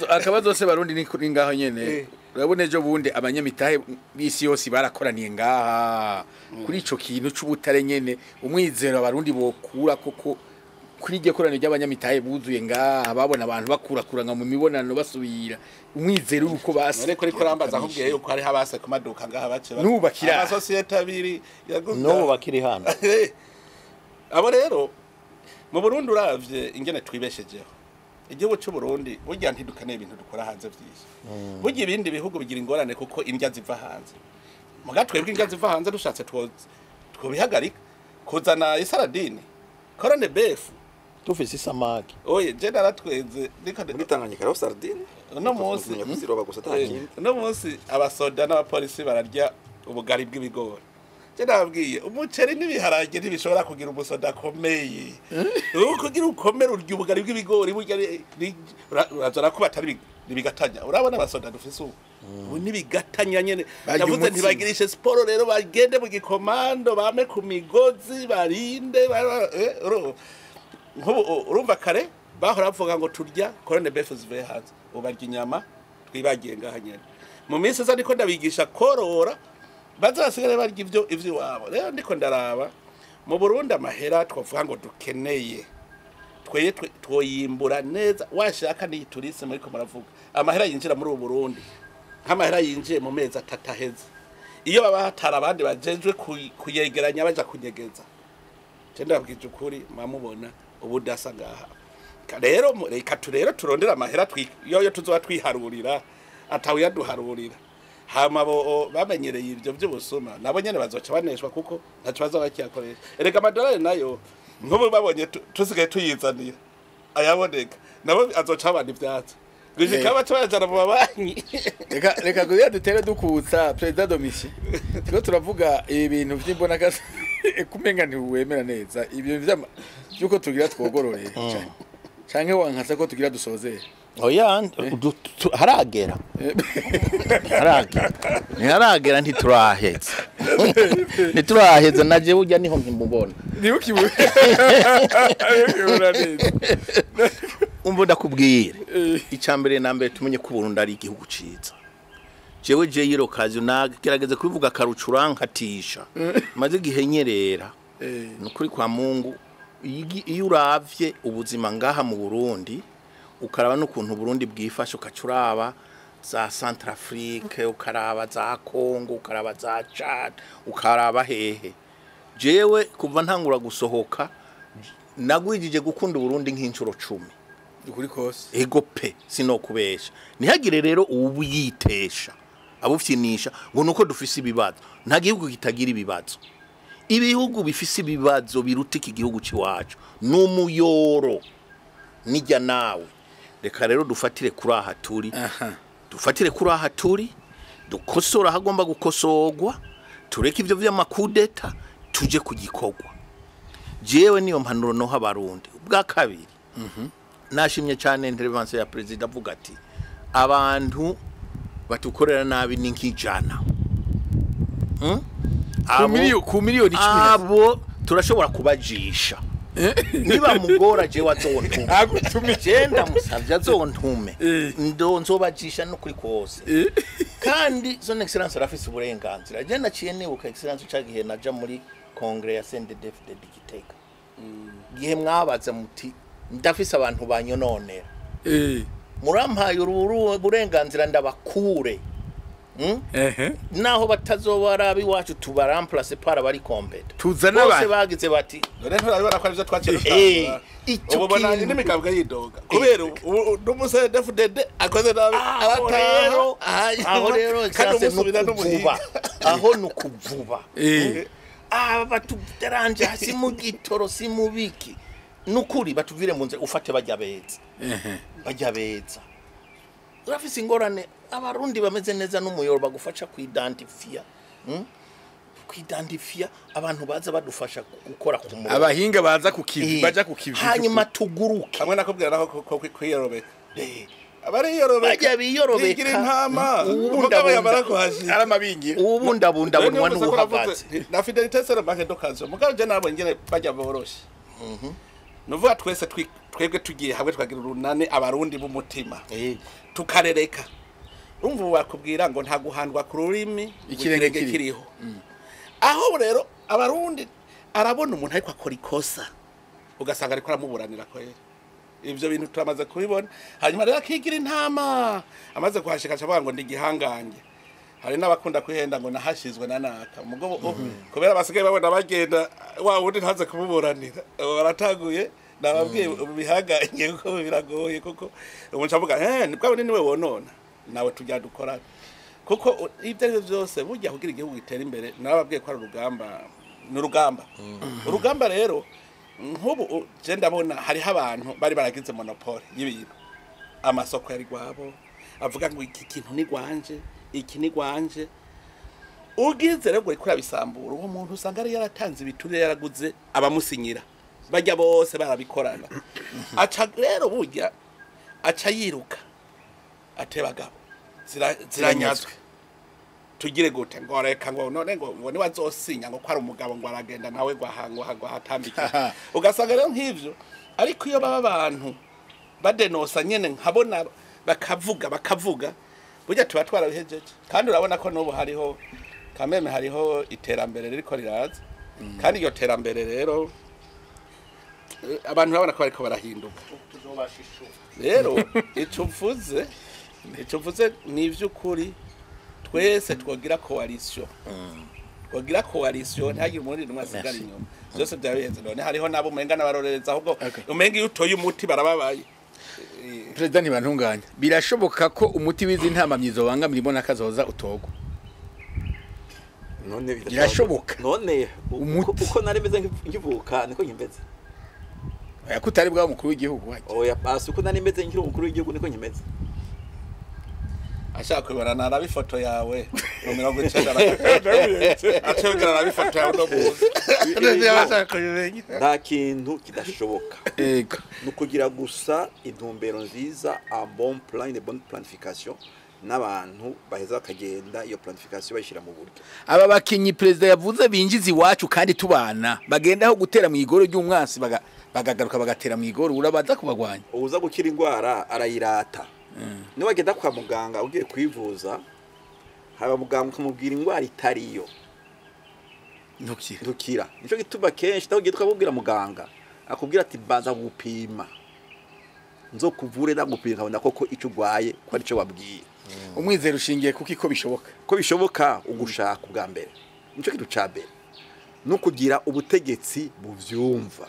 Speaker 2: Akabazo se Barundi ni ngaho nyene Urabona ejo bundi abanyamitahe b'isi yose barakoraniye ngaha kuri ico kintu c'ubutare nyene, umwizero abarundi bokura koko kuri iryo koraniro ry'abanyamitahe buzuye ngaha, babona abantu bakurakuranga mu mibonano basubira, umwizero uko basa.
Speaker 4: None kuri kurambaza akubwiye yuko hariho abase ku maduka ngaha bace
Speaker 2: N'ubu bakiri aha.
Speaker 4: Amasosiyete abiri yaguze.
Speaker 1: N'ubu bakiri hano.
Speaker 4: Abo rero mu Burundi uravye ingene twibeshejeho, igihugu cy'u Burundi burya ntidukeneye ibintu dukora hanze vyinshi. Burya ibindi bihugu bigira ingorane kuko indya ziva hanze, muga twebwe indya ziva hanze dushatse twobihagarika kuzana isaradini, corned beef.
Speaker 1: Dufise isamaki.
Speaker 4: Oye, je naratwenze ndiko
Speaker 3: Muri Tanganyika hariho sardine.
Speaker 4: Uno munsi
Speaker 3: Kumenya kuziroba gusa ata kindi.
Speaker 4: Uno munsi abasoda n'abapolisi bararya ubugari bw'ibigori. Je nababwiye, umuceri n'ibiharage ntibishobora kugira umusoda akomeye. Ubu kugira ukomere urya ubugari bw'ibigori, burya urazora ko batari nibigatanya. Urabona abasoda dufise ubu, ubu nibigatanya nyene.
Speaker 2: Barya
Speaker 4: Ndavuze
Speaker 2: umutsima.
Speaker 4: Ntibagirishe siporo rero, bagende mu gikomando, bame ku migozi, barinde nk'ubu urumva kare bahora bavuga ngo turya corned beef zivuye hanze, ubu barya inyama twibagiye ngaha nyene. Mu minsi iza ndiko ndabigisha korora, baze basigare barya ivyo ivy'iwabo. Rero ndiko ndaraba mu Burundi, amahera twavuga ngo dukeneye, tweye twoyimbura neza. Washaka n'iyi tourisme muriko muravuga, amahera yinjira muri ubu Burundi, nk'amahera yinjiye mu mezi 3 aheze, iyo baba hatari abandi bajejwe kuyegeranya baja kunyegeza, je ndabwije ukuri, mwamubona ubudasa ngaha. Rero reka rero turondera amahera yoyo tuzoba twiharurira, atawiyaduharurira. Hama bo bamenyereye ibyo by'ubusuma nabo nyene bazoca baneshwa, kuko ntaco bazoba bakiyakoresha. Erega amadolari nayo nk'ubu babonye tusigaye tuyizanira ayaboneka, nabo azoca abana ivyatsi gushika baca bayajana mu mabanki.
Speaker 2: Reka kugira dutere dukutsa, Perezida Domitien, turiko turavuga ibintu vy'imbonakazi, kumenga ntiwemera neza ibyo vy'uko tugira twogorore, canke wankasa ko tugira dusozere?
Speaker 1: Oya, haragera, haragera, ntiharagera, ntituraheza, ntituraheza. Naje burya niho nkimubona.
Speaker 2: Ntiwukibura neza.
Speaker 1: Umva ndakubwire, icya mbere na mbere, tumenye ko Burundi ari igihugu ciza. Jewe je yiro kazi nagerageza kubivuga karucura nkatisha maze igihe nyerera. Nukuri kwa Mungu, iyo uravye ubuzima ngaha mu Burundi, ukaraba n'ukuntu Burundi bwifashe, ukacuraba za Centrafrique, ukaraba za Congo, ukaraba za Chad, ukaraba hehe, jewe kuva ntangura gusohoka nagwijije gukunda Burundi nk'incuro 10.
Speaker 2: Ukuri kose.
Speaker 1: Ego pe, sinokubesha. Ntihagire rero ubu yitesha abufyinisha ngo nuko dufise ibibazo. Nta gihugu kitagira ibibazo. Ibihugu bifise ibibazo biruta iki gihugu ciwacu n'umuyoro nijya nawe. Reka rero dufatire kuri aha turi, dufatire kuri aha turi, dukosora ahagomba gukosorwa, tureke ivyo vy'amakudeta, tuje ku gikorwa. Jewe niyo mpanuro noha abarundi. Ubwa kabiri, nashimye cyane intervention ya president avuga ati abantu batukorera nabi ni nk'ijana.
Speaker 2: Ku miliyoni 10.
Speaker 1: Abo turashobora kubajisha. Niba mugora jewe azontume.
Speaker 2: Agutume.
Speaker 1: Je ndamusavye azontume, ndo nzobajisha n'ukuri kose. Kandi son excellence arafise uburenganzira. Je naciye nibuka, excellence, ca gihe naja muri congrès ya CNDD-FDD Gitega, gihe mwabaza muti ndafise abantu banyononera, murampaye uru burenganzira ndabakure. Naho batazoba ari ab'iwacu, tuba remplace par abari compétents.
Speaker 2: Tuzane
Speaker 1: bose
Speaker 2: abantu.
Speaker 1: Bagize bati
Speaker 4: None nturabibona ko arivyo twaciye dutangura?
Speaker 1: Ico
Speaker 4: Ubu bona
Speaker 1: kintu.
Speaker 4: n'imigambwe yidoga kubera ubu n'umuCNDD-FDD akoze nabi
Speaker 1: Aho rero,
Speaker 4: arataha,
Speaker 1: aho rero,
Speaker 4: kandi
Speaker 1: excellence,
Speaker 4: umusubira
Speaker 1: nukuvuba.
Speaker 4: n'umuhinga.
Speaker 1: Aho nukuvuba. Aba batuderanje si mu gitoro, si mu biki, nukuri batuvire mu nzira, ufate bajya beza, bajya beza. Urafise ingorane, abarundi bameze neza n'umuyoro bagufasha kuidentifia, Kuidentifia abantu baza badufasha gukora ku murongo.
Speaker 2: Abahinga baza ku kivi, baja ku kivi.
Speaker 1: Hanyuma tuguruke.
Speaker 4: Hamwe nakubwira naho ko kwiyorobeka, abariyorobeka
Speaker 1: Bajya biyorobeka.
Speaker 4: bigira intama.
Speaker 1: Ubundabunda.
Speaker 4: Umugabo yamara kuhashika
Speaker 2: Ari amabingira.
Speaker 1: Ubundabundabunwa n'ubuhagaze.
Speaker 4: Na fidélité c'est le manque d'occasion. Mugabo je nabonye ngene bajya boroshe, nuvuga twese twebwe tugiye hamwe twagira urunane, abarundi b'umutima, tukarereka. Urumva ubu bakubwira ngo nta guhandwa ku rurimi,
Speaker 2: Ikirenge
Speaker 4: ikirenge kiriho. Aho rero abarundi arabona umuntu ariko akora ikosa, ugasanga ariko aramuburanira kwera. Ibyo bintu turamaze kubibona. Hanyuma rero akigira intama, amaze kuhashika acavuga ngo ndi igihangange. Hari n'abakunda kwihenda ngo nahashizwe na naka mugabo, kubera basigaye babona bagenda wa wundi ntaze kumuburanira, abo barataguye. Nababwiye ubu bihangange kuko biragoye, kuko umuntu avuga ni bwa bundi niwe wonona nawe tujya dukorana, kuko ibyo ari byo byose burya kugira igihugu gitere imbere, nababwiye ko ari urugamba, ni urugamba. Urugamba rero nk'ubu je ndabona hariho abantu bari baragize monopole y'ibintu, amasoko yari gwabo, avuga ngo iki kintu ni gwanje, iki ni gwanje. Ugize rero ngo uriko urabisambura, uwo muntu usanga ari yaratanze ibiturire, yaraguze abamusinyira, bajya bose barabikorana. Aca rero burya aca yiruka atebagabo ziranyazwe, tugire gute? Ngo reka, ngo none ngo niwe azosinya, ngo ko ari umugabo, ngo aragenda nawe ngo aha ngo ahatambike. Ugasanga rero nk'ivyo. Ariko iyo baba abantu badenosa nyene, nkabona bakavuga, burya tuba twarabihejeje. Kandi urabona ko n'ubu hariho kameme, hariho iterambere ririko riraza. Kandi iryo terambere rero, abantu urabona ko bariko barahinduka. Rero ico mvuze ni ivy'ukuri, twese twogira coalition, ntihagire umurundi n'umwe asigara inyuma, byose byaba biheze. None hariho nabo umenga n'abarorereza, ahubwo umenga iyo utoye umuti barababaye.
Speaker 2: Perezida Ntibantunganya, birashoboka ko umuti w'izi ntamamyi zobangamira imbona kazoza utogwa?
Speaker 3: None
Speaker 2: Birashoboka.
Speaker 3: None
Speaker 2: Umuti.
Speaker 3: uko nari meze nkivuka niko nkimeze.
Speaker 2: Oya, ko utari bwa mukuru w'igihugu wajya.
Speaker 3: Oya, basi uko nari meze nkiri umukuru w'igihugu niko nkimeze.
Speaker 4: Ashaka kubibona naraba ifoto yawe mu 93, acongera araba ifoto yawe no munsi, ashaka kubimenya.
Speaker 3: Nta kintu kidashoboka. Ni ukugira gusa intumbero nziza, un bon plan, une bonne planification, n'abantu baheza bakagenda iyo planification bayishyira mu buryo.
Speaker 2: Aba bakinyi perezida yavuze binjiza iwacu kandi tubana, bagenda aho gutera mu igoro ry'umwansi bagagaruka bagatera mu igoro, urabaza kubagwanya?
Speaker 3: Uza gukira indwara arayirata. Niba wagenda kwa muganga ugiye kwivuza, haba muganga ukamubwira indwara itariyo,
Speaker 2: ntukira.
Speaker 3: Ntukira. Nicyo gituma kenshi naho ugiye tukamubwira, muganga akubwira ati banza gupima, nzokuvure ndagupima nkabona koko icyo urwaye ko aricyo wabwiye.
Speaker 2: Umwizero ushingiye kuko iko bishoboka?
Speaker 3: Ko bishoboka, ugushaka ubwa mbere, nicyo kintu ca mbere, no kugira ubutegetsi buvyumva.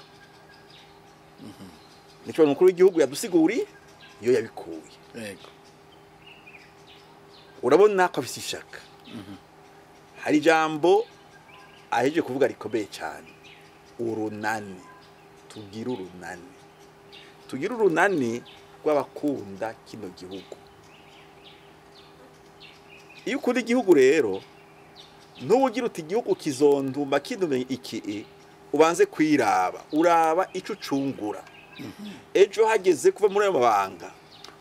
Speaker 3: Nicyo umukuru w'igihugu yadusiguriye iyo yabikuye. Urabona ko afise ishaka. Hari ijambo aheje kuvuga rikomeye cyane: urunani. Tugire urunani, tugire urunani rw'abakunda kino gihugu. Iyo ukunda igihugu rero, ntuba ugira uti igihugu kizonduma kindume iki. Ubanze kwiraba, uraba icyo ucungura ejo hageze kuva muri ayo mabanga,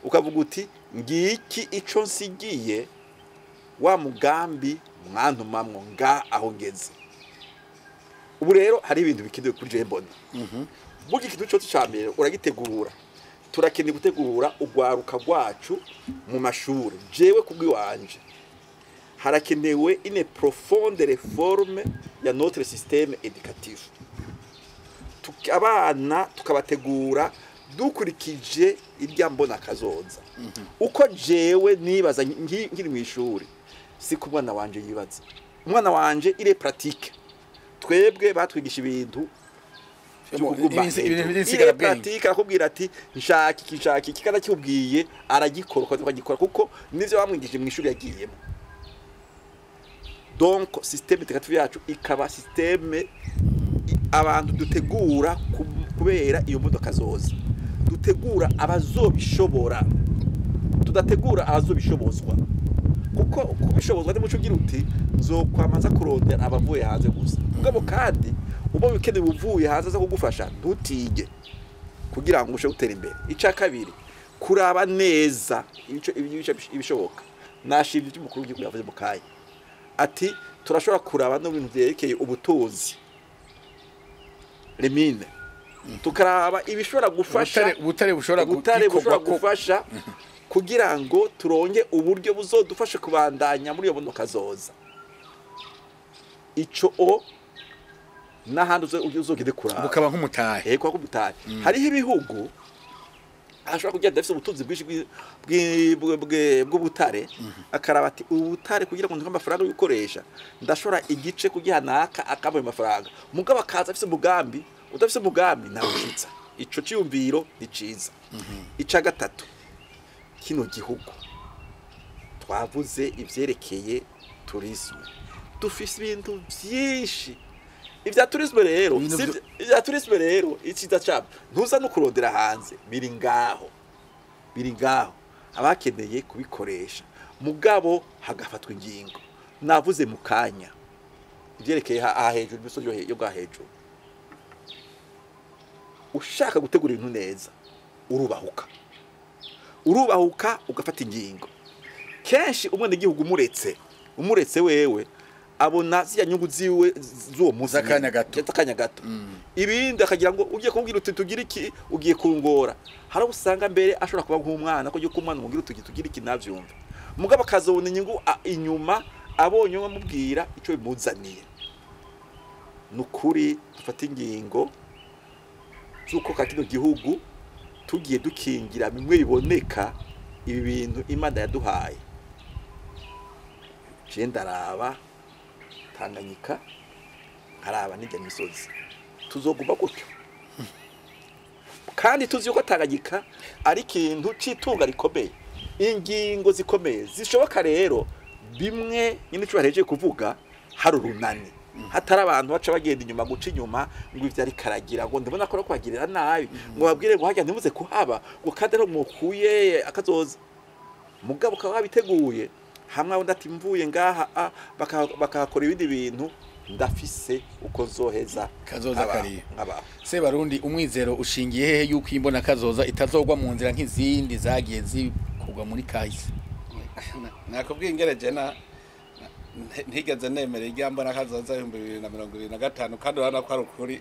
Speaker 3: ukavuga uti ngiki ico nsigiye wa mugambi mwantumamwo, nga aho ngeze ubu. Rero hari ibintu bikenewe kuri jewe mbona. Burya ikintu cyose cya mbere uragitegura. Turakeneye gutegura urwaruka rwacu mu mashuri. Jewe kubw'iwanje harakenewe une profonde réforme ya notre système éducatif. Abana tukabategura dukurikije irya mbona kazoza. Uko jewe nibaza nkiri mu ishuri, siko umwana wanje yibaza. Umwana wanje il est pratique. Twebwe batwigisha ibintu byo kuguma
Speaker 2: Ibintu
Speaker 3: hejuru.
Speaker 2: by'insigarabwenge.
Speaker 3: Il est pratique, arakubwira ati nshaka iki, nshaka iki, kandi akikubwiye aragikora uko agikora, kuko nivyo bamwigishije mu ishuri yagiyemo. Donc système éducative yacu ikaba système abantu dutegura kubera iyo modoka zoza, dutegura abazobishobora, tudategura abazobishobozwa, kuko kubishobozwa ni muco ugira uti nzokwamaza kurondera abavuye hanze gusa. Mugabo kandi uba ukeneye uvuye hanze aza kugufasha, ntutige kugira ngo ushobore gutera imbere. Icya kabiri, kuraba neza ibishoboka. Nashimye ibyo umukuru w'igihugu yavuze mu kanya, ati turashobora kuraba no bintu byerekeye ubutunzi, les mines, tukaraba ibishobora gufasha
Speaker 2: Ubutare bushobora
Speaker 3: ubutare bushobora
Speaker 2: gukorwa
Speaker 3: gufasha. Kugira ngo turonge uburyo buzodufasha kubandanya muri iyo bonoka zoza. Ico o n'ahandi uzogende kuraba.
Speaker 2: Bukaba nk'umutahe.
Speaker 3: Yego, nk'umutahe. Hariho ibihugu ashobora kugenda afise ubutunzi bwinshi bw'ubutare, akaraba ati ubutare kugira ngo ndonke amafaranga yo gukoresha, ndashobora igice kugiha naka akaba ayo mafaranga. Mugabo akaza afise umugambi, udafise umugambi nawushitsa. Ico ciyumviro ni ciza. Ica gatatu, kino gihugu twavuze ivyerekeye tourisme, dufise ibintu vyinshi. Ivya tourisme rero, ivya tourisme rero iciza cyabo ntuza no kurondera hanze, biri ngaho, biri ngaho, abakeneye kubikoresha. Mugabo hagafatwa ingingo. Navuze mu kanya ivyerekeye aha hejuru, imisozi yo bwa hejuru. Ushaka gutegura ibintu neza, urubahuka, urubahuka ugafata ingingo. Kenshi umwenegihugu umuretse wewe abona ziriya nyungu ziwe z'uwo munsi
Speaker 2: Z'akanya gato.
Speaker 3: Z'akanya gato. Ibindi akagira ngo ugiye kumubwira uti tugira iki, ugiye kungora. Hari abo usanga mbere ashobora kuba nk'umwana, ko ugiye kumwana umubwira uti tugira iki navyumva. Mugabo akazobona inyungu inyuma abonye umwe amubwira ico bimuzaniye. Nukuri dufate ingingo z'uko ka kino gihugu tugiye dukingira bimwe biboneka ibi bintu Imana yaduhaye. Je ndaraba Tanganyika, nkaraba n'ijya misozi, tuzoguma gutyo. Kandi tuzi yuko Tanganyika ari ikintu c'itunga rikomeye. Ingingo zikomeye zishoboka rero, bimwe nyine ico bahejeje kuvuga, hari urunani, hatari abantu baca bagenda inyuma guca inyuma ngo ivyo ari karagira, ngo ndabona ko kwagirira nabi, ngo babwire ngo hajya ntimuze kuhaba, ngo kandi ari mukuye akazoza. Mugabo ukaba wabiteguye hamwe aho ndati mvuye ngaha bakahakora ibindi bintu, ndafise uko nzoheza
Speaker 2: Kazoza kariya.
Speaker 3: nkabaho.
Speaker 2: Se Barundi, umwizero ushingiye hehe yuko imbona kazoza itazogwa mu nzira nk'izindi zagiye zikorwa muri kahise?
Speaker 4: Nakubwiye ingere je na ntigeze nemera irya mbona kazoza 2025, kandi urabona ko ari ukuri,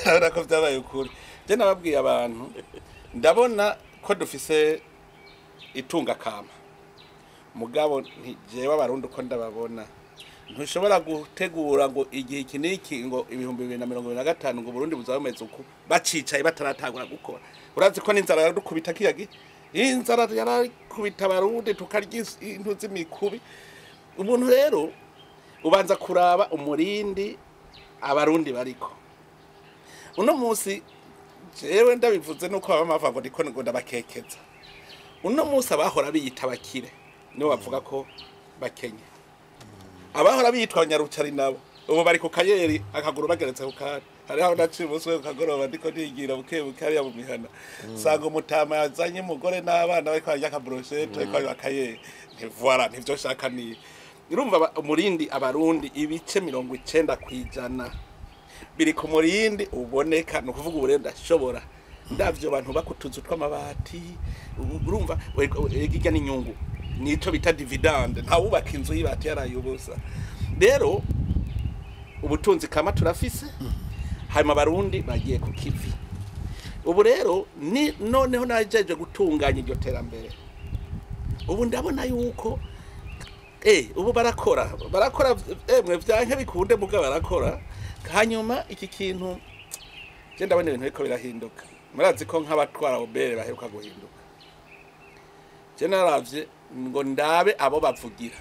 Speaker 4: urabona ko vyabaye ukuri. Je nababwiye abantu, ndabona ko dufise itunga kama, mugabo ntijewe Abarundi uko ndababona, ntushobora gutegura ngo igihe iki n'iki, ngo 2025 ngo Burundi buzaba bumeze uku, bacicaye bataratangura gukora. Urazi ko n'inzara yaradukubita kiya gihe, inzara yarakubita Abarundi tukarya intu z'imikubi. Umuntu rero ubanza kuraba umurindi Abarundi bariko uno munsi. Jewe ndabivuze nuko baba bava ngo ndiko ngo ndabakekeza. Uno munsi abahora biyita abakire nibo bavuga ko bakenye, abahora biyitwa abanyarucari nabo ubu bari ku kayeri, akaguru bageretse ku kandi. Hariho aho naciye umunsi we ku kagoroba, ndiko nigira buke buke hariya mu mihana, nsanga umutama yazanye umugore n'abana bariko barya akabroshete, bariko barya akayeri. Nti voilà, ntivyo nshaka. Ni urumva umurindi Abarundi ibice 90% biri ku murindi uboneka. Ni ukuvuga ubu rero ndashobora ndavyo bantu bakutuzu tw'amabati, urumva irya n'inyungu, nico bita dividende. Ntawubaka inzu y'ibati yarayubusa. Rero ubutunzi kama turafise, hanyuma Abarundi bagiye ku kivi. Ubu rero ni noneho najeje gutunganya iryo terambere. Ubu ndabona yuko ubu barakora, barakora emwe, vyanke bikunde muga barakora. Hanyuma iki kintu je ndabona ibintu biriko birahinduka. Murazi ko nk'abatwara OBR baheruka guhinduka. Je naravye ngo ndabe abo bavugira,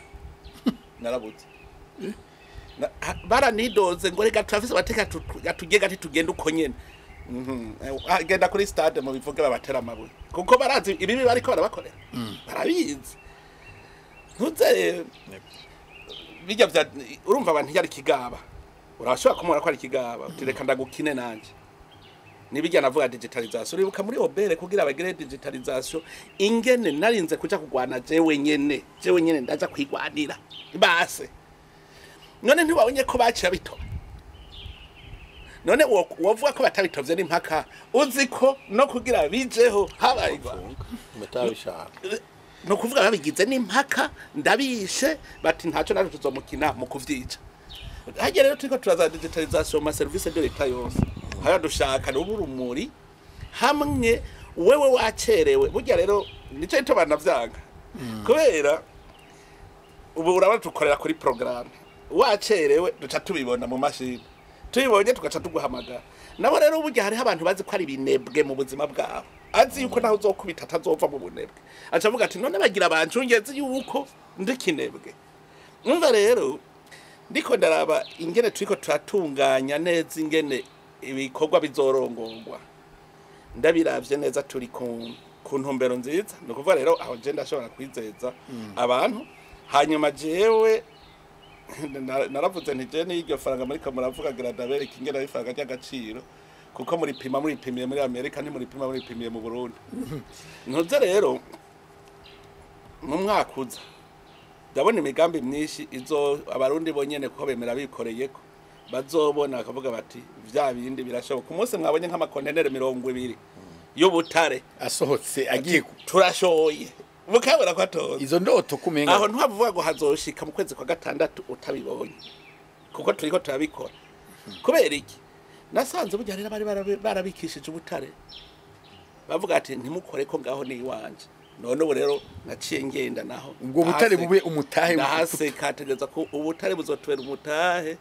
Speaker 4: narabuze. Baranidoze ngo reka turafise abateka tugiye gati tugenda uko nyene. Genda kuri stade mu bivuge babatera amabuye, kuko barazi ibibi bariko barabakorera, barabizi. Ntuze bijya vya urumva abantu yari kigaba, urashobora kumubona ko ari kigaba, uti reka ndagukine nanje. Nibijya navuga digitalisation, uribuka muri OBR kugira bagire digitalisation ingene narinze kuja kugwana jewe nyene, jewe nyene ndaja kwigwanira base. None ntiwabonye ko baciye bitoba? None wovuga ko batabitovye n'impaka, uzi ko no kugira bijeho habaye igwana?
Speaker 1: Mutabishaka.
Speaker 4: Ni ukuvuga babigize n'impaka, ndabishe bati ntacyo natwe tuzomukina mu kuvyica. Hajya rero turiko turaza digitalisation mu ma service de l'État yose, haya dushaka n'ubu urumuri hamwe. Wewe wacerewe burya rero nico gituma banavyanga, kubera ubu urabona tukorera kuri programme, wacerewe duca tubibona mu mashini, tubibonye tugaca tuguhamagara. Nabo rero burya hariho abantu bazi ko ari ibinebwe mu buzima bwabo, azi yuko naho uzokubita atazova mu bunebwe, aca avuga ati none bagira bancungeze yuko ndi kinebwe. Numva rero ndiko ndaraba ingene turiko turatunganya neza ingene ibikorwa bizorongorwa, ndabiravye neza turi ku ntumbero nziza. Ni ukuvuga rero aho je ndashobora kwizeza abantu. Hanyuma jewe naravuze nti je n'iryo faranga muriko muravuga gira ndabereka ingene ari ifaranga ry'agaciro, kuko muripima muripimiye muri Amerika ntimuripima muripimiye mu Burundi. Ntuze rero mu mwaka uza ndabona imigambi myinshi izo abarundi bonyene kuko bemera bikoreyeko bazobona bakavuga bati vya bindi birashoboka. Umunsi mwabonye nk'amakontenere 20 y'ubutare
Speaker 2: asohotse agiye
Speaker 4: turashoye mukabura ko atoza
Speaker 2: izo ndoto kumenga
Speaker 4: aho ntibavuga ngo hazoshika mu kwezi kwa gatandatu utabibonye, kuko turiko turabikora. Kubera iki? Nasanze burya rero bari barabikishije ubutare, bavuga ati ntimukore ko ngaho ni iwanje. None ubu rero naciye ngenda naho
Speaker 2: ubwo butare bube umutahe,
Speaker 4: ndahaseka ategeza ko ubutare buzotubera umutahe,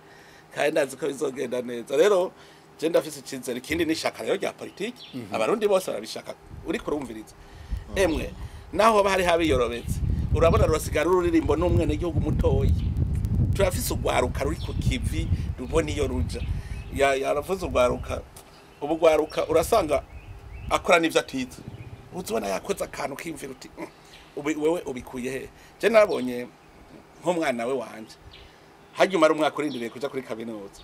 Speaker 4: kandi ndazi ko bizogenda neza. Rero je ndafise icizere. Ikindi ni ishaka rero rya politiki, abarundi bose barabishaka, uriko urumviriza emwe naho haba hari habiyorobetse urabona rurasigara ururirimbo n'umwene gihugu mutoyi. Turafise urwaruka ruri ku kivi rubona iyo ruja, yaravuze urwaruka. Ubu rwaruka urasanga akora n'ivyo atize, uzubona yakoze akantu kiyumvira uti wewe ubikuye he? Je nabonye nk'umwana we wanje hanyuma ari umwaka urindiriye kuja kuri kaminuza,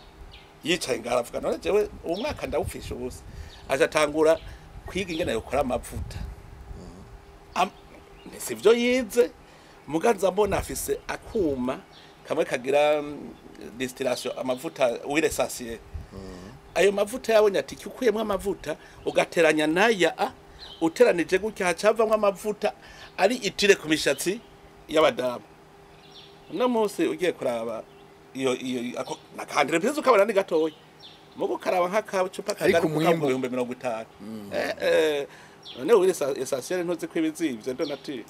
Speaker 4: yicaye ngaho aravuga none jewe uwo mwaka ndawupfisha ubusa. Aja atangura kwiga ingene yokora amavuta, sivyo yize muganza mbona afise akuma kamwe kagira distillation amavuta huile essentielle. Ayo mavuta yabonye ati ukuyemwo amavuta ugateranya naya uteranije gutya hacavamwo amavuta ari itire ku mishatsi y'abadamu. Uno munsi ugiye kuraba iyo ako nakandire pese ukabona ni gatoya mugo karaba nk'akacupa kagari ku 50,000. None huile essentielle ntuzi ko ibizivye donati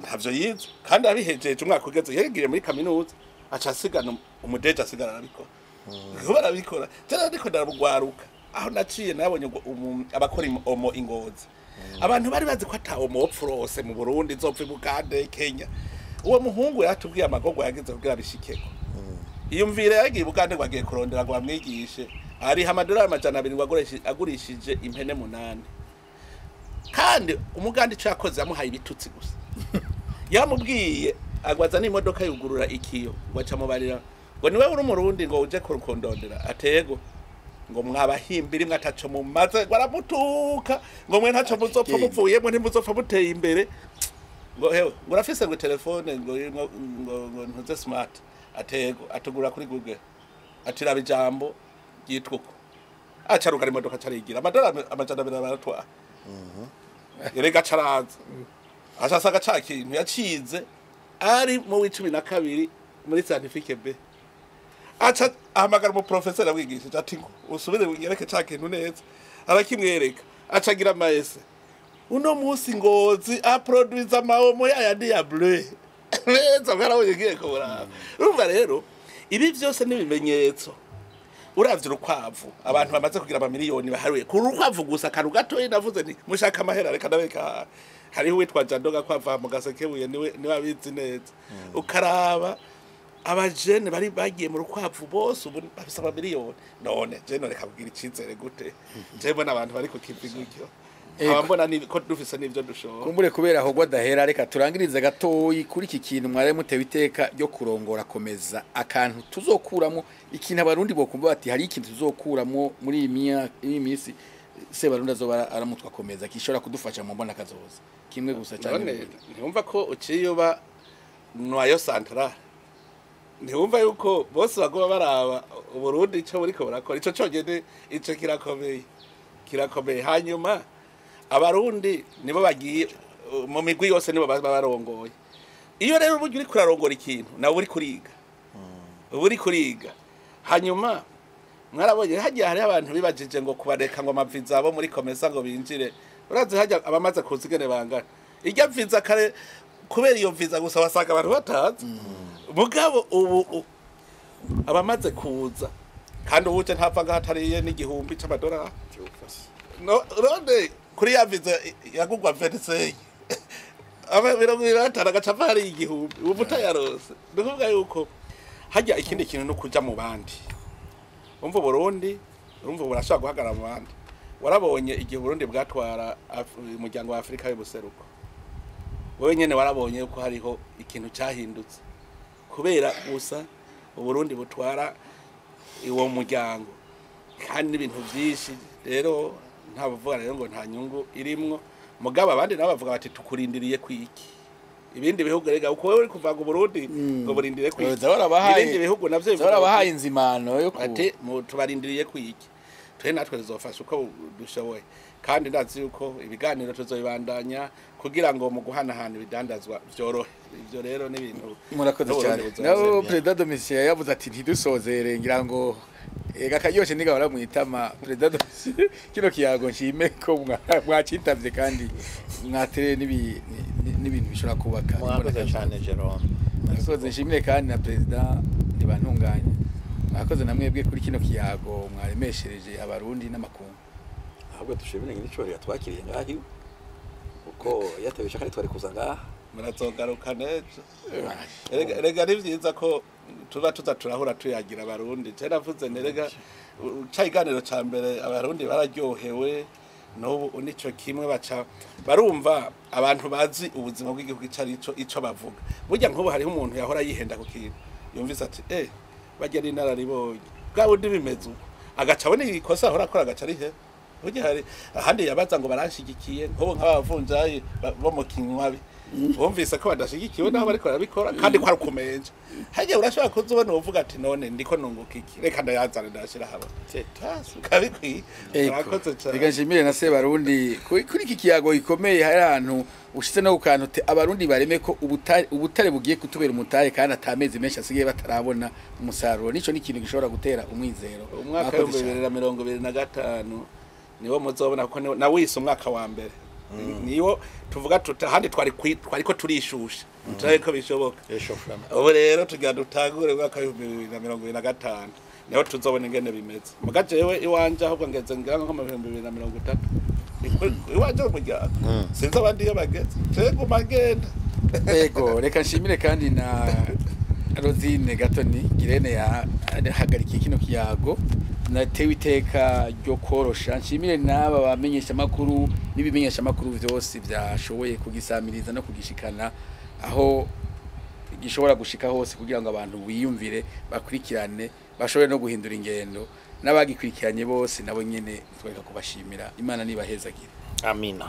Speaker 4: ntavyo yize kandi abihejeje umwaka ugeze yegiye muri kaminuza aca asigana umudeje asigara arabikora. Barabikora tena ariko ndarugwaruka aho naciye nabonye abakora omo ingozi. Abantu bari bazi ko ata omo wopfurose mu Burundi nzopfa i Bugande Kenya. Uwo muhungu yatubwiye amagorwa yagize kugira bishikeko. Iyumvire yagiye i Bugande ngo agiye kurondera ngo bamwigishe, ariha amadolari 200 ngo agurishije impene 8. Kandi umugande ico yakoze yamuhaye ibitutsi gusa. Yamubwiye agwaza n'imodoka yugurura ikiyo ngo aca mubarira ngo niwe uri umurundi ngo uje kurukondondera atego ngo mwabahimbira imwe ataco mumaze, baramutuka ngo mwe ntaco muzopfa muvuyemo ntimuzopfa muteye imbere. Ngo hewe ngo urafise ngo telefone ngo ngo ntuze smart atego atugura kuri Google atiraba ijambo ryitwa uko acarugara imodoka carigira amadolari 200 baratwara. Erega caraza acasaga ca kintu yacize ari mu w'12 muri scientifique B. Aca ahamagara mu professeur amwigishije ati ngo usubire unyereke ca kintu neza, arakimwereka acagira amaese. Uno munsi Ngozi aproduiza amaomo yayandi ya bleu neza bwarabonye ngiye kuburaba. Urumva rero ibi vyose n'ibimenyetso. Uravye urukwavu abantu bamaze kugira amamiliyoni baharuye ku rukwavu gusa akantu gatoyi. Navuze nti mushaka amahera reka ndabereka. Hariho uwitwa Jado Gakwava mu Gasekebuye niwe abizi neza. Ukaraba abajene bari bagiye mu rukwavu bose ubu bafise amamiliyoni. None je noreka kugira icizere gute? Je mbona abantu bari ku kivi gutyo, nkaba mbona ko dufise n'ivyo dushobora.
Speaker 2: Kumbure kubera aho gwadahera reka turangirize gatoyi kuri iki kintu mwari mutewe iteka ryo kurongora komeza akantu tuzokuramo ikintu abarundi bokumva bati hari ikintu tuzokuramo muri iyi minsi Sebarundi azoba aramutwa komeza kishobora kudufasha mu mbona kazoza kimwe gusa cyane.
Speaker 4: Ntiwumva ko uciye uba noyo central, ntiwumva yuko bose bagoma baraba Uburundi ico buriko burakora, ico conyene ico kirakomeye kirakomeye. Hanyuma abarundi nibo bagiye mu migwi yose nibo barongoye. Iyo rero uburyo uri kurarongora ikintu nawe uri kuriga, uri kuriga. Hanyuma Mwarabonye hagiye hari abantu bibajije ngo kubareka ngo amaviza abo muri COMESA ngo binjire. Urazi hajya abamaze kuza ingene bangana. Irya viza kare kubera iyo viza gusa wasanga abantu batazi. Mugabo ubu abamaze kuza kandi ubuje ntapfa ngaho atariye n'igihumbi c'amadolari. No none kuri ya viza yagugwa 25. Aba 75 agaca ava hari 1000 ubu utayarose. Ni kuvuga yuko hajya ikindi kintu no kuja mu bandi. Umva Burundi, urumva burashobora guhagarara mu bandi. Warabonye igihe Burundi bwatwara umuryango wa Afrika y'ubuseruko. Wewe nyene warabonye yuko hariho ikintu cyahindutse. Kubera gusa Uburundi butwara uwo muryango. Kandi n'ibintu byinshi rero nta buvuga rero ngo nta nyungu irimwo. Mugabo abandi nabo bavuga bati tukurindiriye kwiki. Ibindi bihugu rega uko wewe uri kuvaga Burundi ngo burindire kwiki. Ibindi bihugu navyo bivuga
Speaker 2: barabahaye inzimano yo
Speaker 4: ati tubarindiriye kwiki. Twe natwe tuzofasha uko dushoboye. Kandi ndazi yuko ibiganiro tuzobibandanya kugira ngo mu guhanahana ibidandazwa vyorohe. Ivyo rero n'ibintu
Speaker 2: murakoze cyane. Naho President Domitien yavuze ati ntidusozere ngira ngo ega karyoshe niga baramwitama President Domitien kino kiyago nshime ko mwacitavye kandi mwatereye n'ibintu bishobora kubaka.
Speaker 1: Murakoze cyane Jerome.
Speaker 2: Murakoze nshimire kandi na President Ntibantunganya. Mwakoze namwebwe kuri kino kiyago mwaremeshereje abarundi n'amakungu.
Speaker 3: Ahubwo dushimire nyine ico yatwakiriye ngahi uko yatabisha kandi twari kuza ngaha.
Speaker 4: Murazogaruka nejo. Erega ni vyiza ko tuba tuza turahura tuyagira abarundi. Je navuze nerega ca iganiro ca mbere abarundi bararyohewe n'ubu nico kimwe baca barumva abantu bazi ubuzima bw'igihugu ico arico ico bavuga. Burya nkubu hariho umuntu yahora yihenda ku kintu yumvise ati bajya ari nararibonye bwa bundi bimeze uko agaca abona ikosa ahora akora agaca ari he. Burya hari ahandi yabaza ngo baranshigikiye nkubu nk'abavunjayi bo mu Kinywabi bumvise ko badashigikiwe naho bariko barabikora kandi ko arukumenje. Hagiye urashobora kuzubona uvuga ati none ndiko nunguka iki reka ndayazana ndashira haba kabikwiye. Murakoze cyane.
Speaker 2: Reka nshimire na se Barundi kuri iki kiyago gikomeye. Hari ahantu ushitse no kukantu abarundi bareme ko ubutare bugiye kutubera umutahe kandi atamezi menshi asigaye batarabona umusaruro. Nico ni ikintu gishobora gutera umwizero.
Speaker 4: Umwaka wa 2025 niwo muzobona ko na wise umwaka wa mbere niwo tuvuga handi twari ko turishusha turabe ko bishoboka. Ubu rero tugira dutangure umwaka wa 2025 niho tuzobona ingene bimeze. Muga jewe iwanje ahubwo ngeze ngira nko mu 2030 iwanje umuryango sinzi abandi iyo bageze jewe nguma ngenda.
Speaker 2: Ego reka nshimire kandi na Rosine Gatoni Girene yahagarikiye kino kiyago natewe iteka ryo korosha. Nshimire n'aba bamenyesha makuru n'ibimenyesha makuru vyose byashoboye kugisamiriza no kugishikana aho gishobora gushika hose kugira ngo abantu biyumvire bakurikirane bashobore no guhindura ingendo. N'abagikurikiranye bose nabo nyene twereka kubashimira. Imana nibahezagira.
Speaker 1: Amina.